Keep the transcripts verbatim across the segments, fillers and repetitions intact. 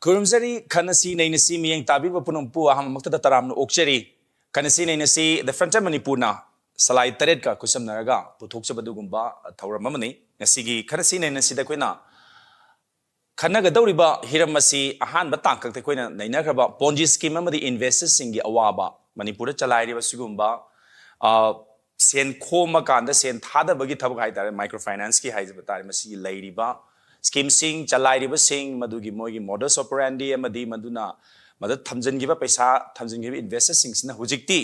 ꯈꯨꯔꯨꯝꯖꯔꯤ, ꯈꯟꯅꯁꯤ ꯅꯩꯅꯁꯤ ꯃꯤꯠꯌꯦꯡ ꯇꯥꯕꯤꯕ ꯄꯨꯝꯅꯃꯛꯄꯨ ꯑꯍꯥꯟꯕꯃꯛꯇꯗ ꯇꯔꯥꯝꯅ ꯑꯣꯛꯆꯔꯤ꯫ ꯈꯟꯅꯁꯤ ꯅꯩꯅꯁꯤ The Frontier ꯃꯅꯤꯄꯨꯔꯅ ꯁꯂꯥꯏ ꯇꯔꯦꯠꯀ ꯈꯨꯠꯁꯝꯅꯔꯒ ꯄꯨꯊꯣꯛꯆꯕ ꯑꯗꯨꯒꯨꯝꯕ ꯊꯧꯔꯝ ꯑꯃꯅꯤ꯫ ꯉꯁꯤꯒꯤ ꯈꯟꯅꯁꯤ ꯅꯩꯅꯁꯤꯗ ꯑꯩꯈꯣꯏꯅ ꯈꯟꯅꯒꯗꯧꯔꯤꯕ ꯍꯤꯔꯝ ꯑꯁꯤ ꯑꯍꯥꯟꯕ ꯇꯥꯡꯀꯛꯇ ꯑꯩꯈꯣꯏꯅ ꯅꯩꯅꯈ꯭ꯔꯕ Ponzi scheme ꯑꯃꯗꯤ investors ꯁꯤꯡꯒꯤ ꯑꯋꯥꯕ, ꯃꯅꯤꯄꯨꯔꯗ ꯆꯂꯥꯏꯔꯤꯕ ꯁꯤꯒꯨꯝꯕ, ꯑ, ꯁꯦꯟ ꯈꯣꯝꯃꯀꯥꯟꯗ ꯁꯦꯟ ꯊꯥꯗꯕꯒꯤ ꯊꯕꯛ ꯍꯥꯏꯇꯥꯔꯦ, micro finance ꯀꯤ ꯍꯥꯏꯖꯕ ꯇꯥꯔꯦ, ꯃꯁꯤꯒꯤ ꯂꯩꯔꯤꯕ scheme ꯁꯤꯡ, ꯆꯂꯥꯏꯔꯤꯕꯁꯤꯡ, ꯃꯗꯨꯒꯤ ꯃꯣꯏꯒꯤ modus operandi ꯑꯃꯗꯤ ꯃꯗꯨꯅ ꯃꯗꯨ ꯊꯝꯖꯤꯟꯈꯤꯕ ꯄꯩꯁꯥ, ꯊꯝꯖꯤꯟꯈꯤꯕ investors ꯁꯤꯡꯁꯤꯅ ꯍꯧꯖꯤꯛꯇꯤ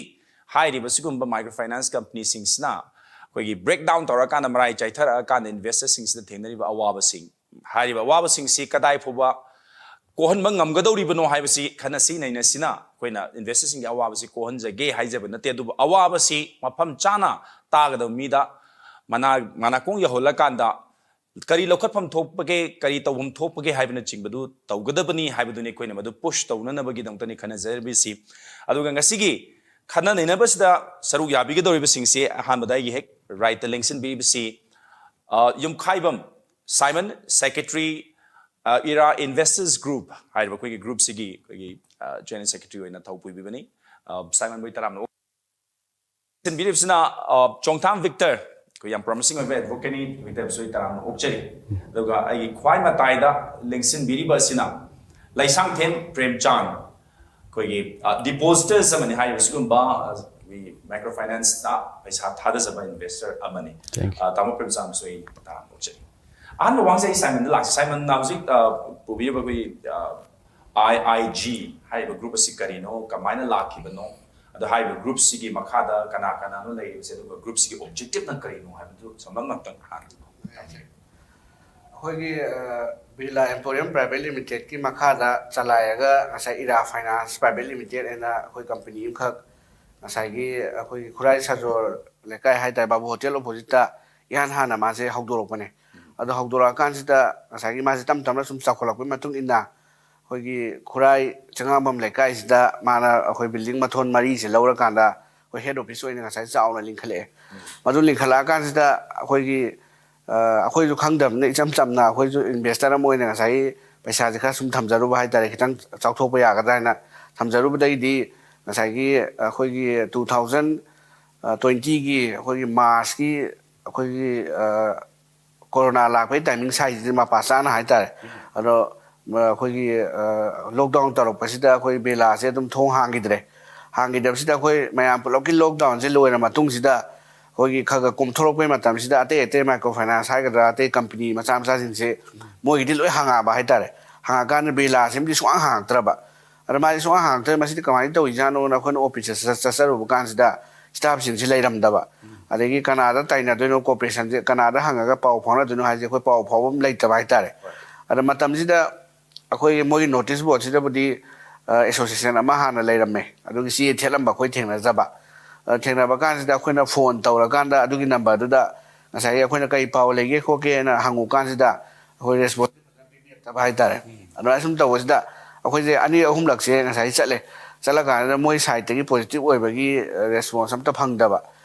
ꯍꯥꯏꯔꯤꯕ ꯁꯤꯒꯨꯝꯕ micro finance company ꯁꯤꯡꯁꯤꯅ ꯑꯩꯈꯣꯏꯒꯤ breakdown ꯇꯧꯔꯀꯥꯟꯗ, ꯃꯔꯥꯏ ꯆꯥꯏꯊꯔꯛꯑꯀꯥꯟꯗ investors ꯁꯤꯡꯁꯤꯗ ꯊꯦꯡꯅꯔꯤꯕ ꯑꯋꯥꯕꯁꯤꯡ, ꯍꯥꯏꯔꯤꯕ ꯑꯋꯥꯕꯁꯤꯡꯁꯤ ꯀꯗꯥꯏ ꯐꯥꯎꯕ ꯀꯣꯛꯍꯟꯕ ꯉꯝꯒꯗꯧꯔꯤꯕꯅꯣ ꯍꯥꯏꯕꯁꯤ ꯈꯟꯅꯁꯤ ꯅꯩꯅꯁꯤꯅ ꯑꯩꯈꯣꯏꯅ investors ꯁꯤꯡꯒꯤ ꯑꯋꯥꯕꯁꯤ ꯀꯣꯛꯍꯟꯖꯒꯦ ꯍꯥꯏꯖꯕ ꯅꯠꯇꯦ, ꯑꯗꯨꯕꯨ ꯑꯋꯥꯕꯁꯤ ꯃꯐꯝ ꯆꯥꯅ ꯇꯥꯒꯗꯕ ꯃꯤꯗ ꯃꯅꯥ, ꯃꯅꯥꯀꯣꯡ ꯌꯧꯍꯜꯂꯀꯥꯟꯗ ꯀꯔꯤ ꯂꯧꯈꯠꯐꯝ ꯊꯣꯛꯄꯒꯦ, ꯀꯔꯤ ꯇꯧꯐꯝ ꯊꯣꯛꯄꯒꯦ ꯍꯥꯏꯕꯅꯆꯤꯡꯕꯗꯨ ꯇꯧꯒꯗꯕꯅꯤ ꯍꯥꯏꯕꯗꯨꯅꯤ ꯑꯩꯈꯣꯏꯅ ꯃꯗꯨ push ꯇꯧꯅꯅꯕꯒꯤꯗꯃꯛꯇꯅꯤ ꯈꯟꯅꯖꯔꯤꯕꯁꯤ꯫ ꯑꯗꯨꯒ ꯉꯁꯤꯒꯤ ꯈꯟꯅ ꯅꯩꯅꯕꯁꯤꯗ ꯁꯔꯨꯛ ꯌꯥꯕꯤꯒꯗꯧꯔꯤꯕꯁꯤꯡꯁꯤ ꯑꯍꯥꯟꯕꯗ ꯑꯩꯒꯤ ꯍꯦꯛ right ꯇ ꯂꯦꯡꯁꯤꯟꯕꯤꯔꯤꯕꯁꯤ, ꯑ, ꯌꯨꯝꯈꯥꯏꯕꯝ ꯁꯥꯏꯃꯟ, secretary, ꯑ, ꯏꯔꯥ Investors Group ꯍꯥꯏꯔꯤꯕ ꯑꯩꯈꯣꯏꯒꯤ group ꯁꯤꯒꯤ ꯑꯩꯈꯣꯏꯒꯤ, ꯑ, general secretary ꯑꯣꯏꯅ ꯊꯧ ꯄꯨꯕꯤꯕꯅꯤ꯫ ꯑ, ꯁꯥꯏꯃꯟ ꯃꯣꯏ ꯇꯔꯥꯝꯅ ꯂꯦꯡꯁꯤꯟꯕꯤꯔꯤꯕꯁꯤꯅ, ꯑ, ꯆꯣꯡꯊꯥꯝ ꯚꯤꯛꯇꯔ, ꯑꯩꯈꯣꯏ ꯌꯥꯝ promising ꯑꯣꯏꯕ advocate ꯅꯤ, ꯚꯤꯛꯇꯔꯕꯨꯁꯨ ꯑꯩ ꯇꯔꯥꯝꯅ ꯑꯣꯛꯆꯔꯤ꯫ ꯑꯗꯨꯒ ꯑꯩꯒꯤ ꯈ꯭ꯋꯥꯏ ꯃꯇꯥꯏꯗ ꯂꯦꯡꯁꯤꯟꯕꯤꯔꯤꯕ ꯑꯁꯤꯅ ꯂꯩꯁꯥꯡꯊꯦꯝ ꯄ꯭ꯔꯦꯝꯆꯥꯟ, ꯑꯩꯈꯣꯏꯒꯤ, ꯑ, depositors ꯑꯃꯅꯤ ꯍꯥꯏꯔꯤꯕ ꯁꯤꯒꯨꯝꯕ, ꯑ, ꯑꯩꯈꯣꯏꯒꯤ micro finance ꯇ ꯄꯩꯁꯥ ꯊꯥꯗꯖꯕ investor ꯑꯃꯅꯤ꯫ Thank you. ꯑ, ꯇꯥꯃꯣ ꯄ꯭ꯔꯦꯝꯆꯥꯟꯕꯨꯁꯨ ꯑꯩ ꯇꯔꯥꯝꯅ ꯑꯣꯛꯆꯔꯤ꯫ ꯑꯍꯥꯟꯕ ꯋꯥꯍꯪꯁꯦ ꯑꯩ ꯁꯥꯏꯃꯟꯗ ꯂꯥꯛꯆꯩ꯫ ꯁꯥꯏꯃꯟꯅ ꯍꯧꯖꯤꯛ, ꯑ, ꯄꯨꯕꯤꯔꯤꯕ ꯑꯩꯈꯣꯏꯒꯤ, ꯑ, I I G ꯍꯥꯏꯔꯤꯕ group ꯑꯁꯤ ꯀꯔꯤꯅꯣ, ꯀꯃꯥꯏꯅ ꯂꯥꯛꯈꯤꯕꯅꯣ, ꯑꯗꯣ ꯍꯥꯏꯔꯤꯕ group ꯁꯤꯒꯤ ꯃꯈꯥꯗ ꯀꯅꯥ ꯀꯅꯥꯅꯣ ꯂꯩꯔꯤꯕꯁꯦ, ꯑꯗꯨꯒ group ꯁꯤꯒꯤ objective ꯅ ꯀꯔꯤꯅꯣ ꯍꯥꯏꯕꯗꯨ ꯁꯝꯂꯞꯅ ꯑꯝꯇꯪ ꯍꯥꯟꯅ ꯊꯝꯕꯤꯌꯨ꯫ ꯑꯩꯈꯣꯏꯒꯤ, ꯑ, ꯕꯤꯔꯂꯥ ꯑꯦꯝꯄꯣꯔꯤꯌꯝ ꯄ꯭ꯔꯥꯏꯚꯦꯠ ꯂꯤꯃꯤꯇꯦꯗꯀꯤ ꯃꯈꯥꯗ ꯆꯂꯥꯏꯔꯒ ꯉꯁꯥꯏ ꯏꯔꯥ ꯐꯥꯏꯅꯥꯟꯁ ꯄ꯭ꯔꯥꯏꯚꯦꯠ ꯂꯤꯃꯤꯇꯦꯗ ꯍꯥꯏꯅ ꯑꯩꯈꯣꯏ ꯀꯝꯄꯅꯤ ꯑꯃꯈꯛ ꯉꯁꯥꯏꯒꯤ ꯑꯩꯈꯣꯏꯒꯤ ꯈꯨꯔꯥꯏ ꯁꯖꯣꯔ ꯂꯩꯀꯥꯏ ꯍꯥꯏꯇꯥꯔꯦ, ꯕꯥꯕꯨ ꯍꯣꯇꯦꯜ ꯑꯣꯄꯣꯖꯤꯠꯇ ꯏꯍꯥꯟ ꯍꯥꯟꯅ ꯃꯥꯁꯦ ꯍꯧꯗꯣꯔꯛꯄꯅꯦ꯫ ꯑꯗꯣ ꯍꯧꯗꯣꯔꯛꯑꯀꯥꯟꯁꯤꯗ ꯉꯁꯥꯏꯒꯤ ꯃꯥꯁꯦ ꯇꯞ ꯇꯞꯅ ꯁꯨꯝ ꯆꯥꯎꯈꯠꯂꯛꯄꯒꯤ ꯃꯇꯨꯡ ꯏꯟꯅ ꯑꯩꯈꯣꯏꯒꯤ ꯈꯨꯔꯥꯏ ꯆꯉꯥꯡꯕꯝ ꯂꯩꯀꯥꯏꯁꯤꯗ ꯃꯥꯅ ꯑꯩꯈꯣꯏ building ꯃꯊꯣꯟ ꯃꯔꯤꯁꯦ ꯂꯧꯔꯀꯥꯟꯗ ꯑꯩꯈꯣꯏ head office ꯑꯣꯏꯅ ꯉꯁꯥꯏ ꯆꯥꯎꯅ ꯂꯤꯡꯈꯠꯂꯛꯑꯦ꯫ ꯃꯗꯨ ꯂꯤꯡꯈꯠꯂꯛꯑꯀꯥꯟꯁꯤꯗ ꯑꯩꯈꯣꯏꯒꯤ, ꯑ, ꯑꯩꯈꯣꯏꯁꯨ ꯈꯪꯗꯕꯅꯤꯅ ꯏꯆꯝ ꯆꯝꯅ ꯑꯩꯈꯣꯏꯁꯨ investor ꯑꯃ ꯑꯣꯏꯅ ꯉꯁꯥꯏꯒꯤ ꯄꯩꯁꯥꯁꯦ ꯈꯔ ꯁꯨꯝ ꯊꯝꯖꯔꯨꯕ ꯍꯥꯏꯇꯥꯔꯦ, ꯈꯤꯇꯪ ꯆꯥꯎꯊꯣꯛꯄ ꯌꯥꯒꯗ꯭ꯔꯥ ꯍꯥꯏꯅ ꯊꯝꯖꯔꯨꯕꯗꯒꯤꯗꯤ ꯉꯁꯥꯏꯒꯤ ꯑꯩꯈꯣꯏꯒꯤ ꯇꯨ ꯊꯥꯎꯖꯟ ꯇ꯭ꯋꯦꯟꯇꯤꯒꯤ ꯑꯩꯈꯣꯏꯒꯤ ꯃꯥꯔꯁꯀꯤ ꯑꯩꯈꯣꯏꯒꯤ ꯀꯣꯔꯣꯅꯥ ꯂꯥꯛꯄꯒꯤ ꯇꯥꯏꯃꯤꯡ ꯁ꯭ꯋꯥꯏꯁꯤꯗꯤ ꯃꯄꯥ ꯆꯥꯅ ꯍꯥꯏꯇꯥꯔꯦ꯫ ꯑꯗꯣ ꯑꯩꯈꯣꯏꯒꯤ ꯂꯣꯛꯗꯥꯎꯟ ꯇꯧꯔꯛꯄꯁꯤꯗ ꯑꯩꯈꯣꯏ ꯕꯤꯔꯂꯥꯁꯦ ꯑꯗꯨꯝ ꯊꯣꯡ ꯍꯥꯡꯈꯤꯗ꯭ꯔꯦ꯫ ꯍꯥꯡꯈꯤꯗꯕꯁꯤꯗ ꯑꯩꯈꯣꯏ ꯃꯌꯥꯝ ꯄꯨꯂꯞꯀꯤ ꯂꯣꯛꯗꯥꯎꯟꯁꯦ ꯂꯣꯏꯔ ꯃꯇꯨꯡꯁꯤꯗ ꯑꯩꯈꯣꯏꯒꯤ ꯈꯔ ꯈꯔ ꯀꯣꯝꯊꯣꯔꯛꯄꯩ ꯃꯇꯝꯁꯤꯗ ꯑꯇꯩ ꯑꯇꯩ ꯃꯥꯏꯀ꯭ꯔꯣ ꯐꯥꯏꯅꯥꯟꯁ ꯍꯥꯏꯒꯗ꯭ꯔꯥ, ꯑꯇꯩ ꯀꯝꯄꯅꯤ ꯃꯆꯥ ꯃꯆꯥꯁꯤꯡꯁꯦ ꯃꯣꯏꯒꯤꯗꯤ ꯂꯣꯏ ꯍꯥꯡꯉꯛꯑꯕ ꯍꯥꯏꯇꯥꯔꯦ꯫ ꯍꯥꯡꯉꯛꯀꯥꯟꯗ ꯕꯤꯔꯂꯥꯁꯤꯃꯗꯤ ꯁꯨꯡꯍꯥꯡ ꯍꯥꯡꯉꯛꯇ꯭ꯔꯕ꯫ ꯑꯗ ꯃꯥꯁꯦ ꯁꯨꯡꯍꯥꯡ ꯍꯥꯡꯉꯛꯇ꯭ꯔꯦ, ꯃꯁꯤꯗꯤ ꯀꯃꯥꯏꯅ ꯇꯧꯔꯤꯖꯥꯠꯅꯣꯅ ꯑꯩꯈꯣꯏꯅ ꯑꯣꯐꯤꯁꯇ ꯆꯠ- ꯆꯠꯆꯔꯨꯕ ꯀꯥꯟꯁꯤꯗ ꯁ꯭ꯇꯥꯐꯁꯤꯡꯁꯤ ꯂꯩꯔꯝꯗꯕ꯫ ꯑꯗꯒꯤ ꯀꯅꯥꯗ ꯇꯥꯏꯅꯗꯣꯏꯅꯣ, ꯀꯣꯑꯣꯄꯔꯦꯁꯟꯁꯦ ꯀꯅꯥꯗ ꯍꯪꯉꯒ ꯄꯥꯎ ꯐꯥꯎꯅꯗꯣꯏꯅꯣ ꯍꯥꯏꯁꯦ ꯑꯩꯈꯣꯏ ꯄꯥꯎ ꯐꯥꯎꯕ ꯑꯃ ꯂꯩꯇꯕ ꯍꯥꯏꯇꯥꯔꯦ꯫ ꯑꯗ ꯃꯇꯝꯁꯤꯗ ꯑꯩꯈꯣꯏꯒꯤ ꯃꯣꯏꯒꯤ ꯅꯣꯇꯤꯁ ꯕꯣꯔꯗꯁꯤꯗꯕꯨꯗꯤ ꯑꯦꯁꯣꯁꯤꯌꯦꯁꯟ ꯑꯃ ꯍꯥꯟꯅ ꯂꯩꯔꯝꯃꯦ, ꯑꯗꯨꯒꯤ ꯆꯦ ꯊꯦꯠꯂꯝꯕ ꯑꯩꯈꯣꯏ ꯊꯦꯡꯅꯖꯕ꯫ ꯑꯗ ꯊꯦꯡꯅꯕ ꯀꯥꯟꯁꯤꯗ ꯑꯩꯈꯣꯏꯅ ꯐꯣꯟ ꯇꯧꯔꯀꯥꯟꯗ ꯑꯗꯨꯒꯤ ꯅꯝꯕꯔꯗꯨꯗ ꯉꯁꯥꯏꯒꯤ ꯑꯩꯈꯣꯏꯅ ꯀꯩ ꯄꯥꯎ ꯂꯩꯒꯦ ꯈꯣꯠꯀꯦꯅ ꯍꯪꯉꯨ ꯀꯥꯟꯁꯤꯗ ꯑꯩꯈꯣꯏ ꯔꯦꯁꯄꯣꯟꯁ ꯍꯥꯏꯇꯥꯔꯦ꯫ ꯑꯗꯨꯃꯥꯏꯅ ꯁꯨꯝ ꯇꯧꯕꯁꯤꯗ ꯑꯩꯈꯣꯏꯁꯦ ꯑꯅꯤ ꯑꯍꯨꯝꯂꯛꯁꯦ ꯉꯁꯥꯏ ꯆꯠꯂꯦ꯫ ꯆꯠꯂꯀꯥꯟꯗ ꯃꯣꯏ ꯁꯥꯏꯠꯇꯒꯤ ꯄꯣꯖꯤꯇꯤꯚ ꯑꯣꯏꯕꯒꯤ ꯔꯦꯁꯄꯣꯟꯁ ꯑꯝꯇ ꯐꯪꯗꯕ꯫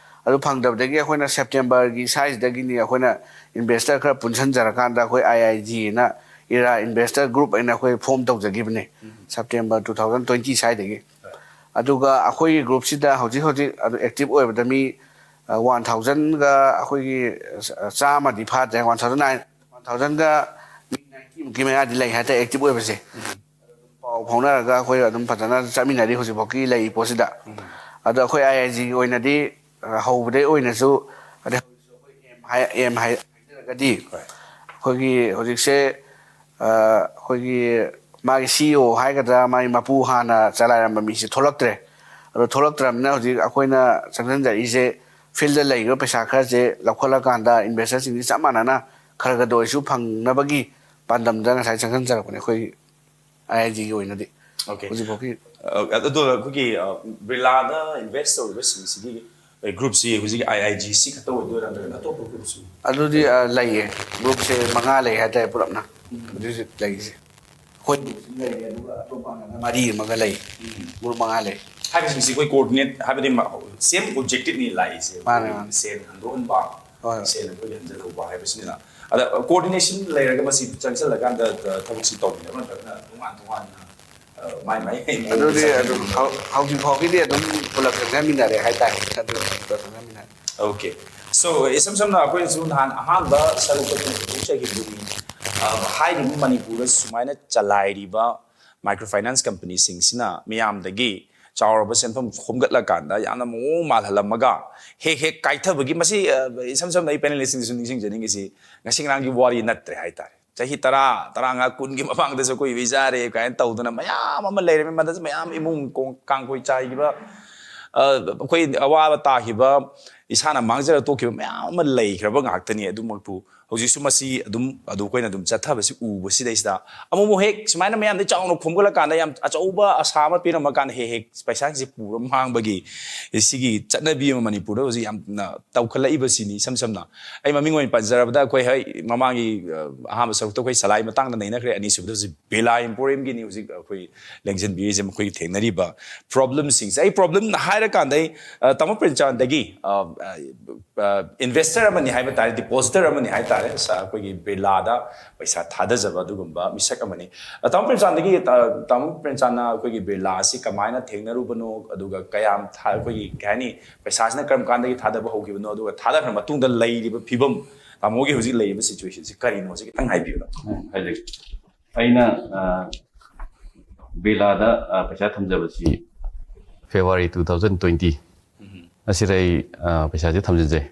ꯑꯗꯨ ꯐꯪꯗꯕꯗꯒꯤ ꯑꯩꯈꯣꯏꯅ ꯁꯦꯞꯇꯦꯝꯕꯔꯒꯤ ꯁ꯭ꯋꯥꯏꯁꯤꯗꯒꯤꯅꯤ ꯑꯩꯈꯣꯏꯅ ꯏꯟꯚꯦꯁꯇꯔ ꯈꯔ ꯄꯨꯟꯁꯤꯟꯖꯔꯀꯥꯟꯗ ꯑꯩꯈꯣꯏ ꯑꯥꯏ ꯑꯥꯏ ꯖꯤꯅ ꯏꯔꯥ ꯏꯟꯚꯦꯁꯇꯔ ꯒ꯭ꯔꯨꯞ ꯑꯩꯅ ꯑꯩꯈꯣꯏ ꯐꯣꯝ ꯇꯧꯖꯈꯤꯕꯅꯦ, ꯁꯦꯞꯇꯦꯝꯕꯔ ꯇꯨ ꯊꯥꯎꯖꯟ ꯇ꯭ꯋꯦꯟꯇꯤ ꯁ꯭ꯋꯥꯏꯗꯒꯤ꯫ ꯑꯗꯨꯒ ꯑꯩꯈꯣꯏꯒꯤ ꯒ꯭ꯔꯨꯞꯁꯤꯗ ꯍꯧꯖꯤꯛ ꯍꯧꯖꯤꯛ ꯑꯗꯨ ꯑꯦꯛꯇꯤꯚ ꯑꯣꯏꯕꯗ ꯃꯤ ꯋꯥꯟ ꯊꯥꯎꯖꯟꯒ ꯑꯩꯈꯣꯏꯒꯤ ꯆꯥꯝꯃꯗꯤ ꯐꯥꯗ꯭ꯔꯦ, ꯋꯥꯟ ꯊꯥꯎꯖꯟ ꯅꯥꯏꯟ ꯋꯥꯟ ꯊꯥꯎꯖꯟꯒ ꯃꯤ ꯅꯥꯏꯟꯇꯤꯃꯨꯛꯀꯤ ꯃꯌꯥꯗꯤ ꯂꯩ ꯍꯥꯏꯇꯥꯔꯦ ꯑꯦꯛꯇꯤꯚ ꯑꯣꯏꯕꯁꯦ꯫ ꯄꯥꯎ ꯐꯥꯎꯅꯔꯒ ꯑꯩꯈꯣꯏ ꯑꯗꯨꯝ ꯐꯖꯅ ꯆꯠꯃꯤꯟꯅꯔꯤ ꯍꯧꯖꯤꯛꯐꯥꯎꯀꯤ ꯂꯩꯔꯤ ꯄꯣꯠꯁꯤꯗ꯫ ꯑꯗꯣ ꯑꯩꯈꯣꯏ ꯑꯥꯏ ꯑꯥꯏ ꯖꯤꯒꯤ ꯑꯣꯏꯅꯗꯤ ꯑ, ꯍꯧꯕꯗꯩ ꯑꯣꯏꯅꯁꯨ, ꯑꯗꯩ ꯍꯧꯖꯤꯛꯁꯨ ꯑꯩꯈꯣꯏ ꯑꯦꯝ ꯍꯥꯏ ꯑꯦꯝ ꯍꯥꯏ ꯍꯥꯏꯖꯔꯒꯗꯤ ꯑꯩꯈꯣꯏꯒꯤ ꯍꯧꯖꯤꯛꯁꯦ ꯑ, ꯑꯩꯈꯣꯏꯒꯤ ꯃꯥꯒꯤ ꯁꯤ ꯏ ꯑꯣ ꯍꯥꯏꯒꯗ꯭ꯔꯥ, ꯃꯥꯒꯤ ꯃꯄꯨ ꯍꯥꯟꯅ ꯆꯂꯥꯏꯔꯝꯕ ꯃꯤꯁꯦ ꯊꯣꯛꯂꯛꯇ꯭ꯔꯦ꯫ ꯑꯗꯣ ꯊꯣꯛꯂꯛꯇ꯭ꯔꯕꯅꯤꯅ ꯍꯧꯖꯤꯛ ꯑꯩꯈꯣꯏꯅ ꯆꯪꯁꯤꯟꯖꯔꯛꯏꯁꯦ ꯐꯤꯜꯗ ꯂꯩꯔꯤꯕ ꯄꯩꯁꯥ ꯈꯔꯁꯦ ꯂꯧꯈꯠꯂꯀꯥꯟꯗ ꯏꯟꯚꯦꯁꯇꯔꯁꯤꯡꯁꯤ ꯆꯞ ꯃꯥꯟꯅꯅ ꯈꯔ ꯈꯔꯗ ꯑꯣꯏꯔꯁꯨ ꯐꯪꯅꯕꯒꯤ ꯄꯥꯟꯗꯝꯗ ꯉꯁꯥꯏ ꯆꯪꯁꯤꯟꯖꯔꯛꯄꯅꯦ ꯑꯩꯈꯣꯏ ꯑꯥꯏ ꯑꯥꯏ ꯖꯤꯒꯤ ꯑꯣꯏꯅꯗꯤ꯫ Okay. ꯍꯧꯖꯤꯛꯐꯥꯎꯀꯤ ꯑ, ꯑꯗꯣ ꯑꯩꯈꯣꯏꯒꯤ ꯑ, ꯕꯤꯔꯂꯥꯗ ꯏꯟꯚꯦꯁ ꯇꯧꯔꯤꯕꯁꯤꯡꯁꯤꯒꯤ ꯒ꯭ꯔꯨꯞꯁꯤ ꯍꯧꯖꯤꯛ ꯑꯥꯏ ꯑꯥꯏ ꯖꯤ ꯁꯤ ꯈꯛꯇ ꯑꯣꯏꯗꯣꯏꯔꯥ ꯅꯠꯇ꯭ꯔꯒꯅ ꯑꯇꯣꯞꯄ ꯒ꯭ꯔꯨꯞꯁꯨ? ꯑꯗꯨꯗꯤ ꯑ, ꯂꯩꯌꯦ꯫ ꯒ꯭ꯔꯨꯞꯁꯦ ꯃꯉꯥ ꯂꯩ ꯍꯥꯏꯇꯥꯔꯦ ꯄꯨꯂꯞꯅ꯫ ꯍꯧꯖꯤꯛ ꯍꯧꯖꯤꯛ ꯂꯩꯔꯤꯁꯦ ꯑꯩꯈꯣꯏ ꯒ꯭ꯔꯨꯞꯁꯤ ꯂꯩꯔꯦ, ꯑꯗꯨꯒ ꯑꯇꯣꯞꯄ ꯑꯃꯅ ꯃꯔꯤ ꯑꯃꯒ ꯂꯩ꯫ ꯒ꯭ꯔꯨꯞ ꯃꯉꯥ ꯂꯩ꯫ ꯍꯥꯏꯕꯁꯤꯡꯁꯤ ꯑꯩꯈꯣꯏ ꯀꯣꯑꯣꯔꯗꯤꯅꯦꯠ ꯍꯥꯏꯕꯗꯤ ꯁꯦꯝ ꯑꯣꯕꯖꯦꯛꯇꯤꯚꯅꯤ ꯂꯥꯛꯏꯁꯦ꯫ ꯃꯥꯅꯦ, ꯃꯥꯅꯦ꯫ ꯁꯦꯟ ꯍꯟꯗꯣꯛꯍꯟꯕ, ꯍꯣꯏ, ꯍꯣꯏ꯫ ꯁꯦꯜ ꯑꯩꯈꯣꯏꯒꯤ ꯍꯟꯖꯜꯍꯧꯕ ꯍꯥꯏꯕꯁꯤꯅ꯫ ꯑꯗ ꯀꯣꯑꯣꯔꯗꯤꯅꯦꯁꯟ ꯂꯩꯔꯒ ꯃꯁꯤ ꯆꯪꯁꯤꯜꯂꯒꯀꯥꯟꯗ ꯊꯕꯛꯁꯤ ꯇꯧꯃꯤꯟꯅꯕ ꯅꯠꯇ꯭ꯔꯒꯅ ꯇꯣꯉꯥꯟ ꯇꯣꯉꯥꯟꯅ ꯑ, ꯃꯥꯏ ꯃꯥꯏ ꯑꯗꯨꯗꯤ ꯑꯗꯨꯝ ꯍꯧ- ꯍꯧꯖꯤꯛ ꯐꯥꯎꯒꯤꯗꯤ ꯑꯗꯨꯝ ꯄꯨꯂꯞ ꯆꯪꯁꯤꯟꯃꯤꯟꯅꯔꯦ ꯍꯥꯏꯇꯥꯔꯦ꯫ ꯑꯗꯨ ꯄꯨꯂꯞ ꯆꯪꯁꯤꯟꯃꯤꯟꯅꯔꯦ꯫ ꯑꯣꯀꯦ꯫ ꯁꯣ ꯏꯁꯝ ꯁꯝꯅ ꯑꯩꯈꯣꯏꯅꯁꯨ ꯅꯍꯥꯟ ꯑꯍꯥꯟꯕ ꯁꯔꯨꯛꯇ ꯄꯨꯊꯣꯛꯆꯈꯤꯕꯗꯨꯅꯤ꯫ ꯑ, ꯍꯥꯏꯔꯤꯕ ꯃꯅꯤꯄꯨꯔꯗ ꯁꯨꯃꯥꯏꯅ ꯆꯂꯥꯏꯔꯤꯕ ꯃꯥꯏꯀ꯭ꯔꯣ ꯐꯥꯏꯅꯥꯟꯁ ꯀꯝꯄꯅꯤꯁꯤꯡꯁꯤꯅ ꯃꯤꯌꯥꯝꯗꯒꯤ ꯆꯥꯎꯔꯕ ꯁꯦꯟꯐꯝ ꯈꯣꯝꯒꯠꯂꯀꯥꯟꯗ ꯌꯥꯝꯅ ꯃꯑꯣꯡ ꯃꯥꯜꯍꯜꯂꯝꯃꯒ ꯍꯦꯛ ꯍꯦꯛ ꯀꯥꯏꯊꯕꯒꯤ, ꯃꯁꯤ, ꯑ, ꯏꯁꯝ ꯁꯝꯅ ꯑꯩ ꯄꯦꯅꯦꯂꯤꯁꯁꯤꯡꯗꯁꯨ ꯅꯤꯡꯁꯤꯡꯖꯅꯤꯡꯉꯤꯁꯤ ꯉꯁꯤ ꯉꯔꯥꯡꯒꯤ ꯋꯥꯔꯤ ꯅꯠꯇ꯭ꯔꯦ ꯍꯥꯏꯇꯥꯔꯦ꯫ ꯆꯍꯤ ꯇꯔꯥ, ꯇꯔꯥꯃꯉꯥ, ꯀꯨꯟꯒꯤ ꯃꯃꯥꯡꯗꯁꯨ ꯑꯩꯈꯣꯏ ꯏꯕꯩ ꯆꯥꯔꯦ ꯀꯥꯏꯅ ꯇꯧꯗꯅ ꯃꯌꯥꯝ ꯑꯃ ꯂꯩꯔꯝꯃꯤ꯫ ꯃꯗꯁꯨ ꯃꯌꯥꯝ ꯏꯃꯨꯡ ꯀꯣꯡ- ꯀꯥꯡꯈꯣꯏ ꯆꯥꯏꯈꯤꯕ, ꯑ, ꯑꯩꯈꯣꯏ ꯑꯋꯥꯕ ꯇꯥꯈꯤꯕ, ꯏꯁꯥꯅ ꯃꯥꯡꯖꯔ ꯇꯣꯛꯈꯤꯕ ꯃꯌꯥꯝ ꯑꯃ ꯂꯩꯈ꯭ꯔꯕ ꯉꯥꯛꯇꯅꯤ꯫ ꯑꯗꯨꯃꯛꯄꯨ ꯍꯧꯖꯤꯛꯁꯨ ꯃꯁꯤ ꯑꯗꯨꯝ, ꯑꯗꯨ ꯑꯩꯈꯣꯏꯅ ꯑꯗꯨꯝ ꯆꯠꯊꯕꯁꯤ ꯎꯕꯁꯤꯗꯩꯁꯤꯗ ꯑꯃꯨꯛ ꯑꯃꯨꯛ ꯍꯦꯛ ꯁꯨꯃꯥꯏꯅ ꯃꯌꯥꯝꯗ ꯆꯥꯎꯅ ꯈꯣꯝꯒꯠꯂꯀꯥꯟꯗ ꯌꯥꯝ ꯑꯆꯧꯕ ꯑꯁꯥ ꯑꯃ ꯄꯤꯔꯝꯃꯀꯥꯟꯗ ꯍꯦꯛ ꯍꯦꯛ ꯄꯩꯁꯥꯁꯤ ꯄꯨꯔ ꯃꯥꯡꯕꯒꯤ ꯁꯤꯒꯤ ꯆꯠꯅꯕꯤ ꯑꯃ ꯃꯅꯤꯄꯨꯔꯗ ꯍꯧꯖꯤꯛ ꯌꯥꯝꯅ ꯇꯧꯈꯠꯂꯛꯏꯕꯁꯤꯅꯤ꯫ ꯏꯁꯝ ꯁꯝꯅ ꯑꯩ ꯃꯃꯤꯡ ꯑꯣꯏꯅ ꯄꯟꯖꯔꯕꯗ ꯑꯩꯈꯣꯏ ꯍꯣꯏ ꯃꯃꯥꯡꯒꯤ, ꯑ, ꯑꯍꯥꯟꯕ ꯁꯔꯨꯛꯇ ꯑꯩꯈꯣꯏ ꯁꯂꯥꯏ ꯃꯇꯥꯡꯗ ꯅꯩꯅꯈ꯭ꯔꯦ꯫ ꯑꯅꯤꯁꯨꯕꯗ ꯍꯧꯖꯤꯛ ꯕꯤꯔꯂꯥ ꯏꯝꯄꯣꯔꯤꯌꯝꯒꯤꯅꯤ ꯍꯧꯖꯤꯛ ꯑꯩꯈꯣꯏ ꯂꯦꯡꯁꯤꯟꯕꯤꯔꯤꯁꯦ, ꯃꯈꯣꯏꯒꯤ ꯊꯦꯡꯅꯔꯤꯕ ꯄ꯭ꯔꯣꯕ꯭ꯂꯦꯝꯁꯤꯡꯁꯦ꯫ ꯑꯩ ꯄ꯭ꯔꯣꯕ꯭ꯂꯦꯝ ꯍꯥꯏꯔꯀꯥꯟꯗ ꯑꯩ, ꯑ, ꯇꯥꯃꯣ ꯄ꯭ꯔꯦꯝꯆꯥꯟꯗꯒꯤ, ꯑ, ꯑ, ꯏꯟꯚꯦꯁꯇꯔ ꯑꯃꯅꯤ ꯍꯥꯏꯕ ꯇꯥꯔꯦ, ꯗꯤꯄꯣꯖꯤꯇꯔ ꯑꯃꯅꯤ ꯍꯥꯏ ꯇꯥꯔꯦ, ꯁ-, ꯑꯩꯈꯣꯏꯒꯤ ꯕꯤꯔꯂꯥꯗ ꯄꯩꯁꯥ ꯊꯥꯗꯖꯕ ꯑꯗꯨꯒꯨꯝꯕ ꯃꯤꯁꯛ ꯑꯃꯅꯤ꯫ ꯑ, ꯇꯥꯃꯣ ꯄ꯭ꯔꯦꯝꯆꯥꯟꯗꯒꯤ, ꯑ, ꯇꯥꯃꯣ ꯄ꯭ꯔꯦꯝꯆꯥꯟꯅ ꯑꯩꯈꯣꯏꯒꯤ ꯕꯤꯔꯂꯥ ꯑꯁꯤ ꯀꯃꯥꯏꯅ ꯊꯦꯡꯅꯔꯨꯕꯅꯣ, ꯑꯗꯨꯒ ꯀꯌꯥꯝ ꯊꯥ-, ꯑꯩꯈꯣꯏꯒꯤ ꯀꯩ ꯍꯥꯏꯅꯤ, ꯄꯩꯁꯥꯁꯤꯅ ꯀꯔꯝ ꯀꯥꯟꯗꯒꯤ ꯊꯥꯗꯕ ꯍꯧꯈꯤꯕꯅꯣ, ꯑꯗꯨꯒ ꯊꯥꯗꯈ꯭ꯔ ꯃꯇꯨꯡꯗ ꯂꯩꯔꯤꯕ ꯐꯤꯕꯝ, ꯇꯥꯃꯣꯒꯤ ꯍꯧꯖꯤꯛ ꯂꯩꯔꯤꯕ ꯁꯤꯆꯨꯋꯦꯁꯟꯁꯤ ꯀꯔꯤꯅꯣ, ꯁꯤ ꯈꯤꯇꯪ ꯍꯥꯏꯕꯤꯌꯨꯅ꯫ ꯎꯝ, ꯍꯥꯏꯖꯒꯦ꯫ ꯑꯩꯅ, ꯑ, ꯕꯤꯔꯂꯥꯗ, ꯑ, ꯄꯩꯁꯥ ꯊꯝꯖꯕꯁꯤ February two thousand twenty ꯑꯁꯤꯗ ꯑꯩ, ꯑ, ꯄꯩꯁꯥꯁꯦ ꯊꯝꯖꯤꯟꯖꯩ꯫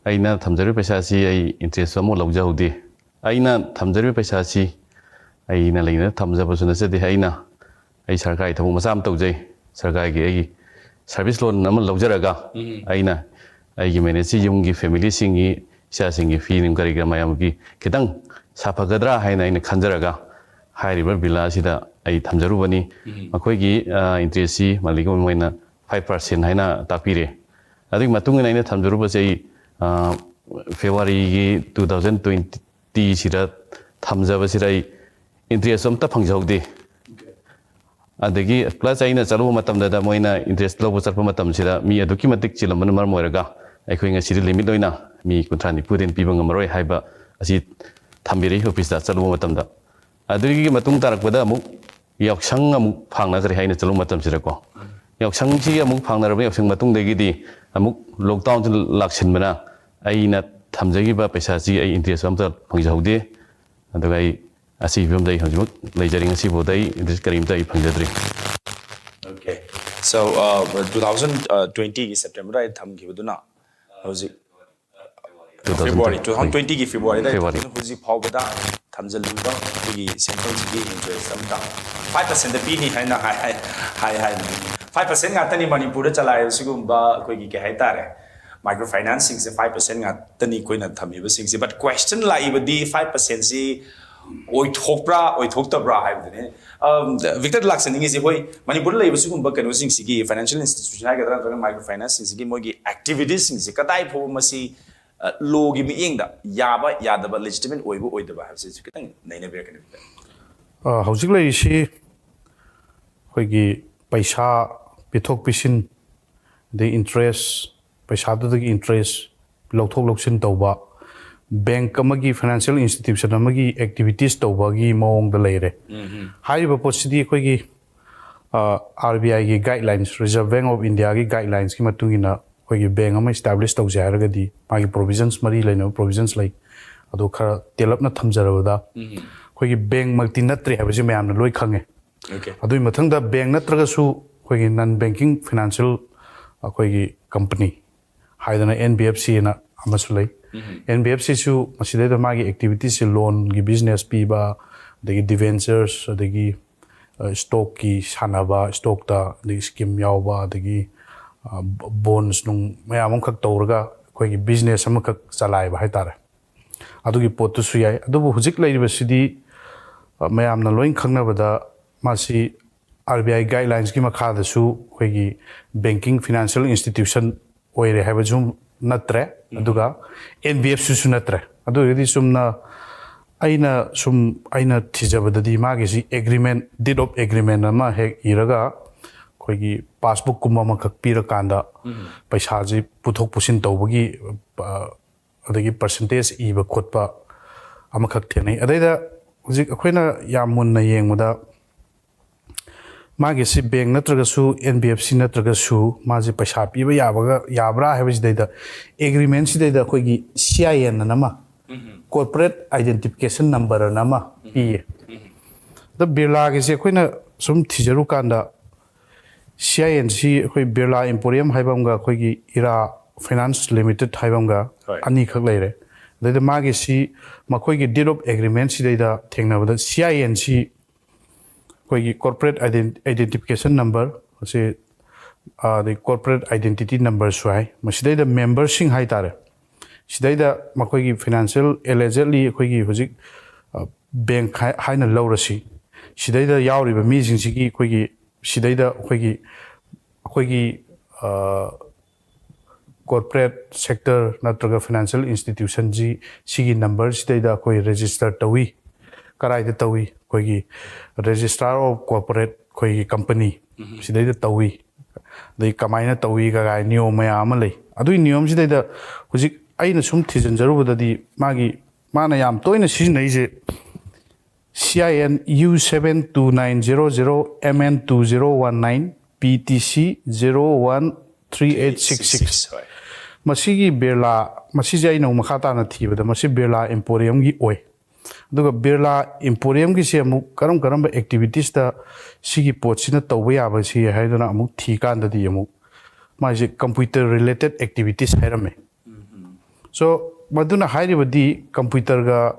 ꯑꯩꯅ ꯊꯝꯖꯔꯤꯕ ꯄꯩꯁꯥꯁꯤ ꯑꯩ ꯏꯟꯇꯔꯦꯁ ꯑꯃꯨꯛ ꯂꯧꯖꯍꯧꯗꯦ꯫ ꯑꯩꯅ ꯊꯝꯖꯔꯤꯕ ꯄꯩꯁꯥꯁꯤ ꯑꯩꯅ ꯂꯩꯅ ꯊꯝꯖꯕꯁꯨ ꯅꯠꯆꯗꯦ꯫ ꯑꯩꯅ, ꯑꯩ ꯁꯔꯀꯥꯔꯒꯤ ꯊꯕꯛ ꯃꯆꯥ ꯑꯃ ꯇꯧꯖꯩ꯫ ꯁꯔꯀꯥꯔꯒꯤ ꯑꯩꯒꯤ ꯁꯥꯔꯚꯤꯁ ꯂꯣꯟ ꯑꯃ ꯂꯧꯖꯔꯒ ꯑꯩꯅ ꯑꯩꯒꯤ ꯃꯦꯅꯦꯖꯁꯤ ꯌꯨꯝꯒꯤ ꯐꯦꯃꯤꯂꯤꯁꯤꯡꯒꯤ, ꯏꯆꯥꯁꯤꯡꯒꯤ ꯐꯤ ꯅꯨꯡ ꯀꯔꯤ ꯀꯔꯥ ꯃꯌꯥꯝꯒꯤ ꯈꯤꯇꯪ ꯁꯥꯐꯒꯗ꯭ꯔꯥ ꯍꯥꯏꯅ ꯑꯩꯅ ꯈꯟꯖꯔꯒ ꯍꯥꯏꯔꯤꯕ ꯕꯤꯔꯂꯥ ꯑꯁꯤꯗ ꯑꯩ ꯊꯝꯖꯔꯨꯕꯅꯤ꯫ ꯃꯈꯣꯏꯒꯤ, ꯑ, ꯏꯟꯇꯔꯦꯁꯁꯤ ꯃꯟꯂꯤꯒꯤ ꯑꯣꯏꯅ ꯐꯥꯏꯚ ꯄꯥꯔꯁꯦꯟ ꯍꯥꯏꯅ ꯇꯥꯛꯄꯤꯔꯦ꯫ ꯑꯗꯨꯒꯤ ꯃꯇꯨꯡ ꯏꯟꯅ ꯑꯩꯅ ꯊꯝꯖꯔꯨꯕꯁꯦ ꯑꯩ, ꯑ, ꯐꯦꯕ꯭ꯔꯨꯋꯥꯔꯤꯒꯤ two thousand twenty ꯁꯤꯗ ꯊꯝꯖꯕꯁꯤꯗ ꯑꯩ ꯏꯟꯇꯔꯦꯁ ꯑꯝꯇ ꯐꯪꯖꯍꯧꯗꯦ꯫ ꯑꯗꯒꯤ ꯄ꯭ꯂꯁ ꯑꯩꯅ ꯆꯠꯂꯨꯕ ꯃꯇꯝꯗꯗ ꯃꯣꯏꯅ ꯏꯟꯇꯔꯦꯁ ꯂꯧꯕ ꯆꯠꯄ ꯃꯇꯝꯁꯤꯗ ꯃꯤ ꯑꯗꯨꯛꯀꯤ ꯃꯇꯤꯛ ꯆꯤꯜꯂꯝꯕꯅ ꯃꯔꯝ ꯑꯣꯏꯔꯒ ꯑꯩꯈꯣꯏ ꯉꯁꯤꯗꯤ ꯂꯤꯃꯤꯠ ꯑꯣꯏꯅ ꯃꯤ ꯀꯨꯟꯊ꯭ꯔꯥ ꯅꯤꯐꯨꯗꯩ ꯍꯦꯟꯅ ꯄꯤꯕ ꯉꯝꯃꯔꯣꯏ ꯍꯥꯏꯕ ꯑꯁꯤ ꯊꯝꯕꯤꯔꯛꯏ ꯑꯣꯐꯤꯁꯇ ꯆꯠꯂꯨꯕ ꯃꯇꯝꯗ꯫ ꯑꯗꯨꯒꯤ ꯃꯇꯨꯡ ꯇꯥꯔꯛꯄꯗ ꯑꯃꯨꯛ ꯌꯥꯎꯁꯪ ꯑꯃꯨꯛ ꯐꯥꯡꯅꯈ꯭ꯔꯦ ꯑꯩꯅ ꯆꯠꯂꯨꯕ ꯃꯇꯝꯁꯤꯗꯀꯣ꯫ ꯌꯥꯎꯁꯪꯁꯤ ꯑꯃꯨꯛ ꯐꯥꯡꯅꯔꯕ ꯌꯥꯎꯁꯪ ꯃꯇꯨꯡꯗꯒꯤꯗꯤ ꯑꯃꯨꯛ ꯂꯣꯛꯗꯥꯎꯟꯁꯤ ꯂꯥꯛꯁꯤꯟꯕꯅ ꯑꯩꯅ ꯊꯝꯖꯈꯤꯕ ꯄꯩꯁꯥꯁꯤ ꯑꯩ ꯏꯟꯇꯔꯦꯁ ꯑꯝꯇ ꯐꯪꯖꯍꯧꯗꯦ꯫ ꯑꯗꯨꯒ ꯑꯩ ꯑꯁꯤꯒꯤ ꯐꯤꯕꯝꯗ ꯑꯩ ꯍꯧꯖꯤꯛꯃꯛ ꯂꯩꯖꯔꯤ꯫ ꯉꯁꯤꯐꯥꯎꯗ ꯑꯩ ꯏꯟꯇꯔꯦꯁ ꯀꯔꯤꯝꯇ ꯑꯩ ꯐꯪꯖꯗ꯭ꯔꯤ꯫ Okay, so uh, two thousand twenty ꯒꯤ September ꯑꯗꯨꯋꯥꯏꯗ ꯊꯝꯈꯤꯕꯗꯨꯅ ꯍꯧꯖꯤꯛ February, two thousand twenty ꯒꯤ February ꯑꯗꯨꯋꯥꯏꯗ February. ꯊꯝꯈꯤꯕꯗꯨꯅ ꯍꯧꯖꯤꯛ ꯐꯥꯎꯕꯗ ꯊꯝꯖꯤꯜꯂꯤꯕ ꯑꯩꯈꯣꯏꯒꯤ ꯁꯦꯟꯐꯝꯁꯤꯒꯤ ꯏꯟꯇꯔꯦꯁ ꯑꯃꯇ five percent ꯄꯤꯅꯤ ꯍꯥꯏꯅ ꯍꯥꯏ ꯍꯥꯏ ꯍꯥꯏ ꯍꯥꯏꯕꯅꯤ꯫ Five percent ꯉꯥꯛꯇꯅꯤ ꯃꯅꯤꯄꯨꯔꯗ ꯆꯂꯥꯏꯔꯤꯕ ꯁꯤꯒꯨꯝꯕ ꯑꯩꯈꯣꯏꯒꯤ ꯀꯩ ꯍꯥꯏꯇꯥꯔꯦ, ꯃꯥꯏꯀ꯭ꯔꯣ ꯐꯥꯏꯅꯥꯟꯁꯁꯤꯡꯁꯦ five percent ꯉꯥꯛꯇꯅꯤ ꯑꯩꯈꯣꯏꯅ ꯊꯝꯃꯤꯕꯁꯤꯡꯁꯦ꯫ But question ꯂꯥꯛꯏꯕꯗꯤ five percent ꯁꯤ ꯑꯣꯏꯊꯣꯛꯄ꯭ꯔꯥ ꯑꯣꯏꯊꯣꯛꯇꯕ꯭ꯔꯥ ꯍꯥꯏꯕꯗꯨꯅꯤ꯫ ꯕꯤꯛꯇꯔ, ꯂꯥꯛꯆꯅꯤꯡꯉꯤꯁꯦ ꯑꯩꯈꯣꯏ ꯃꯅꯤꯄꯨꯔꯗ ꯂꯩꯕ ꯁꯤꯒꯨꯝꯕ ꯀꯩꯅꯣꯁꯤꯡꯁꯤꯒꯤ, financial institution ꯍꯥꯏꯒꯗ꯭ꯔꯥ ꯅꯠꯇ꯭ꯔꯒ ꯃꯥꯏꯀ꯭ꯔꯣ ꯐꯥꯏꯅꯥꯟꯁꯁꯤꯡꯁꯤꯒꯤ ꯃꯣꯏꯒꯤ ꯑꯦꯛꯇꯤꯚꯤꯇꯤꯁꯁꯤꯡꯁꯦ ꯀꯗꯥꯏ ꯐꯥꯎꯕ ꯃꯁꯤ ꯂꯣꯒꯤ ꯃꯤꯠꯌꯦꯡꯗ ꯌꯥꯕ ꯌꯥꯗꯕ, ꯂꯦꯖꯤꯇꯤꯃꯦꯠ ꯑꯣꯏꯕ ꯑꯣꯏꯗꯕ ꯍꯥꯏꯕꯁꯤꯁꯨ ꯈꯤꯇꯪ ꯅꯩꯅꯕꯤꯔꯛꯀꯅꯤ꯫ ꯑ, ꯍꯧꯖꯤꯛ ꯂꯩꯔꯤꯁꯤ ꯑꯩꯈꯣꯏꯒꯤ ꯄꯩꯁꯥ ꯄꯤꯊꯣꯛ ꯄꯤꯁꯤꯟ, ꯑꯗꯩ ꯏꯟꯇꯔꯦꯁ, ꯄꯩꯁꯥꯗꯨꯗꯒꯤ ꯏꯟꯇꯔꯦꯁ ꯂꯧꯊꯣꯛ ꯂꯧꯁꯤꯟ ꯇꯧꯕ, ꯕꯦꯡꯛ ꯑꯃꯒꯤ, ꯐꯥꯏꯅꯥꯟꯁꯤꯌꯦꯜ ꯏꯟꯁꯇꯤꯇ꯭ꯌꯨꯁꯟ ꯑꯃꯒꯤ ꯑꯦꯛꯇꯤꯚꯤꯇꯤꯁ ꯇꯧꯕꯒꯤ ꯃꯑꯣꯡꯗ ꯂꯩꯔꯦ꯫ ꯍꯥꯏꯔꯤꯕ ꯄꯣꯠꯁꯤꯗꯤ ꯑꯩꯈꯣꯏꯒꯤ ꯑꯥꯔ ꯕꯤ ꯑꯥꯏꯒꯤ ꯒꯥꯏꯗꯂꯥꯏꯟꯁ, ꯔꯤꯖꯔꯚ ꯕꯦꯡꯛ ꯑꯣꯐ ꯏꯟꯗꯤꯌꯥꯒꯤ ꯒꯥꯏꯗꯂꯥꯏꯟꯁꯀꯤ ꯃꯇꯨꯡ ꯏꯟꯅ ꯑꯩꯈꯣꯏꯒꯤ ꯕꯦꯡꯛ ꯑꯃ ꯏꯁꯇꯥꯕ꯭ꯂꯤꯁ ꯇꯧꯁꯦ ꯍꯥꯏꯔꯒꯗꯤ ꯃꯥꯒꯤ ꯄ꯭ꯔꯣꯚꯤꯖꯟꯁ, ꯃꯔꯤ ꯂꯩꯅꯕ ꯄ꯭ꯔꯣꯚꯤꯖꯟꯁ ꯂꯩ꯫ ꯑꯗꯣ ꯈꯔ ꯇꯦꯜꯂꯞꯅ ꯊꯝꯖꯔꯕꯗ, ꯑꯩꯈꯣꯏꯒꯤ ꯕꯦꯡꯛꯃꯛꯇꯤ ꯅꯠꯇ꯭ꯔꯦ ꯍꯥꯏꯕꯁꯤ ꯃꯌꯥꯝꯅ ꯂꯣꯏ ꯈꯪꯉꯦ꯫ Okay. ꯑꯗꯨꯒꯤ ꯃꯊꯪꯗ ꯕꯦꯡꯛ ꯅꯠꯇ꯭ꯔꯒꯁꯨ ꯑꯩꯈꯣꯏꯒꯤ ꯅꯟ ꯕꯦꯡꯀꯤꯡ ꯐꯥꯏꯅꯥꯟꯁꯤꯌꯦꯜ ꯑꯩꯈꯣꯏꯒꯤ ꯀꯝꯄꯅꯤ ꯍꯥꯏꯗꯅ ꯑꯦꯟ ꯕꯤ ꯑꯦꯐ ꯁꯤ ꯑꯅ ꯑꯃꯁꯨ ꯂꯩ꯫ ꯑꯦꯟ ꯕꯤ ꯑꯦꯐ ꯁꯤꯁꯨ ꯃꯁꯤꯗꯩꯗ ꯃꯥꯒꯤ ꯑꯦꯛꯇꯤꯚꯤꯇꯤꯁꯁꯦ ꯂꯣꯟꯒꯤ ꯕꯤꯖꯤꯅꯦꯁ ꯄꯤꯕ, ꯑꯗꯒꯤ ꯗꯤꯕꯦꯟꯆꯔꯁ, ꯑꯗꯒꯤ ꯏꯁꯇꯣꯛꯀꯤ ꯁꯥꯟꯅꯕ, ꯏꯁꯇꯣꯛꯇ ꯑꯗꯒꯤ ꯁ꯭ꯀꯤꯝ ꯌꯥꯎꯕ, ꯑꯗꯒꯤ ꯕꯣꯟꯁ ꯅꯨꯡ ꯃꯌꯥꯝ ꯑꯃꯈꯛ ꯇꯧꯔꯒ ꯑꯩꯈꯣꯏꯒꯤ ꯕꯤꯖꯤꯅꯦꯁ ꯑꯃꯈꯛ ꯆꯂꯥꯏꯕ ꯍꯥꯏꯇꯥꯔꯦ꯫ ꯑꯗꯨꯒꯤ ꯄꯣꯠꯇꯨꯁꯨ ꯌꯥꯏ꯫ ꯑꯗꯨꯕꯨ ꯍꯧꯖꯤꯛ ꯂꯩꯔꯤꯕꯁꯤꯗꯤ, ꯑ, ꯃꯌꯥꯝꯅ ꯂꯣꯏ ꯈꯪꯅꯕꯗ ꯃꯥꯁꯤ ꯑꯥꯔ ꯕꯤ ꯑꯥꯏ ꯒꯥꯏꯗꯂꯥꯏꯟꯁꯀꯤ ꯃꯈꯥꯗꯁꯨ ꯑꯩꯈꯣꯏꯒꯤ ꯕꯦꯡꯀꯤꯡ ꯐꯥꯏꯅꯥꯟꯁꯤꯌꯦꯜ ꯏꯟꯁꯇꯤꯇ꯭ꯌꯨꯁꯟ ꯑꯣꯏꯔꯦ ꯍꯥꯏꯕꯁꯨ ꯅꯠꯇ꯭ꯔꯦ, ꯑꯗꯨꯒ ꯑꯦꯟ ꯕꯤ ꯑꯦꯐ ꯁꯤꯁꯨ ꯅꯠꯇ꯭ꯔꯦ꯫ ꯑꯗꯨ ꯑꯣꯏꯔꯒꯗꯤ ꯆꯨꯝꯅ ꯑꯩꯅ ꯁꯨꯝ, ꯑꯩꯅ ꯊꯤꯖꯕꯗꯗꯤ ꯃꯥꯒꯤꯁꯤ ꯑꯦꯒ꯭ꯔꯤꯃꯦꯟ, ꯗꯤꯠ ꯑꯣꯐ ꯑꯦꯒ꯭ꯔꯤꯃꯦꯟ ꯑꯃ ꯍꯦꯛ ꯏꯔꯒ ꯑꯩꯈꯣꯏ ꯑꯩꯈꯣꯏꯒꯤ ꯄꯥꯁꯕꯨꯛꯀꯨꯝꯕ ꯑꯃꯈꯛ ꯄꯤꯔꯀꯥꯟꯗ ꯄꯩꯁꯥꯁꯤ ꯄꯨꯊꯣꯛ ꯄꯨꯁꯤꯟ ꯇꯧꯕꯒꯤ ꯑ, ꯑꯗꯒꯤ ꯄꯔꯁꯦꯟꯇꯦꯖ ꯏꯕ ꯈꯣꯠꯄ ꯑꯃꯈꯛ ꯊꯦꯡꯅꯩ꯫ ꯑꯗꯩꯗ ꯍꯧꯖꯤꯛ ꯑꯩꯈꯣꯏꯅ ꯌꯥꯝ ꯃꯨꯟꯅ ꯌꯦꯡꯕꯗ ꯃꯥꯒꯤꯁꯤ ꯕꯦꯡ ꯅꯠꯇ꯭ꯔꯒꯁꯨ, ꯑꯦꯟ ꯕꯤ ꯑꯦꯐ ꯁꯤ ꯅꯠꯇ꯭ꯔꯒꯁꯨ, ꯃꯥꯁꯤ ꯄꯩꯁꯥ ꯄꯤꯕ ꯌꯥꯕꯒ ꯌꯥꯕ꯭ꯔꯥ ꯍꯥꯏꯕꯁꯤꯗꯩꯗ ꯑꯦꯒ꯭ꯔꯤꯃꯦꯟꯁꯤꯗꯩꯗ ꯑꯩꯈꯣꯏꯒꯤ ꯁꯤ ꯑꯥꯏ ꯑꯦꯟ ꯑꯅ ꯑꯃ, ꯀꯣꯔꯄꯣꯔꯦꯠ ꯑꯥꯏꯗꯦꯟꯇꯤꯐꯤꯀꯦꯁꯟ ꯅꯝꯕꯔ ꯑꯅ ꯑꯃ ꯄꯤꯌꯦ꯫ ꯑꯗꯣ ꯕꯤꯔꯂꯥꯒꯤꯁꯦ ꯑꯩꯈꯣꯏꯅ ꯁꯨꯝ ꯊꯤꯖꯔꯨꯀꯥꯟꯗ, ꯁꯤ ꯑꯥꯏ ꯑꯦꯟ ꯁꯤ ꯑꯩꯈꯣꯏ ꯕꯤꯔꯂꯥ ꯏꯝꯄꯣꯔꯤꯌꯝ ꯍꯥꯏꯕ ꯑꯃꯒ ꯑꯩꯈꯣꯏꯒꯤ ꯏꯔꯥ ꯐꯥꯏꯅꯥꯟꯁ ꯂꯤꯃꯤꯇꯦꯠ ꯍꯥꯏꯕ ꯑꯃꯒ ꯍꯣꯏ꯫ ꯑꯅꯤꯈꯛ ꯂꯩꯔꯦ꯫ ꯑꯗꯩꯗ ꯃꯥꯒꯤ ꯁꯤ ꯃꯈꯣꯏꯒꯤ ꯗꯦꯠ ꯑꯣꯐ ꯑꯦꯒ꯭ꯔꯤꯃꯦꯟ ꯁꯤꯗꯩꯗ ꯊꯦꯡꯅꯕꯗ ꯁꯤ ꯑꯥꯏ ꯑꯦꯟ ꯁꯤ ꯑꯩꯈꯣꯏꯒꯤ ꯀꯣꯔꯄꯣꯔꯦꯠ ꯑꯥꯏꯗꯦꯟꯇꯤꯐꯤꯀꯦꯁꯟ ꯅꯝꯕꯔ ꯑꯁꯤ, ꯑꯗꯩ ꯀꯣꯔꯄꯣꯔꯦꯠ ꯑꯥꯏꯗꯦꯟꯇꯤꯇꯤ ꯅꯝꯕꯔꯁꯨ ꯍꯥꯏ꯫ ꯃꯁꯤꯗꯩꯗ ꯃꯦꯝꯕꯔꯁꯤꯡ ꯍꯥꯏꯇꯥꯔꯦ, ꯁꯤꯗꯩꯗ ꯃꯈꯣꯏꯒꯤ ꯐꯥꯏꯅꯥꯟꯁꯤꯌꯦꯜ ꯑꯦꯂꯦꯖꯦꯠꯂꯤ ꯑꯩꯈꯣꯏꯒꯤ ꯍꯧꯖꯤꯛ ꯕꯦꯡ ꯍꯥꯏꯅ ꯂꯧꯔꯁꯤ, ꯁꯤꯗꯩꯗ ꯌꯥꯎꯔꯤꯕ ꯃꯤꯁꯤꯡꯁꯤꯒꯤ ꯑꯩꯈꯣꯏꯒꯤ ꯁꯤꯗꯩꯗ ꯑꯩꯈꯣꯏꯒꯤ ꯑꯩꯈꯣꯏꯒꯤ ꯀꯣꯔꯄꯣꯔꯦꯠ ꯁꯦꯛꯇꯔ ꯅꯠꯇ꯭ꯔꯒ ꯐꯥꯏꯅꯥꯟꯁꯤꯌꯦꯜ ꯏꯟꯁꯇꯤꯇ꯭ꯌꯨꯁꯟꯁꯤ, ꯁꯤꯒꯤ ꯅꯝꯕꯔꯁꯤꯗꯩꯗ ꯑꯩꯈꯣꯏ ꯔꯦꯖꯤꯁꯇꯔ ꯇꯧꯏ꯫ ꯀꯗꯥꯏꯗ ꯇꯧꯏ? ꯑꯩꯈꯣꯏꯒꯤ ꯔꯦꯖꯤꯁꯇ꯭ꯔꯥꯔ ꯑꯣꯐ ꯀꯣꯔꯄꯣꯔꯦꯠ ꯑꯩꯈꯣꯏꯒꯤ ꯀꯝꯄꯅꯤ ꯁꯤꯗꯩꯗ ꯇꯧꯏ꯫ ꯑꯗꯩ ꯀꯃꯥꯏꯅ ꯇꯧꯏ ꯀꯒꯥꯏ ꯅꯤꯌꯣꯝ ꯃꯌꯥꯝ ꯑꯃ ꯂꯩ꯫ ꯑꯗꯨꯒꯤ ꯅꯤꯌꯣꯝꯁꯤꯗꯩꯗ ꯍꯧꯖꯤꯛ ꯑꯩꯅ ꯁꯨꯝ ꯊꯤꯖꯤꯟꯖꯔꯨꯕꯗꯗꯤ ꯃꯥꯒꯤ, ꯃꯥꯅ ꯌꯥꯝ ꯇꯣꯏꯅ ꯁꯤꯖꯤꯟꯅꯔꯤꯁꯦ C I N U seven two nine zero zero M N two zero one nine P T C zero one three eight six six꯫ ꯍꯣꯏ꯫ ꯃꯁꯤꯒꯤ ꯕꯤꯔꯂꯥ, ꯃꯁꯤꯁꯦ ꯑꯩꯅ ꯑꯃꯨꯛ ꯃꯈꯥ ꯇꯥꯅ ꯊꯤꯕꯗ ꯃꯁꯤ ꯕꯤꯔꯂꯥ ꯏꯝꯄꯣꯔꯤꯌꯝꯒꯤ ꯑꯣꯏ꯫ ꯑꯗꯨꯒ ꯕꯤꯔꯂꯥ ꯏꯝꯄꯣꯔꯤꯌꯝꯒꯤꯁꯦ ꯑꯃꯨꯛ ꯀꯔꯝ ꯀꯔꯝꯕ ꯑꯦꯛꯇꯤꯚꯤꯇꯤꯁꯇ ꯁꯤꯒꯤ ꯄꯣꯠꯁꯤꯅ ꯇꯧꯕ ꯌꯥꯕꯁꯤ ꯍꯥꯏꯗꯅ ꯑꯃꯨꯛ ꯊꯤꯀꯥꯟꯗꯗꯤ ꯑꯃꯨꯛ ꯃꯥꯏꯁꯦ ꯀꯝꯄ꯭ꯌꯨꯇꯔ ꯔꯤꯂꯦꯇꯦꯠ ꯑꯦꯛꯇꯤꯚꯤꯇꯤꯁ ꯍꯥꯏꯔꯝꯃꯦ꯫ So ꯃꯗꯨꯅ ꯍꯥꯏꯔꯤꯕꯗꯤ ꯀꯝꯄ꯭ꯌꯨꯇꯔꯒ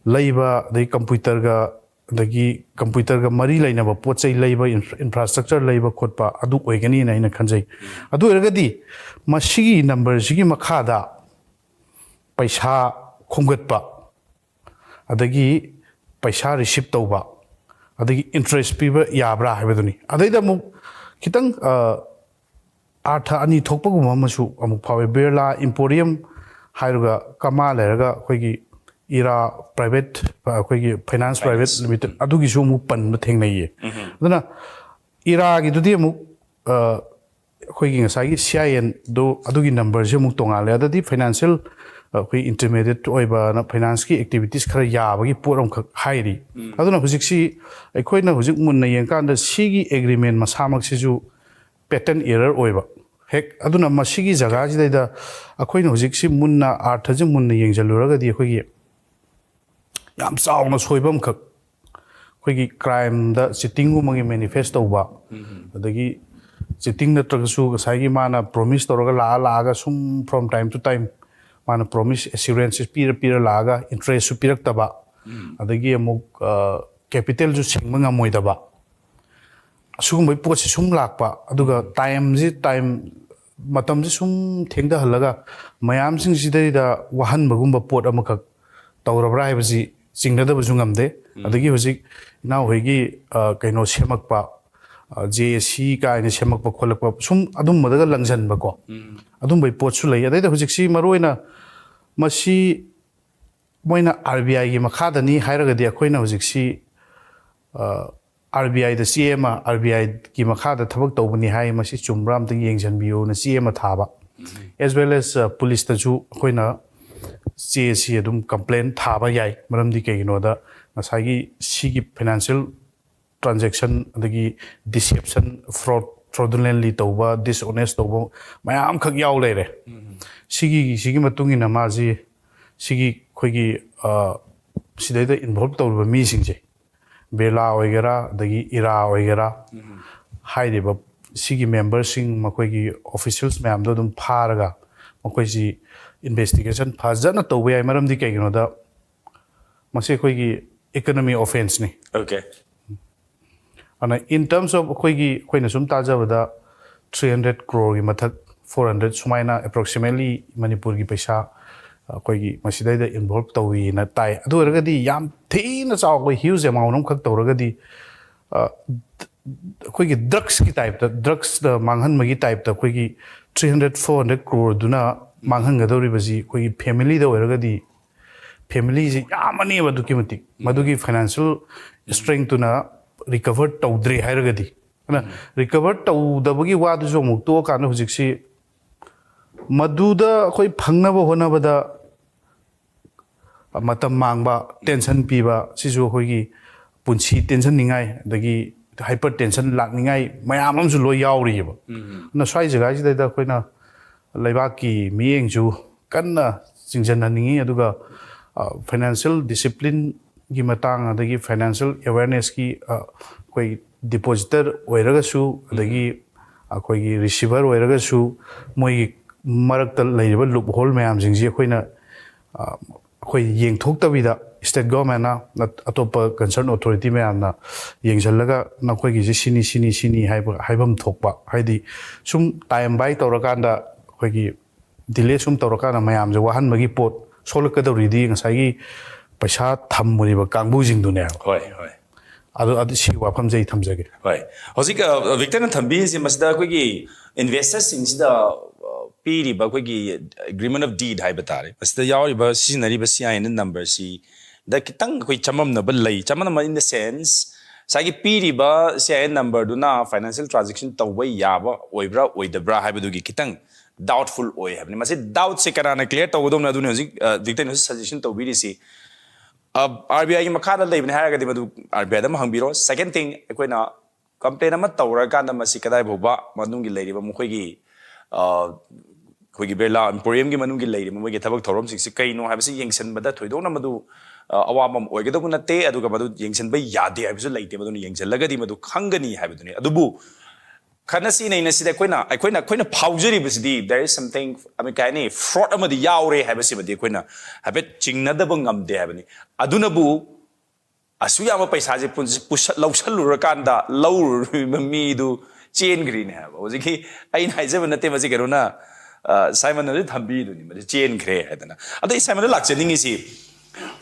ꯂꯩꯕ, ꯑꯗꯩ ꯀꯝꯄ꯭ꯌꯨꯇꯔꯒ, ꯑꯗꯒꯤ ꯀꯝꯄ꯭ꯌꯨꯇꯔꯒ ꯃꯔꯤ ꯂꯩꯅꯕ ꯄꯣꯠ ꯆꯩ ꯂꯩꯕ, ꯏꯟꯐ꯭ꯔꯥ-, ꯏꯟꯐ꯭ꯔꯥꯁ꯭ꯇ꯭ꯔꯛꯆꯔ ꯂꯩꯕ ꯈꯣꯠꯄ ꯑꯗꯨ ꯑꯣꯏꯒꯅꯤꯅ ꯑꯩꯅ ꯈꯟꯖꯩ꯫ ꯑꯗꯨ ꯑꯣꯏꯔꯒꯗꯤ ꯃꯁꯤꯒꯤ ꯅꯝꯕꯔꯁꯤꯒꯤ ꯃꯈꯥꯗ ꯄꯩꯁꯥ ꯈꯣꯝꯒꯠꯄ, ꯑꯗꯒꯤ ꯄꯩꯁꯥ ꯔꯤꯁꯤꯞ ꯇꯧꯕ, ꯑꯗꯒꯤ ꯏꯟꯇꯔꯦꯁ ꯄꯤꯕ ꯌꯥꯕ꯭ꯔꯥ ꯍꯥꯏꯕꯗꯨꯅꯤ꯫ ꯑꯗꯩꯗ ꯑꯃꯨꯛ ꯈꯤꯇꯪ, ꯑ, ꯑꯥꯔꯊ ꯑꯅꯤ ꯊꯣꯛꯄꯒꯨꯝꯕ ꯑꯃꯁꯨ ꯑꯃꯨꯛ ꯐꯥꯎꯋꯦ꯫ ꯕꯤꯔꯂꯥ ꯏꯝꯄꯣꯔꯤꯌꯝ ꯍꯥꯏꯔꯒ ꯀꯃꯥ ꯂꯩꯔꯒ ꯑꯩꯈꯣꯏꯒꯤ ꯏꯔꯥ ꯄ꯭ꯔꯥꯏꯚꯦꯠ, ꯑꯩꯈꯣꯏꯒꯤ ꯐꯥꯏꯅꯥꯟꯁ ꯄ꯭ꯔꯥꯏꯚꯦꯠ ꯂꯤꯃꯤꯇꯦꯠ, ꯑꯗꯨꯒꯤꯁꯨ ꯑꯃꯨꯛ ꯄꯟꯕ ꯊꯦꯡꯅꯩꯌꯦ꯫ ꯑꯗꯨꯅ ꯏꯔꯥꯒꯤꯗꯨꯗꯤ ꯑꯃꯨꯛ ꯑ, ꯑꯩꯈꯣꯏꯒꯤ ꯉꯁꯥꯏꯒꯤ ꯁꯤ ꯑꯥꯏ ꯑꯦꯟꯗꯣ ꯑꯗꯨꯒꯤ ꯅꯝꯕꯔꯁꯦ ꯑꯃꯨꯛ ꯇꯣꯡꯉꯥꯜꯂꯦ꯫ ꯑꯗꯗꯤ ꯐꯥꯏꯅꯥꯟꯁꯤꯌꯦꯜ ꯑꯩꯈꯣꯏ ꯏꯟꯇꯔꯃꯦꯗꯤꯌꯦꯠ ꯑꯣꯏꯕꯅ ꯐꯥꯏꯅꯥꯟꯁꯀꯤ ꯑꯦꯛꯇꯤꯚꯤꯇꯤꯁ ꯈꯔ ꯌꯥꯕꯒꯤ ꯄꯣꯠ ꯑꯃꯈꯛ ꯍꯥꯏꯔꯤ꯫ ꯑꯗꯨꯅ ꯍꯧꯖꯤꯛꯁꯤ ꯑꯩꯈꯣꯏꯅ ꯍꯧꯖꯤꯛ ꯃꯨꯟꯅ ꯌꯦꯡꯀꯥꯟꯗ ꯁꯤꯒꯤ ꯑꯦꯒ꯭ꯔꯤꯃꯦꯟ ꯃꯁꯥꯃꯛꯁꯤꯁꯨ ꯄꯦꯇꯔꯟ ꯑꯦꯔꯔ ꯑꯣꯏꯕ꯫ ꯍꯦꯛ ꯑꯗꯨꯅ ꯃꯁꯤꯒꯤ ꯖꯒꯥꯁꯤꯗꯩꯗ ꯑꯩꯈꯣꯏꯅ ꯍꯧꯖꯤꯛꯁꯤ ꯃꯨꯟꯅ ꯑꯥꯔꯊꯁꯦ ꯃꯨꯟꯅ ꯌꯦꯡꯁꯤꯜꯂꯨꯔꯒꯗꯤ ꯑꯩꯈꯣꯏꯒꯤ ꯌꯥꯝ ꯆꯥꯎꯅ ꯁꯣꯏꯕ ꯑꯃꯈꯛ, ꯑꯩꯈꯣꯏꯒꯤ ꯀ꯭ꯔꯥꯏꯝꯗ ꯆꯤꯇꯤꯡꯒꯨꯝꯕꯒꯤ ꯃꯦꯅꯤꯐꯦꯁ ꯇꯧꯕ, ꯑꯗꯒꯤ ꯆꯤꯇꯤꯡ ꯅꯠꯇ꯭ꯔꯒꯁꯨ ꯉꯁꯥꯏꯒꯤ ꯃꯥꯅ ꯄ꯭ꯔꯣꯃꯤꯁ ꯇꯧꯔꯒ ꯂꯥꯛꯑ ꯂꯥꯛꯑꯒ ꯁꯨꯝ from time to time ꯃꯥꯅ ꯄ꯭ꯔꯣꯃꯤꯁ ꯑꯦꯁꯨꯔꯦꯟꯁꯦꯁ ꯄꯤꯔ ꯄꯤꯔ ꯂꯥꯛꯑꯒ ꯏꯟꯇꯔꯦꯁꯁꯨ ꯄꯤꯔꯛꯇꯕ, ꯑꯗꯒꯤ ꯑꯃꯨꯛ ꯀꯦꯄꯤꯇꯦꯜꯁꯨ ꯁꯤꯡꯕ ꯉꯝꯃꯣꯏꯗꯕ, ꯑꯁꯤꯒꯨꯝꯕꯒꯤ ꯄꯣꯠꯁꯤ ꯁꯨꯝ ꯂꯥꯛꯄ꯫ ꯑꯗꯨꯒ ꯇꯥꯏꯝꯁꯤ ꯇꯥꯏꯝ ꯃꯇꯝꯁꯤ ꯁꯨꯝ ꯊꯦꯡꯊꯍꯜꯂꯒ ꯃꯌꯥꯝꯁꯤꯡꯁꯤꯗꯩꯗ ꯋꯥꯍꯟꯕꯒꯨꯝꯕ ꯄꯣꯠ ꯑꯃꯈꯛ ꯇꯧꯔꯕ꯭ꯔꯥ ꯍꯥꯏꯕꯁꯤ ꯆꯤꯡꯅꯗꯕꯁꯨ ꯉꯝꯗꯦ꯫ ꯑꯗꯒꯤ ꯍꯧꯖꯤꯛ ꯏꯅꯥꯎꯍꯣꯏꯒꯤ ꯑ, ꯀꯩꯅꯣ ꯁꯦꯝꯃꯛꯄ, ꯖꯦ ꯑꯦ ꯁꯤ ꯀꯥꯏꯅ ꯁꯦꯝꯃꯛꯄ ꯈꯣꯠꯂꯛꯄ ꯁꯨꯝ ꯑꯗꯨꯝꯕꯗꯒ ꯂꯪꯁꯟꯕꯀꯣ, ꯑꯗꯨꯝꯕꯒꯤ ꯄꯣꯠꯁꯨ ꯂꯩ꯫ ꯑꯗꯩꯗ ꯍꯧꯖꯤꯛꯁꯤ ꯃꯔꯨꯑꯣꯏꯅ ꯃꯁꯤ ꯃꯣꯏꯅ ꯑꯥꯔ ꯕꯤ ꯑꯥꯏꯒꯤ ꯃꯈꯥꯗꯅꯤ ꯍꯥꯏꯔꯒꯗꯤ ꯑꯩꯈꯣꯏꯅ ꯍꯧꯖꯤꯛꯁꯤ ꯑꯥꯔ ꯕꯤ ꯑꯥꯏꯗ ꯆꯦ ꯑꯃ, ꯑꯥꯔ ꯕꯤ ꯑꯥꯏꯒꯤ ꯃꯈꯥꯗ ꯊꯕꯛ ꯇꯧꯕꯅꯤ ꯍꯥꯏ, ꯃꯁꯤ ꯆꯨꯝꯕ꯭ꯔꯥ ꯑꯝꯇꯪ ꯌꯦꯡꯁꯤꯟꯕꯤꯌꯨꯅ ꯆꯦ ꯑꯃ ꯊꯥꯕ, ꯑꯦꯁ ꯋꯦꯜ ꯑꯦꯁ ꯄꯨꯂꯤꯁꯇꯁꯨ ꯑꯩꯈꯣꯏꯅ ꯆꯦ ꯑꯁꯤ ꯑꯗꯨꯝ ꯀꯝꯄ꯭ꯂꯦꯟ ꯊꯥꯕ ꯌꯥꯏ꯫ ꯃꯔꯝꯗꯤ ꯀꯩꯒꯤꯅꯣꯗ ꯉꯁꯥꯏꯒꯤ ꯁꯤꯒꯤ ꯐꯥꯏꯅꯥꯟꯁꯤꯌꯦꯜ ꯇ꯭ꯔꯥꯟꯖꯦꯛꯁꯟ, ꯑꯗꯒꯤ ꯗꯤꯁꯦꯞꯁꯟ, ꯐ꯭ꯔꯣꯗ, ꯐ꯭ꯔꯣꯗꯨꯂꯦꯟꯂꯤ ꯇꯧꯕ, ꯗꯤꯁꯑꯣꯅꯦꯁ ꯇꯧꯕ ꯃꯌꯥꯝ ꯑꯃꯈꯛ ꯌꯥꯎ ꯂꯩꯔꯦ꯫ ꯁꯤꯒꯤ ꯁꯤꯒꯤ ꯃꯇꯨꯡ ꯏꯟꯅ ꯃꯥꯁꯤ ꯁꯤꯒꯤ ꯑꯩꯈꯣꯏꯒꯤ ꯑ, ꯁꯤꯗꯩꯗ ꯏꯟꯚꯣꯜꯕ ꯇꯧꯔꯤꯕ ꯃꯤꯁꯤꯡꯁꯦ, ꯕꯤꯔꯂꯥ ꯑꯣꯏꯒꯦꯔꯥ ꯑꯗꯒꯤ ꯏꯔꯥ ꯑꯣꯏꯒꯦꯔꯥ, ꯍꯥꯏꯔꯤꯕ ꯁꯤꯒꯤ ꯃꯦꯝꯕꯔꯁꯤꯡ, ꯃꯈꯣꯏꯒꯤ ꯑꯣꯐꯤꯁꯤꯌꯦꯜꯁ ꯃꯌꯥꯝꯗꯣ ꯑꯗꯨꯝ ꯐꯥꯔꯒ ꯃꯈꯣꯏꯁꯤ ꯏꯟꯚꯦꯁꯇꯤꯒꯦꯁꯟ ꯐꯖꯅ ꯇꯧꯕ ꯌꯥꯏ꯫ ꯃꯔꯝꯗꯤ ꯀꯩꯒꯤꯅꯣꯗ ꯃꯁꯤ ꯑꯩꯈꯣꯏꯒꯤ ꯏꯀꯅꯃꯤ ꯑꯣꯐꯦꯟꯁꯅꯤ꯫ Okay. ꯑꯗꯨꯅ in terms of ꯑꯩꯈꯣꯏꯒꯤ, ꯑꯩꯈꯣꯏꯅ ꯁꯨꯝ ꯇꯥꯖꯕꯗ ꯊ꯭ꯔꯤ ꯍꯟꯗ꯭ꯔꯦꯠ ꯀ꯭ꯔꯣꯔꯒꯤ ꯃꯊꯛ, ꯐꯣꯔ ꯍꯟꯗ꯭ꯔꯦꯠ ꯁꯨꯃꯥꯏꯅ ꯑꯦꯄ꯭ꯔꯣꯛꯁꯤꯃꯦꯠꯂꯤ ꯃꯅꯤꯄꯨꯔꯒꯤ ꯄꯩꯁꯥ ꯑꯩꯈꯣꯏꯒꯤ ꯃꯁꯤꯗꯩꯗ ꯏꯟꯚꯣꯜꯕ ꯇꯧꯋꯤꯅ ꯇꯥꯏ꯫ ꯑꯗꯨ ꯑꯣꯏꯔꯒꯗꯤ ꯌꯥꯝ ꯊꯤꯅ ꯆꯥꯎꯕ ꯍ꯭ꯌꯨꯖ ꯑꯦꯃꯥꯎꯟ ꯑꯃꯈꯛ ꯇꯧꯔꯒꯗꯤ ꯑ, ꯑꯩꯈꯣꯏꯒꯤ ꯗ꯭ꯔꯛꯁꯀꯤ ꯇꯥꯏꯞꯇ, ꯗ꯭ꯔꯛꯁꯇ ꯃꯥꯡꯍꯟꯕꯒꯤ ꯇꯥꯏꯞꯇ ꯑꯩꯈꯣꯏꯒꯤ ꯊ꯭ꯔꯤ ꯍꯟꯗ꯭ꯔꯦꯠ ꯐꯣꯔ ꯍꯟꯗ꯭ꯔꯦꯠ ꯀ꯭ꯔꯣꯔꯗꯨꯅ ꯃꯥꯡꯍꯟꯒꯗꯧꯔꯤꯕꯁꯤ ꯑꯩꯈꯣꯏꯒꯤ ꯐꯦꯃꯤꯂꯤꯗ ꯑꯣꯏꯔꯒꯗꯤ ꯐꯦꯃꯤꯂꯤꯁꯤ ꯌꯥꯝꯃꯅꯦꯕ ꯑꯗꯨꯛꯀꯤ ꯃꯇꯤꯛ꯫ ꯃꯗꯨꯒꯤ ꯐꯥꯏꯅꯥꯟꯁꯤꯌꯦꯜ ꯁ꯭ꯇꯔꯦꯡꯇꯨꯅ ꯔꯤꯀꯚꯔ ꯇꯧꯗ꯭ꯔꯦ ꯍꯥꯏꯔꯒꯗꯤ ꯑꯗꯨꯅ ꯔꯤꯀꯚꯔ ꯇꯧꯗꯕꯒꯤ ꯋꯥꯗꯨꯁꯨ ꯑꯃꯨꯛ ꯇꯣꯛꯑꯀꯥꯟꯗ ꯍꯧꯖꯤꯛꯁꯤ ꯃꯗꯨꯗ ꯑꯩꯈꯣꯏ ꯐꯪꯅꯕ ꯍꯣꯠꯅꯕꯗ ꯃꯇꯝ ꯃꯥꯡꯕ, ꯇꯦꯟꯁꯟ ꯄꯤꯕ, ꯁꯤꯁꯨ ꯑꯩꯈꯣꯏꯒꯤ ꯄꯨꯟꯁꯤ ꯇꯦꯟꯁꯟꯅꯤꯡꯉꯥꯏ, ꯑꯗꯒꯤ ꯍꯥꯏꯄꯔ ꯇꯦꯟꯁꯟ ꯂꯥꯛꯅꯤꯡꯉꯥꯏ ꯃꯌꯥꯝ ꯑꯃꯁꯨ ꯂꯣꯏ ꯌꯥꯎꯔꯤꯑꯕ꯫ ꯑꯗꯨꯅ ꯁ꯭ꯋꯥꯏ ꯖꯒꯥꯁꯤꯗꯩꯗ ꯑꯩꯈꯣꯏꯅ ꯂꯩꯕꯥꯛꯀꯤ ꯃꯤꯠꯌꯦꯡꯁꯨ ꯀꯟꯅ ꯆꯤꯡꯁꯤꯟꯍꯟꯅꯤꯡꯉꯤ, ꯑꯗꯨꯒ ꯐꯥꯏꯅꯥꯟꯁꯤꯌꯦꯜ ꯗꯤꯁꯤꯄ꯭ꯂꯤꯟꯒꯤ ꯃꯇꯥꯡ, ꯑꯗꯒꯤ ꯐꯥꯏꯅꯥꯟꯁꯤꯌꯦꯜ ꯑꯦꯋꯦꯔꯅꯦꯁꯀꯤ ꯑꯩꯈꯣꯏ ꯗꯤꯄꯣꯖꯤꯇꯔ ꯑꯣꯏꯔꯒꯁꯨ, ꯑꯗꯒꯤ ꯑꯩꯈꯣꯏꯒꯤ ꯔꯤꯁꯤꯚꯔ ꯑꯣꯏꯔꯒꯁꯨ, ꯃꯣꯏꯒꯤ ꯃꯔꯛꯇ ꯂꯩꯔꯤꯕ ꯂꯨꯞ ꯍꯣꯜ ꯃꯌꯥꯝꯁꯤꯡꯁꯤ ꯑꯩꯈꯣꯏꯅ ꯑ, ꯑꯩꯈꯣꯏ ꯌꯦꯡꯊꯣꯛꯇꯕꯤꯗ, ꯁ꯭ꯇꯦꯠ ꯒꯣꯔꯃꯦꯟꯅ, ꯑꯇꯣꯞꯄ ꯀꯟꯁꯔꯟ ꯑꯣꯊꯣꯔꯤꯇꯤ ꯃꯌꯥꯝꯅ ꯌꯦꯡꯁꯤꯜꯂꯒ ꯅꯈꯣꯏꯒꯤꯁꯤ ꯁꯤꯅꯤ, ꯁꯤꯅꯤ, ꯁꯤꯅꯤ ꯍꯥꯏꯕ, ꯍꯥꯏꯐꯝ ꯊꯣꯛꯄ, ꯍꯥꯏꯗꯤ ꯁꯨꯝ ꯇꯥꯏꯝ ꯕꯥꯏ ꯇꯧꯔꯀꯥꯟꯗ ꯑꯩꯈꯣꯏꯒꯤ ꯗꯤꯂꯦ ꯁꯨꯝ ꯇꯧꯔꯀꯥꯟꯗ ꯃꯌꯥꯝꯁꯦ ꯋꯥꯍꯟꯕꯒꯤ ꯄꯣꯠ ꯁꯣꯛꯂꯛꯀꯗꯧꯔꯤꯗꯤ ꯉꯁꯥꯏꯒꯤ ꯄꯩꯁꯥ ꯊꯝꯃꯨꯔꯤꯕ ꯀꯥꯡꯕꯨꯁꯤꯡꯗꯨꯅꯦꯕ꯫ ꯍꯣꯏ, ꯍꯣꯏ꯫ ꯑꯗꯨ, ꯑꯗꯨ ꯁꯤ ꯋꯥꯐꯝꯁꯦ ꯑꯩ ꯊꯝꯖꯒꯦ꯫ ꯍꯣꯏ꯫ ꯍꯧꯖꯤꯛ, ꯑ, ꯚꯤꯛꯇꯔꯅ ꯊꯝꯕꯤꯔꯤꯁꯦ, ꯃꯁꯤꯗ ꯑꯩꯈꯣꯏꯒꯤ ꯏꯟꯚꯦꯁꯇꯔꯁꯤꯡꯁꯤꯗ, ꯑ, ꯄꯤꯔꯤꯕ ꯑꯩꯈꯣꯏꯒꯤ ꯑꯦꯒ꯭ꯔꯤꯃꯦꯟ ꯑꯣꯐ ꯗꯤꯗ ꯍꯥꯏꯕ ꯇꯥꯔꯦ, ꯃꯁꯤꯗ ꯌꯥꯎꯔꯤꯕ, ꯁꯤꯖꯤꯟꯅꯔꯤꯕ ꯁꯤ ꯑꯥꯏ ꯑꯦꯟ ꯅꯝꯕꯔꯁꯤ ꯗ ꯈꯤꯇꯪ ꯑꯩꯈꯣꯏ ꯆꯃꯝꯅꯕ ꯂꯩ꯫ ꯆꯃꯝꯅꯕ in the sense, ꯉꯁꯥꯏꯒꯤ ꯄꯤꯔꯤꯕ ꯁꯤ ꯑꯥꯏ ꯑꯦꯟ ꯅꯝꯕꯔꯗꯨꯅ ꯐꯥꯏꯅꯥꯟꯁꯤꯌꯦꯜ ꯇ꯭ꯔꯥꯟꯖꯦꯛꯁꯟ ꯇꯧꯕ ꯌꯥꯕ ꯑꯣꯏꯕ꯭ꯔꯥ ꯑꯣꯏꯗꯕ꯭ꯔꯥ ꯍꯥꯏꯕꯗꯨꯒꯤ ꯈꯤꯇꯪ ꯗꯥꯎꯠꯐꯨꯜ ꯑꯣꯏ ꯍꯥꯏꯕꯅꯤ꯫ ꯃꯁꯤ ꯗꯥꯎꯠꯁꯦ ꯀꯅꯥꯅ ꯀ꯭ꯂꯤꯌꯔ ꯇꯧꯒꯗꯧꯅꯣ? ꯑꯗꯨꯅꯤ ꯍꯧꯖꯤꯛ, ꯑ, ꯚꯤꯛꯇꯔꯅꯁꯨ ꯁꯖꯦꯁꯟ ꯇꯧꯕꯤꯔꯤꯁꯤ꯫ ꯑꯥꯔ ꯕꯤ ꯑꯥꯏꯒꯤ ꯃꯈꯥꯗ ꯂꯩꯕꯅꯤ ꯍꯥꯏꯔꯒꯗꯤ ꯃꯗꯨ ꯑꯥꯔ ꯕꯤ ꯑꯥꯏꯗ ꯑꯃ ꯍꯪꯕꯤꯔꯣ꯫ ꯁꯦꯀꯦꯟ ꯊꯤꯡ, ꯑꯩꯈꯣꯏꯅ ꯀꯝꯄ꯭ꯂꯦꯟ ꯑꯃ ꯇꯧꯔꯀꯥꯟꯗ ꯃꯁꯤ ꯀꯗꯥꯏ ꯐꯥꯎꯕ ꯃꯅꯨꯡꯒꯤ ꯂꯩꯔꯤꯕ ꯃꯈꯣꯏꯒꯤ, ꯑ, ꯑꯩꯈꯣꯏꯒꯤ ꯕꯤꯔꯂꯥ ꯏꯝꯄꯣꯔꯤꯌꯝꯒꯤ ꯃꯅꯨꯡꯒꯤ ꯂꯩꯔꯤꯕ ꯃꯣꯏꯒꯤ ꯊꯕꯛ ꯊꯧꯔꯝꯁꯤꯡꯁꯤ ꯀꯩꯅꯣ ꯍꯥꯏꯕꯁꯤ ꯌꯦꯡꯁꯤꯟꯕꯗ ꯊꯣꯏꯗꯣꯛꯅ ꯃꯗꯨ, ꯑ, ꯑꯋꯥꯕ ꯑꯃ ꯑꯣꯏꯒꯗꯧꯕ ꯅꯠꯇꯦ, ꯑꯗꯨꯒ ꯃꯗꯨ ꯌꯦꯡꯁꯤꯟꯕ ꯌꯥꯗꯦ ꯍꯥꯏꯕꯁꯨ ꯂꯩꯇꯦ꯫ ꯃꯗꯨꯅ ꯌꯦꯡꯁꯤꯜꯂꯒꯗꯤ ꯃꯗꯨ ꯈꯪꯒꯅꯤ ꯍꯥꯏꯕꯗꯨꯅꯤ꯫ ꯑꯗꯨꯕꯨ ꯈꯠꯅꯁꯤ ꯅꯩꯅꯁꯤꯗ ꯑꯩꯈꯣꯏꯅ, ꯑꯩꯈꯣꯏꯅ, ꯑꯩꯈꯣꯏꯅ ꯐꯥꯎꯖꯔꯤꯕꯁꯤꯗꯤ there is something, I mean, ꯀꯩ ꯍꯥꯏꯅꯤ, ꯐ꯭ꯔꯣꯗ ꯑꯃꯗꯤ ꯌꯥꯎꯔꯦ ꯍꯥꯏꯕꯁꯤꯃꯗꯤ ꯑꯩꯈꯣꯏꯅ ꯍꯥꯏꯐꯦꯠ ꯆꯤꯡꯅꯗꯕ ꯉꯝꯗꯦ ꯍꯥꯏꯕꯅꯤ꯫ ꯑꯗꯨꯅꯕꯨ ꯑꯁꯨꯛ ꯌꯥꯝꯕ ꯄꯩꯁꯥꯁꯦ ꯄꯨꯟꯁꯤ-, ꯄꯨꯁ-, ꯂꯧꯁꯜꯂꯨꯔꯀꯥꯟꯗ ꯂꯧꯔꯨꯔꯤꯕ ꯃꯤꯗꯨ ꯆꯦꯟꯈ꯭ꯔꯤꯅꯦ ꯍꯥꯏꯕ꯫ ꯍꯧꯖꯤꯛꯀꯤ ꯑꯩꯅ ꯍꯥꯏꯖꯕ ꯅꯠꯇꯦ, ꯃꯁꯤ ꯀꯩꯅꯣꯅ, ꯑ, ꯁꯥꯏꯃꯟꯅꯁꯨ ꯊꯝꯕꯤꯗꯨꯅꯤ, ꯃꯁꯤ ꯆꯦꯟꯈ꯭ꯔꯦ ꯍꯥꯏꯗꯅ꯫ ꯑꯗꯣ ꯑꯩ ꯁꯥꯏꯃꯟꯗ ꯂꯥꯛꯆꯅꯤꯡꯉꯤꯁꯤ,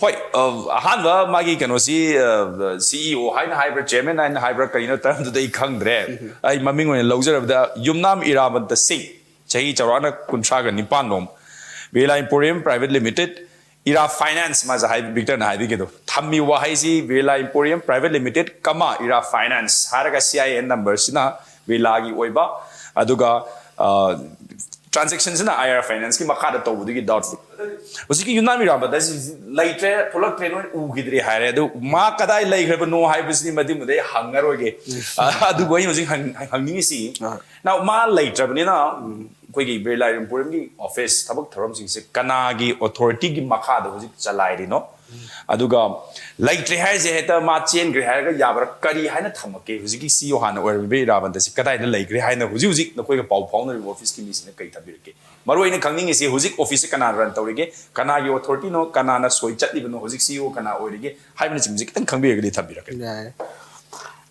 ꯍꯣꯏ, ꯑ, ꯑꯍꯥꯟꯕ ꯃꯥꯒꯤ ꯀꯩꯅꯣꯁꯤ, ꯑ, ꯁꯤ ꯏ ꯑꯣ ꯍꯥꯏꯅ ꯍꯥꯏꯕ꯭ꯔꯥ, ꯆꯤꯌꯔꯃꯦꯟ ꯍꯥꯏꯅ ꯍꯥꯏꯕ꯭ꯔꯥ, ꯀꯔꯤꯅꯣ ꯇꯔꯝꯗꯨꯗ ꯑꯩ ꯈꯪꯗ꯭ꯔꯦ꯫ ꯑꯩ ꯃꯃꯤꯡ ꯑꯣꯏꯅ ꯂꯧꯖꯔꯕꯗ ꯌꯨꯝꯅꯥꯝ ꯏꯔꯥꯕꯟꯇ ꯁꯤꯡ, ꯆꯍꯤ ꯆꯥꯎꯔꯥꯛꯅ ꯀꯨꯟꯊ꯭ꯔꯥꯒ ꯅꯤꯄꯥꯟ ꯂꯣꯝ, Birla emporium private limited, Era finance, ꯃꯥꯁꯦ ꯍꯥꯏ, ꯕꯤꯛꯇꯔꯅ ꯍꯥꯏꯕꯤꯒꯦꯗꯣ, ꯊꯝꯃꯤ ꯋꯥꯍꯩꯁꯤ ꯕꯤꯔꯂꯥ ꯏꯝꯄꯣꯔꯤꯌꯝ ꯄ꯭ꯔꯥꯏꯚꯦꯠ ꯂꯤꯃꯤꯇꯦꯠ ꯀꯃꯥ ꯏꯔꯥ ꯐꯥꯏꯅꯥꯟꯁ ꯍꯥꯏꯔꯒ ꯁꯤ ꯑꯥꯏ ꯑꯦꯟ ꯅꯝꯕꯔꯁꯤꯅ ꯕꯤꯔꯂꯥꯒꯤ ꯑꯣꯏꯕ, ꯑꯗꯨꯒ ꯇ꯭ꯔꯥꯟꯖꯦꯛꯁꯟꯁꯤꯅ ꯑꯥꯏ ꯑꯥꯔ ꯐꯥꯏꯅꯥꯟꯁꯀꯤ ꯃꯈꯥꯗ ꯇꯧꯕꯗꯨꯒꯤ ꯗꯥꯎꯠꯐꯨꯜ꯫ ꯍꯧꯖꯤꯛꯀꯤ ꯌꯨꯅꯥꯃꯤ ꯔꯥꯝꯕꯗ ꯂꯩꯇ꯭ꯔꯦ, ꯊꯣꯛꯂꯛꯇ꯭ꯔꯦ, ꯅꯣꯏ ꯎꯈꯤꯗ꯭ꯔꯦ ꯍꯥꯏꯔꯦ꯫ ꯑꯗꯨ ꯃꯥ ꯀꯗꯥꯏ ꯂꯩꯈ꯭ꯔꯕꯅꯣ ꯍꯥꯏꯕꯁꯤꯗꯤ ꯃꯗꯨꯃꯗꯤ ꯑꯩ ꯍꯪꯉꯔꯣꯏꯒꯦ꯫ ꯑꯗꯨꯕꯨ ꯑꯩꯅ ꯍꯧꯖꯤꯛ ꯍꯪ- ꯍꯪꯅꯤꯡꯉꯤꯁꯤ, ꯑꯥ꯫ ꯅꯥꯎ, ꯃꯥ ꯂꯩꯇ꯭ꯔꯕꯅꯤꯅ, ꯎꯝ, ꯑꯩꯈꯣꯏꯒꯤ ꯕꯤꯔꯂꯥ ꯏꯝꯄꯣꯔꯤꯌꯝꯒꯤ ꯑꯣꯐꯤꯁ ꯊꯕꯛ ꯊꯧꯔꯝꯁꯤꯡꯁꯦ ꯀꯅꯥꯒꯤ ꯑꯣꯊꯣꯔꯤꯇꯤꯒꯤ ꯃꯈꯥꯗ ꯍꯧꯖꯤꯛ ꯆꯂꯥꯏꯔꯤꯅꯣ? ꯑꯗꯨꯒ ꯂꯩꯇ꯭ꯔꯦ ꯍꯥꯏꯁꯦ ꯍꯦꯛꯇ ꯃꯥ ꯆꯦꯟꯈ꯭ꯔꯦ ꯍꯥꯏꯔꯒ ꯌꯥꯕ꯭ꯔꯥ? ꯀꯔꯤ ꯍꯥꯏꯅ ꯊꯝꯃꯛꯀꯦ? ꯍꯧꯖꯤꯛꯀꯤ ꯁꯤ ꯏ ꯑꯣ ꯍꯥꯟꯅ ꯑꯣꯏꯔꯝꯃꯤꯕ ꯏꯔꯥꯕꯟꯇꯁꯦ ꯀꯗꯥꯏꯗ ꯂꯩꯈ꯭ꯔꯦ ꯍꯥꯏꯅ ꯍꯧꯖꯤꯛ ꯍꯧꯖꯤꯛ ꯅꯈꯣꯏꯒ ꯄꯥꯎ ꯐꯥꯎꯅꯔꯤꯕ ꯑꯣꯐꯤꯁꯀꯤ ꯃꯤꯁꯤꯡꯅ ꯀꯔꯤ ꯊꯝꯕꯤꯔꯛꯀꯦ? ꯃꯔꯨ ꯑꯣꯏꯅ ꯈꯪꯅꯤꯡꯉꯤꯁꯤ ꯍꯧꯖꯤꯛ ꯑꯣꯐꯤꯁꯁꯦ ꯀꯅꯥ ꯔꯟ ꯇꯧꯔꯤꯒꯦ, ꯀꯅꯥꯒꯤ ꯑꯣꯊꯣꯔꯤꯇꯤꯅꯣ, ꯀꯅꯥꯅ ꯁꯣꯏ ꯆꯠꯂꯤꯕꯅꯣ, ꯍꯧꯖꯤꯛ ꯁꯤ ꯏ ꯑꯣ ꯀꯅꯥ ꯑꯣꯏꯔꯤꯒꯦ ꯍꯥꯏꯕꯅꯆꯤꯡꯕꯁꯦ ꯈꯤꯇꯪ ꯈꯪꯕꯤꯔꯒꯗꯤ ꯊꯝꯕꯤꯔꯛꯀꯦ꯫ ꯌꯥꯏ꯫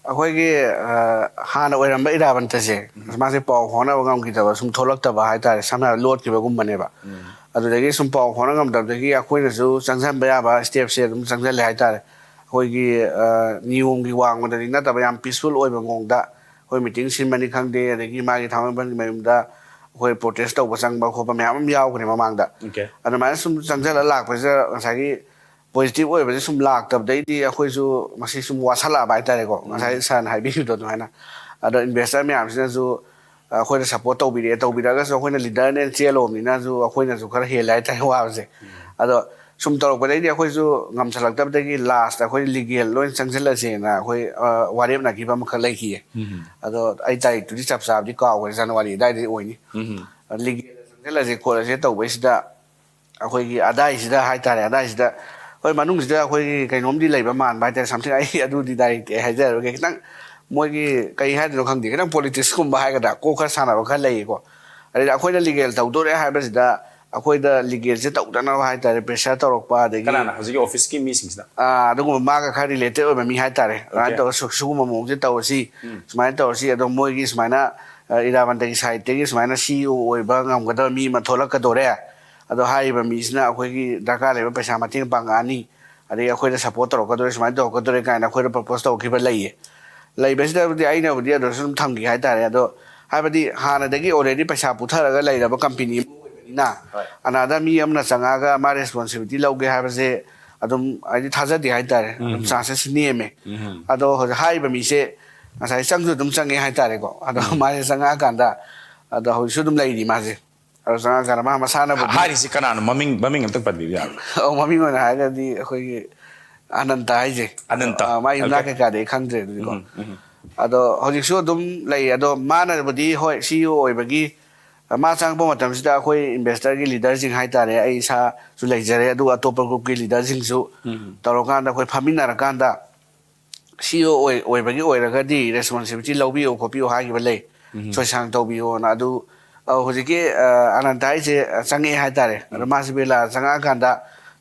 ꯑꯩꯈꯣꯏꯒꯤ, ꯑ, ꯍꯥꯟꯅ ꯑꯣꯏꯔꯝꯕ ꯏꯔꯥꯕꯟꯇꯁꯦ, ꯎꯝ꯫ ꯃꯥꯁꯦ ꯄꯥꯎ ꯐꯥꯎꯅꯕ ꯉꯝꯈꯤꯗꯕ, ꯁꯨꯝ ꯊꯣꯛꯂꯛꯇꯕ ꯍꯥꯏꯇꯥꯔꯦ, ꯁꯝꯅ ꯍꯥꯏꯔꯕꯗ ꯂꯣꯠꯈꯤꯕꯒꯨꯝꯕꯅꯦꯕ꯫ ꯎꯝ꯫ ꯑꯗꯨꯗꯒꯤ ꯁꯨꯝ ꯄꯥꯎ ꯐꯥꯎꯅ ꯉꯝꯗꯕꯗꯒꯤ ꯑꯩꯈꯣꯏꯅꯁꯨ ꯆꯪꯁꯤꯟꯕ ꯌꯥꯕ ꯁ꯭ꯇꯦꯞꯁꯦ ꯑꯗꯨꯝ ꯆꯪꯁꯤꯜꯂꯦ ꯍꯥꯏꯇꯥꯔꯦ꯫ ꯑꯩꯈꯣꯏꯒꯤ, ꯑ, ꯅꯤꯌꯣꯝꯒꯤ ꯋꯥꯡꯃꯗꯗꯤ ꯅꯠꯇꯕ, ꯌꯥꯝ ꯄꯤꯁꯐꯨꯜ ꯑꯣꯏꯕ ꯃꯑꯣꯡꯗ ꯑꯩꯈꯣꯏ ꯃꯤꯇꯤꯡ ꯁꯤꯟꯕꯅꯤ ꯈꯪꯗꯦ, ꯑꯗꯒꯤ ꯃꯥꯒꯤ ꯊꯥꯡꯃꯩꯕꯟꯒꯤ ꯃꯌꯨꯝꯗ ꯑꯩꯈꯣꯏ ꯄ꯭ꯔꯣꯇꯦꯁ ꯇꯧꯕ ꯆꯪꯕ ꯈꯣꯠꯄ ꯃꯌꯥꯝ ꯑꯃ ꯌꯥꯎꯈ꯭ꯔꯦ ꯃꯃꯥꯡꯗ꯫ ꯑꯣꯀꯦ꯫ ꯑꯗꯨꯃꯥꯏꯅ ꯁꯨꯝ ꯆꯪꯁꯤꯜꯂ ꯂꯥꯛꯄꯁꯤꯗ ꯉꯁꯥꯏꯒꯤ ꯄꯣꯖꯤꯇꯤꯚ ꯑꯣꯏꯕꯁꯦ ꯁꯨꯝ ꯂꯥꯛꯇꯕꯗꯩꯗꯤ ꯑꯩꯈꯣꯏꯁꯨ ꯃꯁꯤ ꯁꯨꯝ ꯋꯥꯁꯜꯂꯛꯑꯕ ꯍꯥꯏꯇꯥꯔꯦꯀꯣ, ꯎꯝ꯫ ꯉꯁꯥꯏ ꯁꯥꯔꯅ ꯍꯥꯏꯕꯤꯈꯤꯕꯗꯣ ꯑꯗꯨꯃꯥꯏꯅ꯫ ꯑꯗꯣ ꯏꯟꯚꯦꯁꯇꯔ ꯃꯌꯥꯝꯁꯤꯅꯁꯨ ꯑꯩꯈꯣꯏꯗ ꯁꯞꯄꯣꯔꯠ ꯇꯧꯕꯤꯔꯛꯑꯦ, ꯇꯧꯕꯤꯔꯛꯑꯒꯁꯨ ꯑꯩꯈꯣꯏꯅ ꯂꯤꯗꯔꯅꯦꯅ ꯆꯦꯜꯂꯨꯕꯅꯤꯅꯁꯨ ꯑꯩꯈꯣꯏꯅꯁꯨ ꯈꯔ ꯍꯦꯜꯂꯦ ꯍꯥꯏꯇꯥꯔꯦ ꯋꯥꯕꯁꯦ꯫ ꯎꯝ꯫ ꯑꯗꯣ ꯁꯨꯝ ꯇꯧꯔꯛꯄꯗꯩꯗꯤ ꯑꯩꯈꯣꯏꯁꯨ ꯉꯝꯁꯜꯂꯛꯇꯕꯗꯒꯤ ꯂꯥꯁꯇ ꯑꯩꯈꯣꯏ ꯂꯤꯒꯦꯜ ꯂꯣꯏ ꯆꯪꯁꯤꯜꯂꯁꯦꯅ ꯑꯩꯈꯣꯏ, ꯑ, ꯋꯥꯔꯦꯞꯅꯈꯤꯕ ꯑꯃꯈꯛ ꯂꯩꯈꯤꯌꯦ꯫ ꯎꯝ꯫ ꯑꯗꯣ ꯑꯩ ꯇꯥꯔꯤꯛꯇꯨꯗꯤ ꯆꯞ ꯆꯥꯕꯗꯤ ꯀꯥꯎꯈ꯭ꯔꯦ, ꯖꯅꯋꯥꯔꯤ ꯑꯗꯨꯋꯥꯏꯗꯗꯤ ꯑꯣꯏꯅꯤ꯫ ꯎꯝ꯫ ꯂꯤꯒꯦꯜꯗ ꯆꯪꯁꯤꯜꯂꯁꯦ ꯈꯣꯠꯂꯁꯦ ꯇꯧꯕꯩꯁꯤꯗ ꯑꯩꯈꯣꯏꯒꯤ ꯑꯗꯥꯏꯁꯤꯗ ꯍꯥꯏꯇꯥꯔꯦ, ꯑꯗꯥꯏꯁꯤꯗ ꯍꯣꯏ, ꯃꯅꯨꯡꯁꯤꯗ ꯑꯩꯈꯣꯏꯒꯤ ꯀꯩꯅꯣꯝꯗꯤ ꯂꯩꯕ ꯃꯥꯟꯕ ꯍꯥꯏꯇꯥꯔꯦ, ꯁꯝꯊꯤꯡ, ꯑꯩ ꯑꯗꯨꯗꯤ ꯗꯥꯏꯔꯦꯛꯇꯤ ꯑꯩ ꯍꯥꯏꯖꯔꯔꯣꯏꯒꯦ꯫ ꯈꯤꯇꯪ ꯃꯣꯏꯒꯤ ꯀꯩ ꯍꯥꯏꯗꯣꯏꯅꯣ ꯈꯪꯗꯦ, ꯈꯤꯇꯪ ꯄꯣꯂꯤꯇꯤꯛꯁꯀꯨꯝꯕ ꯍꯥꯏꯒꯗ꯭ꯔꯥ, ꯀꯣꯛ ꯈꯔ ꯁꯥꯟꯅꯕ ꯈꯔ ꯂꯩꯌꯦꯀꯣ꯫ ꯑꯗꯩꯗꯤ ꯑꯩꯈꯣꯏꯅ ꯂꯤꯒꯦꯜ ꯇꯧꯗꯣꯔꯦ ꯍꯥꯏꯕꯁꯤꯗ ꯑꯩꯈꯣꯏꯗ ꯂꯤꯒꯦꯜꯁꯦ ꯇꯧꯗꯅꯕ ꯍꯥꯏꯇꯥꯔꯦ ꯄ꯭ꯔꯦꯁꯔ ꯇꯧꯔꯛꯄ, ꯑꯗꯒꯤ ꯀꯅꯥꯅ? ꯍꯧꯖꯤꯛꯀꯤ ꯑꯣꯐꯤꯁꯀꯤ ꯃꯤꯁꯤꯡꯁꯤꯅ? ꯑꯥ, ꯑꯗꯨꯒꯨꯝꯕ ꯃꯥꯒ ꯈꯔ ꯔꯤꯂꯦꯇꯦꯠ ꯑꯣꯏꯕ ꯃꯤ ꯍꯥꯏꯇꯥꯔꯦ, ꯑꯗꯨꯃꯥꯏꯅ ꯑꯣꯀꯦ꯫ ꯇꯧꯔꯒ ꯁꯨ-, ꯁꯤꯒꯨꯝꯕ ꯃꯑꯣꯡꯁꯦ ꯇꯧꯔꯁꯤ, ꯎꯝ꯫ ꯁꯨꯃꯥꯏꯅ ꯇꯧꯔꯁꯤ, ꯑꯗꯣ ꯃꯣꯏꯒꯤ ꯁꯨꯃꯥꯏꯅ, ꯑ, ꯏꯔꯥꯕꯟꯇꯒꯤ ꯁꯥꯏꯠꯇꯒꯤ ꯁꯨꯃꯥꯏꯅ ꯁꯤ ꯏ ꯑꯣ ꯑꯣꯏꯕ ꯉꯝꯒꯗꯕ ꯃꯤ ꯑꯃ ꯊꯣꯛꯂꯛꯀꯗꯣꯔꯦ, ꯑꯗꯣ ꯍꯥꯏꯔꯤꯕ ꯃꯤꯁꯤꯅ ꯑꯩꯈꯣꯏꯒꯤ ꯗꯔꯀꯥꯔ ꯂꯩꯕ ꯄꯩꯁꯥ ꯃꯇꯦꯡ ꯄꯥꯡꯉꯛꯑꯅꯤ, ꯑꯗꯒꯤ ꯑꯩꯈꯣꯏꯗ ꯁꯞꯄꯣꯔꯠ ꯇꯧꯔꯛꯀꯗꯣꯔꯦ, ꯁꯨꯃꯥꯏꯅ ꯇꯧꯔꯛꯀꯗꯣꯔꯦ ꯀꯥꯏꯅ ꯑꯩꯈꯣꯏꯗ ꯄ꯭ꯔꯄꯣꯁ ꯇꯧꯔꯛꯈꯤꯕ ꯂꯩꯌꯦ꯫ ꯂꯩꯕꯁꯤꯗꯕꯨꯗꯤ ꯑꯩꯅꯕꯨꯗꯤ ꯑꯗꯨꯁꯨ ꯑꯗꯨꯝ ꯊꯝꯈꯤ ꯍꯥꯏꯇꯥꯔꯦ꯫ ꯑꯗꯣ ꯍꯥꯏꯕꯗꯤ ꯍꯥꯟꯅꯗꯒꯤ already ꯄꯩꯁꯥ ꯄꯨꯊꯔꯒ ꯂꯩꯔꯕ ꯀꯝꯄꯦꯅꯤ ꯑꯃ ꯑꯣꯏꯕꯅꯤꯅ ꯂꯩꯕꯅꯤꯅ, ꯍꯣꯏ꯫ ꯑꯅꯥꯗ ꯃꯤ ꯑꯃꯅ ꯆꯪꯉꯛꯑꯒ ꯃꯥ ꯔꯦꯁꯄꯣꯟꯁꯤꯕꯤꯂꯤꯇꯤ ꯂꯧꯒꯦ ꯍꯥꯏꯕꯁꯦ ꯑꯗꯨꯝ ꯍꯥꯏꯗꯤ ꯊꯥꯖꯗꯦ ꯍꯥꯏꯇꯥꯔꯦ꯫ ꯑꯗꯨꯝ ꯎꯝ꯫ ꯆꯥꯟꯁꯦꯁ ꯅꯦꯝꯃꯦ꯫ ꯎꯝ꯫ ꯑꯗꯣ ꯍꯧꯖꯤꯛ ꯍꯥꯏꯔꯤꯕ ꯃꯤꯁꯦ ꯉꯁꯥꯏ ꯆꯪꯁꯨ ꯑꯗꯨꯝ ꯆꯪꯉꯦ ꯍꯥꯏꯇꯥꯔꯦꯀꯣ꯫ ꯑꯗꯣ ꯎꯝ꯫ ꯃꯥꯁꯦ ꯆꯪꯉꯛꯑꯀꯥꯟꯗ, ꯑꯗꯣ ꯍꯧꯖꯤꯛꯁꯨ ꯑꯗꯨꯝ ꯂꯩꯔꯤ ꯃꯥꯁꯦ꯫ ꯑꯗꯣ ꯆꯪꯉꯛꯑꯀꯥꯟꯗ ꯃꯥ ꯃꯁꯥꯅꯕꯨꯗꯤ ꯍꯥꯏꯔꯤꯁꯤ ꯀꯅꯥꯅꯣ? ꯃꯃꯤꯡ, ꯃꯃꯤꯡ ꯑꯝꯇꯪ ꯄꯟꯕꯤꯕ ꯌꯥꯕ꯭ꯔꯥ? ꯑꯧ, ꯃꯃꯤꯡ ꯑꯣꯏꯅ ꯍꯥꯏꯔꯒꯗꯤ ꯑꯩꯈꯣꯏꯒꯤ ꯑꯅꯟꯇ ꯍꯥꯏꯁꯦ꯫ ꯑꯅꯟꯇ꯫ ꯑ, ꯃꯥ ꯌꯨꯝꯅꯥꯛ ꯑꯣꯀꯦ꯫ ꯀꯩꯀꯥꯗꯤ ꯑꯩ ꯈꯪꯗ꯭ꯔꯦ ꯑꯗꯨꯗꯤꯀꯣ꯫ ꯎꯝ, ꯎꯝ꯫ ꯑꯗꯣ ꯍꯧꯖꯤꯛꯁꯨ ꯑꯗꯨꯝ ꯂꯩ꯫ ꯑꯗꯣ ꯃꯥꯅꯕꯨꯗꯤ, ꯍꯣꯏ, ꯁꯤ ꯏ ꯑꯣ ꯑꯣꯏꯕꯒꯤ, ꯃꯥ ꯆꯪꯉꯛꯄ ꯃꯇꯝꯁꯤꯗ ꯑꯩꯈꯣꯏ ꯏꯟꯚꯦꯁꯇꯔꯒꯤ ꯂꯤꯗꯔꯁꯤꯡ ꯍꯥꯏꯇꯥꯔꯦ, ꯑꯩ ꯏꯁꯥꯁꯨ ꯂꯩꯖꯔꯦ, ꯑꯗꯨꯒ ꯑꯇꯣꯞꯄ ꯒ꯭ꯔꯨꯞꯀꯤ ꯂꯤꯗꯔꯁꯤꯡꯁꯨ ꯎꯝ꯫ ꯇꯧꯔꯀꯥꯟꯗ ꯑꯩꯈꯣꯏ ꯐꯝꯃꯤꯟꯅꯔꯀꯥꯟꯗ ꯁꯤ ꯏ ꯑꯣ ꯑꯣꯏ-, ꯑꯣꯏꯕꯒꯤ ꯑꯣꯏꯔꯒꯗꯤ ꯔꯦꯁꯄꯣꯟꯁꯤꯕꯤꯂꯤꯇꯤ ꯂꯧꯕꯤꯌꯨ ꯈꯣꯠꯄꯤꯌꯨ ꯍꯥꯏꯈꯤꯕ ꯂꯩ꯫ ꯎꯝ꯫ ꯆꯣꯏꯁꯥꯡ ꯇꯧꯕꯤꯌꯣꯅ꯫ ꯑꯗꯨ, ꯑ, ꯍꯧꯖꯤꯛꯀꯤ, ꯑ, ꯑꯅꯟꯇ ꯍꯥꯏꯁꯦ, ꯑ, ꯆꯪꯉꯛꯑꯦ ꯍꯥꯏꯇꯥꯔꯦ꯫ ꯑꯗꯣ ꯎꯝ꯫ ꯃꯥꯁꯦ ꯕꯤꯔꯂꯥ ꯆꯪꯉꯛꯑꯀꯥꯟꯗ,